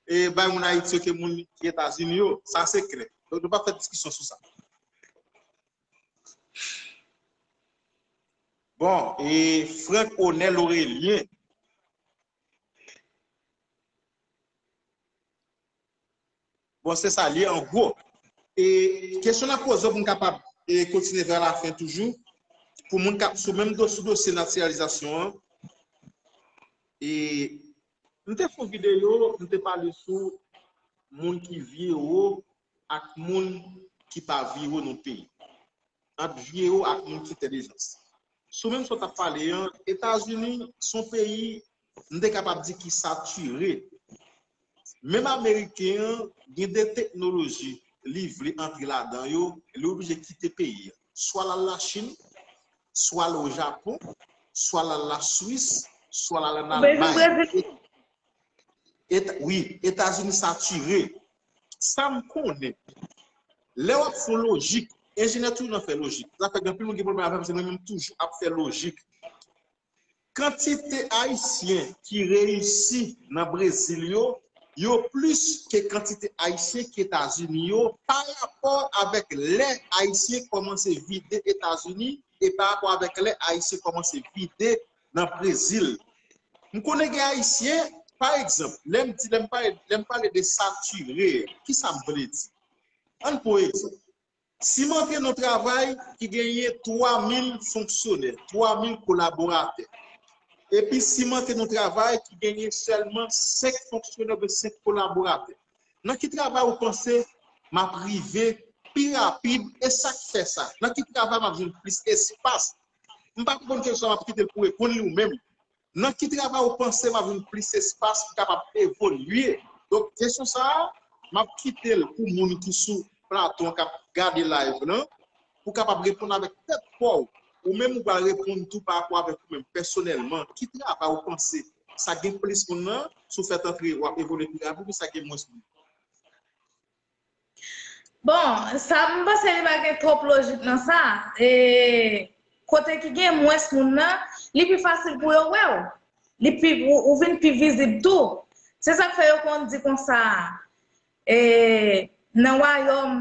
e bay moun Ayiti yo ke moun ki Etazini yo. Sa se klè. Donk, nou pa fè diskisyon sou sa. Bon, e Frank Onel Aurelien. Bon, se sa l ye, an gwo. E kesyon n ap poze w pou n kapab e, kontinye vè lafen toujou, pou moun k ap sou menm do, sou dosye natiralizasyon an. E m te fè yon videyo, m te pale sou moun ki vye wo ak moun ki pa vye wo nan peyi. Ant vye yo ak moun ki entèlijans. Sou menm sa w t ap pale an, Etazini se yon peyi, m te kapab di ki satire. Menm Ameriken an gen de teknoloji li vle antre ladan yo, li oblije kite peyi a. Swa l al Lachin, swa l al o Japon, swa l al Laswis, swa l al ann Almay. Eta, wi, Etazini satire. Sa m konnen, lè w ap fè lojik, enjenyè toujou nan fè lojik. Sa fè gen anpil moun gen pwoblèm avè m, se mwen menm toujou ap fè lojik. Kantite Ayisyen ki reyisi nan Brezil yo, yo plis ke kantite Ayisyen ki Etazini yo, pa rapò avèk lè Ayisyen kòmanse vide Etazini e pa rapò avèk lè Ayisyen kòmanse vide nan Brezil. M konnen gen Ayisyen, pa egzanp, lè m di, lè m pale, lè m pale de satire, kisa m vle di? Ann pran egzanp. Si m antre nan yon travay ki genyen twa mil fonksyonè, twa mil kolaboratè, epi si m antre nan yon travay ki genyen sèlman senk fonksyonè oubyen senk kolaboratè, nan ki travay ou panse m ap rive pi rapid? E sa k fè sa? Nan ki travay m ap jwenn plis espas? M pa konprann kesyon sa, m ap kite l pou reponn li ou menm. Nan ki travay ou panse m ap jwenn plis espas pou kapab evolye? Donk, kesyon sa a, m ap kite l pou moun ki sou plato an k ap gade live lan, pou kapab reponn avèk tèt pa w. Ou menm ou pral reponn tou pa rapò avèk ou menm pèsonèlman. Ki travay ou panse sa gen plis moun nan, si w fèt antre, w ap evolye pi rapid, ou sa gen mwens moun? Bon, sa m panse li pa gen twòp lojik nan sa. E, kote ki gen mwens moun nan, li pi fasil pou yo wè w. Li pi, ou, ou vin pi vizib tou. Se sa k fè yo konn di konsa, e, nan wayòm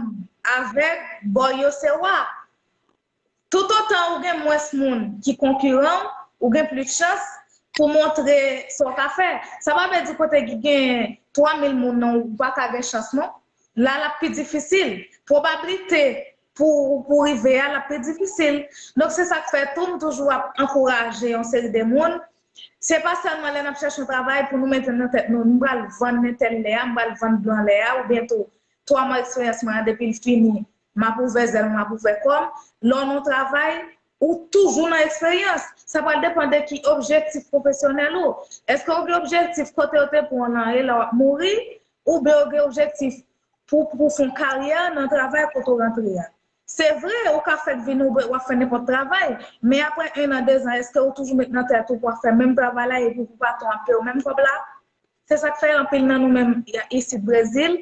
avèg, bò yo se wa. Toutotan ou gen mwens moun ki konkiran w, ou gen plis chans pou montre sa w ka fè. Sa pa vle di kote ki gen twa mil moun nan, ou pa ka gen chans non. La, l ap pi difisil. Pwobablite pou, pou rive a, l ap pi difisil. Donk, se sa k fè tou, m toujou ap ankouraje yon seri de moun. Se pa sèlman lè n ap chèche yon travay pou nou mete nan tèt nou, m pral vann entèl lè a, m pral vann blan lè a, oubyen tou, twa mwa eksperyans mwen an, depi l fini, m ap ouvè zèl mwen, m ap ouvè kò m. Lè w nan yon travay, ou toujou nan eksperyans. Sa pral depann de ki objektif pwofesyonèl ou. Èske ou gen objektif kote yo te pran w lan e la w ap mouri, oubyen ou gen objektif pou, pou fè yon karyè nan travay kote w rantre a? Se vre, ou ka fèk vin ou w ap fè nenpòt travay, men apre en an, de zan, èske ou toujou met nan tèt ou pou w ap fè menm travay la epi pou patwon ap peye w menm kòb la? Se sa k fè anpil nan nou menm isit Brezil,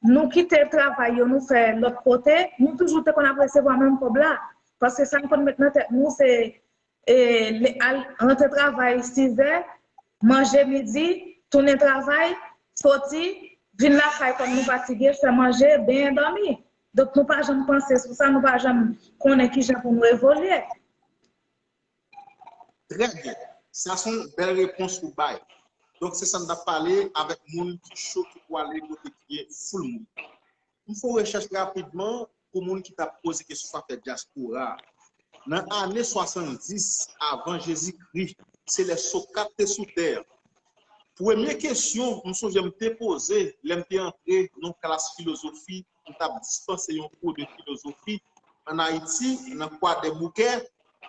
nou kite travay yo, nou fè lòt kote, nou toujou te konn ap resevwa menm kòb la. Paske sa n konn met nan tèt nou, se e, al rantre travay sizè, manje midi, tounen travay, soti, vin lakay kòm nou fatige, fè manje, benyen, dòmi. Donk, nou pa janm panse sou sa, nou pa janm konnen kijan pou nou evolye. Trè byen. Sa se yon bèl repons ou bay. Donk, se sa n t ap pale avèk moun ki cho, ki pwale kote ki gen foul moun. M fè yon rechèch rapidman pou moun ki t ap poze kesyon sou afè dyaspora. Nan ane swasanndis avan Jezikri, se lè Sokrat te sou tè. Premye kesyon m sonje m te poze lè m te antre nan yon klas filozofi, m t ap dispanse yon kou de filozofi ann Ayiti, nan Kwadèboukè,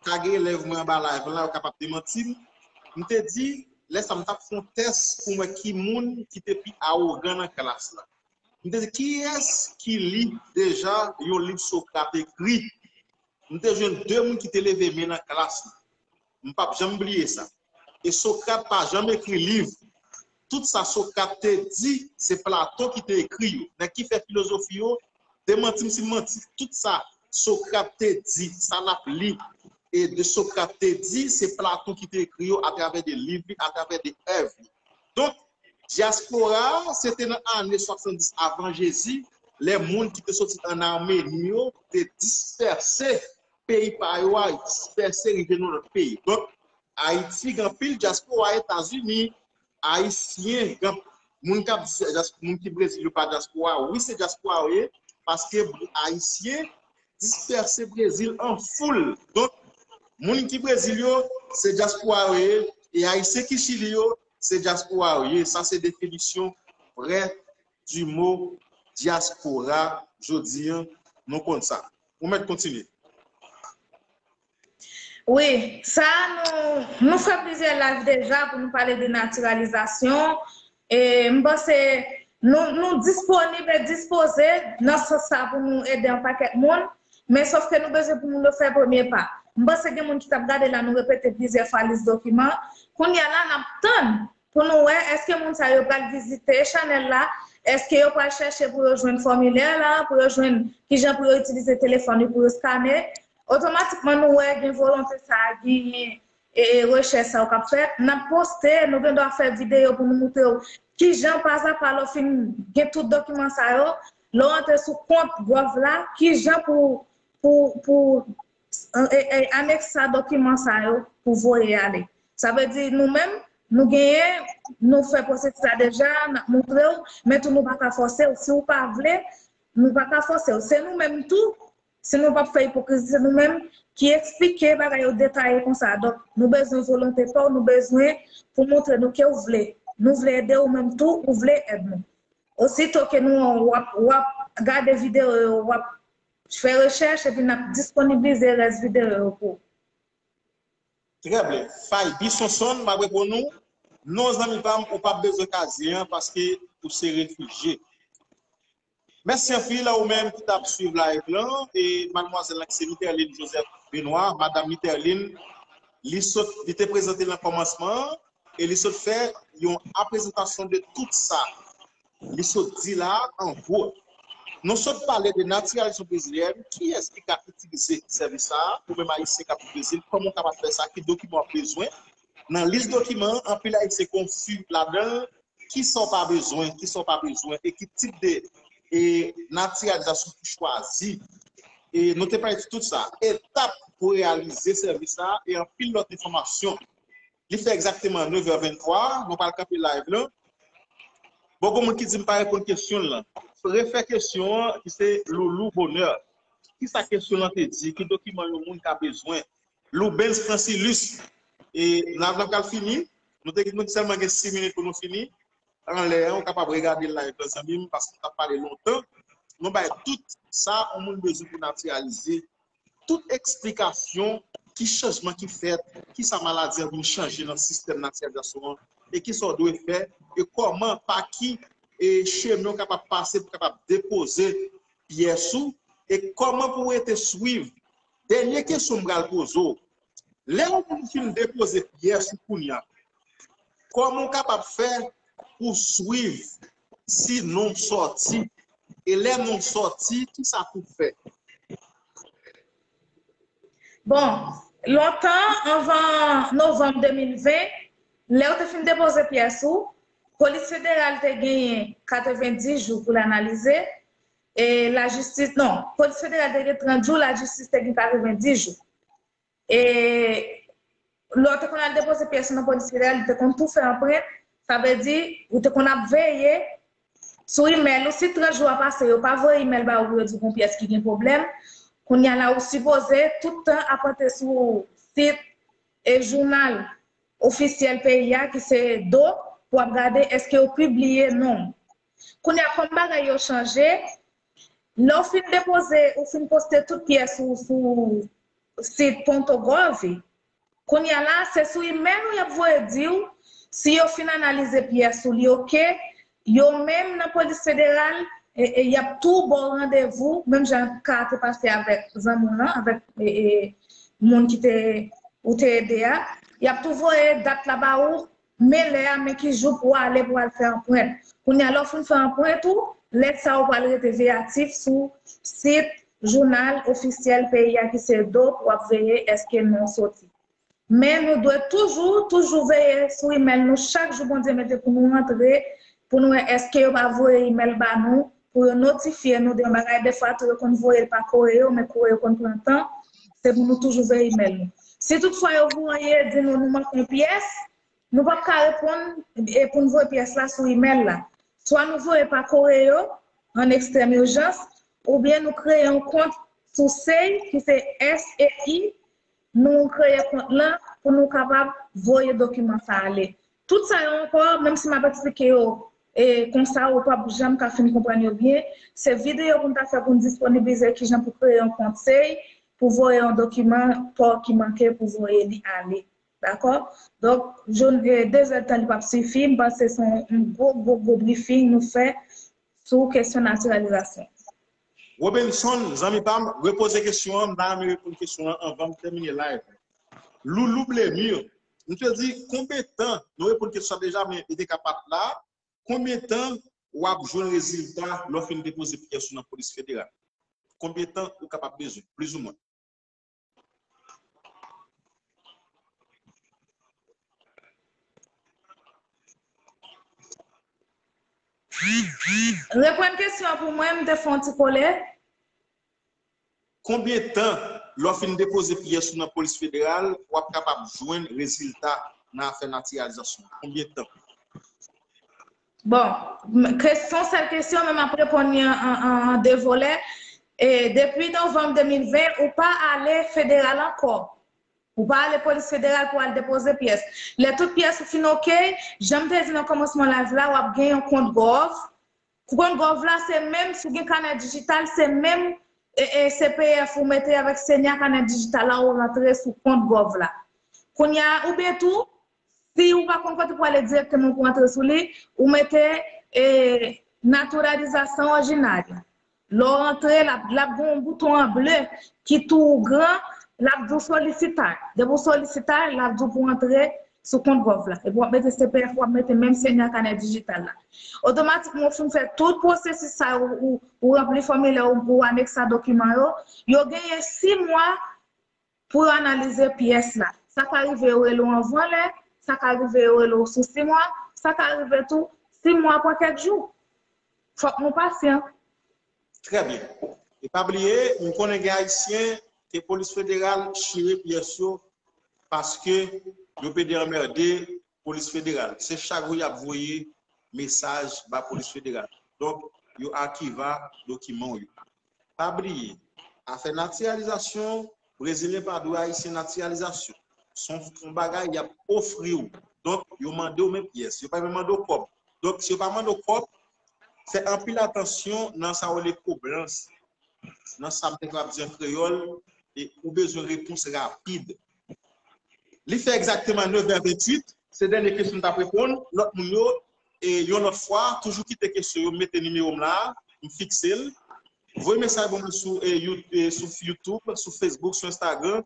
ka gen elèv mwen anba live la, yo kapab demanti m. M te di, lè sa a, m t ap fè yon tès pou m wè ki moun ki te pi awogan nan klas la. M te di, kiyès ki li deja yon liv Sokrat ekri? M te jwenn de moun ki te leve men nan klas la. M p ap janm bliye sa. E Sokrat pa janm ekri liv. Tout sa Sokrat te di, se Platon ki te ekri yo. Nèg ki fè filozofi yo, demanti m si m manti. Tout sa Sokrat te di, sa n ap li, e de Sokrat te di, se Platon ki te ekri yo atravè de liv li, atravè de èv li. Donk, dyaspora a, se te nan ane swasanndis avan Jezi, lè moun ki te soti ann Ameni yo te dispèse peyi pa yo a, dispèse rive nan lòt peyi. Donk, Ayiti gen anpil dyaspora Etazini, Ayisyen, gen moun k ap di se dyaspora, moun ki Brezil yo pa dyaspora, wi se dyaspora yo ye, paske Ayisyen dispèse Brezil an foul. Donk, moun ki Brezil yo, se dyaspora yo ye, e Ayisyen ki Chili yo, se dyaspora yo ye. Sa se definisyon vrè du mot dyaspora, jodi a, nou konn sa. Ou mèt kontinye. Wi, sa nou, nou fè plizyè live deja pou nou pale de natiralizasyon. E m panse nou, nou disponib e dispoze nan sans sa pou nou ede yon pakèt moun, men sòf ke nou bezwen pou moun yo fè premye pa. M panse gen moun ki t ap gade la, nou repete plizyè fwa lis dokiman. Kounye a la, n ap tann pou nou wè èske moun sa yo pral vizite chanèl la, èske yo pral chèche pou yo jwenn fòmilè la, pou yo jwenn kijan pou yo itilize telefòn yo pou yo skane. Otomatikman, nou wè gen volonte sa a, genyen e, e rechèch sa yo k ap fèt. N ap poste, nou gen dwa fè videyo pou nou montre w kijan pazapa lè w fin gen tout dokiman sa yo, lè w antre sou kont Gov la, kijan pou, pou, pou e, e, anekse dokiman sa yo pou voye ale. Sa vle di nou menm, nou genyen, nou fè pwosesis la deja, n ap montre w, men tou nou pa ka fòse w. Si w pa vle, nou pa ka fòse w. Se nou menm tou, si nou p ap fè ipokrizi, se nou menm ki eksplike bagay yo detaye konsa. Donk, nou bezwen volonte pa w, nou bezwen pou montre nou ke w vle. Nou vle ede w menm tou, ou vle èd nou. Osito ke nou, w ap, w ap gade videyo yo, w ap fè rechèch, epi n ap disponibilize rès videyo yo pou ou. Trè byen. Faybi Sonson, m ap reponn ou. Non, zanmi pa m, ou p ap bezwen kazye an paske ou se refijye. Mèsi anpil a ou menm ki t ap swiv live lan. E madmwazèl lan ki se Miterline Joseph Benoît, Madam Miterline, li sot, li te prezante nan kòmansman an, e li sot fè yon aprezentasyon de tout sa li sot di la a, an gwo. Nou sot pale de natiralizasyon brezilyèn, kiyès ki ka itilize sèvis sa a, ou menm Ayisyen k ap viv Brezil, kòman w kapab fè sa, ki dokiman w ap bezwen. Nan lis dokiman an, anpil Ayisyen konfi ladan l, kisa w pa bezwen, kisa w pa bezwen, e ki tip de e, natiralizasyon pou chwazi. E nou te pale de tout sa. Etap pou reyalize sèvis la e anpil lòt enfòmasyon. Li fè egzakteman nèf è venntwa, nou pral kanpe live lan. Bon, gon moun ki di m pa reponn kesyon l lan. Refè kesyon an, ki se Loulou Bonheur. Kisa kesyon lan te di? Ki dokiman yon moun ka bezwen? Loubens Francilus. E n ap, n ap pral fini. Nou te, nou sèlman gen sis minit pou nou fini. Anlè an, ou kapab regade live lan, zanmi m, paske m t ap pale lontan. Nou bay tout sa yon moun bezwen pou natiralize. Tout eksplikasyon, ki chanjman ki fèt, kisa maladi an vin chanje nan sistèm natiralizasyon an, e kisa w dwe fè, e kòman, pa ki e, chemen w kapab pase pou kapab depoze pyès ou, e kòman pou w rete swiv. Dènye kesyon m pral poze w. Lè yon moun fin depoze pyès ou kounye a, kòman w kapab fè pou swiv si non w sòti? E lè non w sòti, kisa pou w fè? Bon, lontan, anvan novanm de mil ven, lè w te fin depoze pyès ou, Polis Federal te genyen katrevenndis jou pou l analize, e lajistis, non, Polis Federal te gen trant jou, lajistis te gen katrevenndis jou. E lè w te konn al depoze pyès ou nan Polis Federal, li te konn tou fè anprent, sa vle di, ou te konn ap veye sou imèl ou, si trant jou a pase, yo pa voye imèl ba ou pou yo di w gon pyès ki gen pwoblèm, kounye a la ou sipoze tout tan ap antre sou sit e jounal ofisyèl peyi a ki se do pou w ap gade èske yo pibliye non w. Kounye a kòm bagay yo chanje, lè w fin depoze, ou fin poste tout pyès ou sou sit Ponto Gov, kounye a la, se sou imèl ou y ap voye di w si yo fin analize pyès ou li oke. Yo menm nan Polis Federal, e, e, y ap tou ba w randevou, menm jan ka te pase avèk zanmi w lan, avèk e, e, moun ki te ou te ede a. Y ap tou voye dat la ba ou, men lè a, men ki jou pou w ale pou w al fè anprent. Kounye a, lè w fin fè anprent ou, lèt sa ou pral rete veyatif sou sit jounal ofisyèl peyi a ki se do pou w ap veye èske non w soti. Men nou dwe toujou, toujou veye sou imèl nou chak jou Bondye mete pou nou rantre, pou nou wè èske yo pa voye imèl ba nou, pou yo notifye nou de yon bagay. Defwa tou yo konn voye l pa koreyo, men koreyo konn pran tan, se pou nou toujou veye imèl nou. Si toutfwa yo voye di nou nou manke yon pyès, nou p ap ka reponn e pou n voye pyès la sou imèl la. Swa nou voye pa koreyo, an ekstrèm ijans, oubyen nou kreye yon kont sou sei, ki se S E I, nou kreye kont lan pou nou kapab voye dokiman sa ale. Tout sa yo ankò, menm si m ap eksplike yo e konsa, ou p ap janm ka fin konprann yo byen. Se videyo pou n ta fè pou n disponibilize kijan pou kreye yon kont sei, pou voye yon dokiman pa w ki manke pou voye li ale. Dakò? Donk, de zèdtan li p ap sifi, m panse se yon gwo, gwo, gwo briefing nou fè sou kesyon natiralizasyon. Robenson, zanmi pa m, repoze kesyon an, m ta renmen reponn kesyon an anvan m tèmine live. Loulou Blemur, m te di, konbyen tan, nou reponn kesyon an deja, men li te ka pa t la, konbyen tan w ap jwenn rezilta lè w fin depoze pyès ou nan Polis Federal? Konbyen tan ou kapab bezwen, plizoumwen? Reprann kesyon an pou mwen, m te fè yon ti kole. Konbyen tan, lè w fin depoze pyès ou nan Polis Federal, w ap kapab jwenn rezilta nan afè natiralizasyon? Konbyen tan? Bon, se yon sèl kesyon, men m ap reponn li an de volè. E depi novanm de mil ven, ou pa ale federal ankò. Ou pa ale polis federal pou al depoze pyès. Lè tout pyès ou fin oke, jan m te di nan kòmansman live la, w ap gen yon kont gov. Kont gov la, se menm, si w gen kanè dijital, se menm e, e, C P F ou mete avèk senya kanè dijital la, ou rantre sou kont gov la. Kounye a, oubyen tou, si ou pa konn kote pou ale dirèkteman pou antre sou li, ou mete e, naturalizasyon orijinal. Lè w antre, l ap, l ap gen yon bouton an ble ki tou gran, l ap di w solicitar. Depi w solicitar, l ap di w pou antre sou kont Gov la. Epi w ap mete C P F, w ap mete menm senya kanè dijital la. Otomatikman, ou fin fè tout pwosesis sa yo, ou, ou ranpli fòmilè, ou, ou aneksa dokiman yo, yo genyen sis mwa pou yo analize pyès la. Sa ka rive yo rele w anvan lè, sa ka rive yo rele w sou sis mwa, sa ka rive tou sis mwa pran kèk jou. Fòk nou pasyan. Trè byen. E pa bliye, m konnen gen Ayisyen ke polis federal chire pyès yo paske yo pede anmède polis federal. Se chak jou y ap voye mesaj ba polis federal. Donk, yo arkiva dokiman w yo. Pa bliye, afè natiralizasyon, Brezilyen pa dwe Ayisyen natiralizasyon. Se yon bagay y ap ofri w. Donk, yo mande w men pyès. Yo pa menm mande w kòb. Donk, si yo pa mande w kòb, fè anpil atansyon nan sa yo rele koblans, nan sa m te kapab di an kreyòl, e ou bezwen repons rapid. Li fè egzakteman nevè ventuit, se dènye kesyon m t ap reponn. Lòt moun yo, e yon lòt fwa, toujou kite kesyon yo, m mete nimewo m la, m fikse l. Voye mesaj ban mwen sou, e, You- e, sou YouTube, sou Facebook, sou Instagram.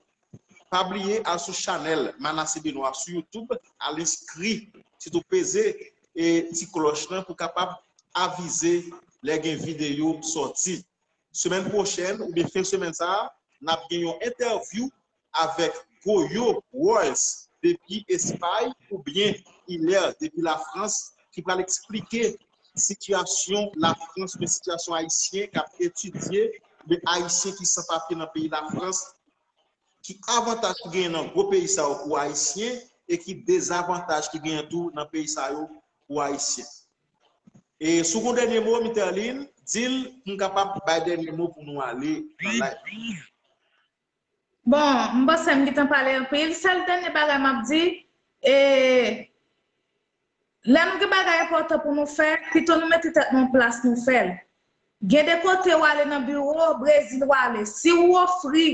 Pa bliye al sou chanèl Manassé Benoît sou YouTube, al enskri, sitou peze e, ti klòch lan pou kapab avize lè gen videyo sòti. Semèn pwochèn oubyen fen semèn sa a, n ap gen yon entèvyou avèk Goyo Royce depi Espay oubyen Hilaire depi Lafrans ki pral eksplike sitiyasyon Lafrans oubyen sitiyasyon Ayisyen k ap etidye oubyen Ayisyen ki san papye nan peyi Lafrans, ki avantaj ki genyen nan gwo peyi sa yo pou Ayisyen e ki dezavantaj ki genyen tou nan peyi sa yo pou Ayisyen. E si w gen yon dènye mo, Miterline, di l pou m kapab bay dènye mo pou nou ale nan live. Bon, m panse m gentan pale anpil. Sèl dènye bagay m ap di, e, lè nou gen bagay enpòtan pou nou fè, pito nou mete tèt nou an plas nou fè l. Gen de kote w ale nan biwo, Brezil w ale. Si w ofri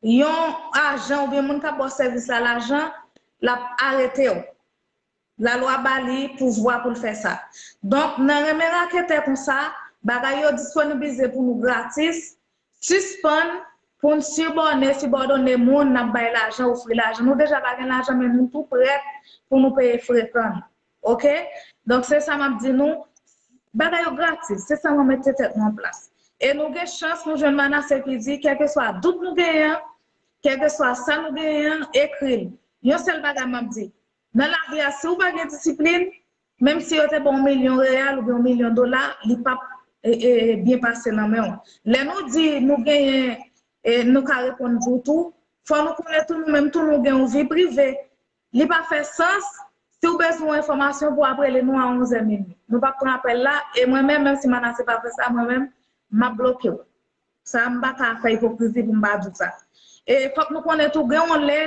yon ajan oubyen moun k ap ba w sèvis la lajan, l ap arete w. Lalwa ba li pouvwa pou l fè sa. Donk, nan renmen raketè konsa, bagay yo disponibilize pou nou gratis, sispann pou n sibòne, sibòdone moun n ap bay lajan, ofri lajan. Nou deja pa gen lajan, men nou tou prèt pou nou peye frekan nou. Oke? Donk, se sa m ap di nou, bagay yo gratis, se sa mwen mete tèt nou an plas. E nou gen chans, nou jwenn Manassé ki di, kèlkeswa dout nou genyen an, kèlkeswa sa nou genyen an, ekri l. Yon sèl bagay m ap di, nan lavi a, si w pa gen disiplin, menm si yo te ba w yon milyon reyal oubyen yon milyon dola, li p ap e, e, byen pase nan men w. Lè nou di nou genyen, e, nou ka reponn pou tou, fò nou konnen tou nou menm tou nou gen yon vi prive. Li pa fè sans, si w bezwen yon enfòmasyon pou w ap rele nou a onzè minui. Nou p ap pran apèl la, e mwen menm, menm si Manassé pa fè sa, mwen menm, m ap bloke w. Sa, m pa ka fè ipokrizi pou m pa di w sa. E fòk nou konnen tou, gen yon lè,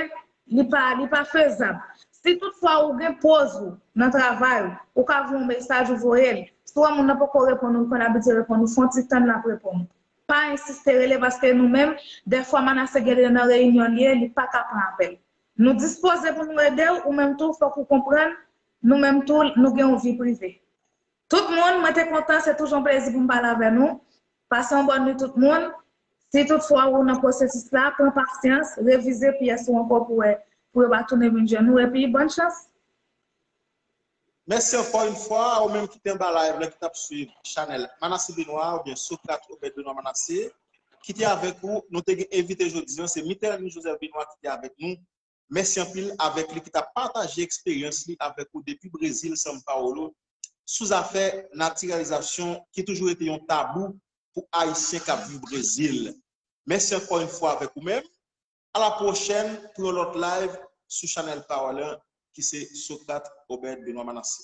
li pa, li pa fezab. Si toutfwa ou gen poz ou nan travay ou, ou ka voye yon mesaj, ou voye l. Si w wè moun nan poko reponn ou, li konn abitye reponn ou, fè yon ti tann l ap reponn ou. Pa ensiste rele paske nou menm, dèfwa Manassé gen nan reyinyon l ye, li pa ka pran apèl. Nou dispoze pou nou ede w, ou menm tou, fòk ou konprann, nou menm tou, nou gen yon vi prive. Tout moun, mwen te kontan, se toujou yon plezi pou m pale avè nou. Pase yon bòn nuit tout moun. Si toutfwa ou nan pwosesis la, pran pasyans, revize pyès ou ankò pou wè, pou yo pa tounen vin jwenn ou, epi bòn chans. Mèsi ankò yon fwa a ou menm ki te anba live la, ki t ap swiv chanèl Manassé Benoît oubyen Socrate Obed Benoît Manassé, ki te avèk ou. Nou te gen envite jodi a, se Miterline Joseph Benoît ki te avèk nou. Mèsi anpil avèk li ki t ap pataje eksperyans li avèk ou depi Brezil, São Paulo, sou zafè natiralizasyon ki toujou rete yon tabou pou Ayisyen k ap viv Brezil. Mèsi ankò yon fwa avèk ou menm. A la pwochèn pou yon lòt live sou chanèl pa w lan ki se Socrate Obed Benoît Manassé.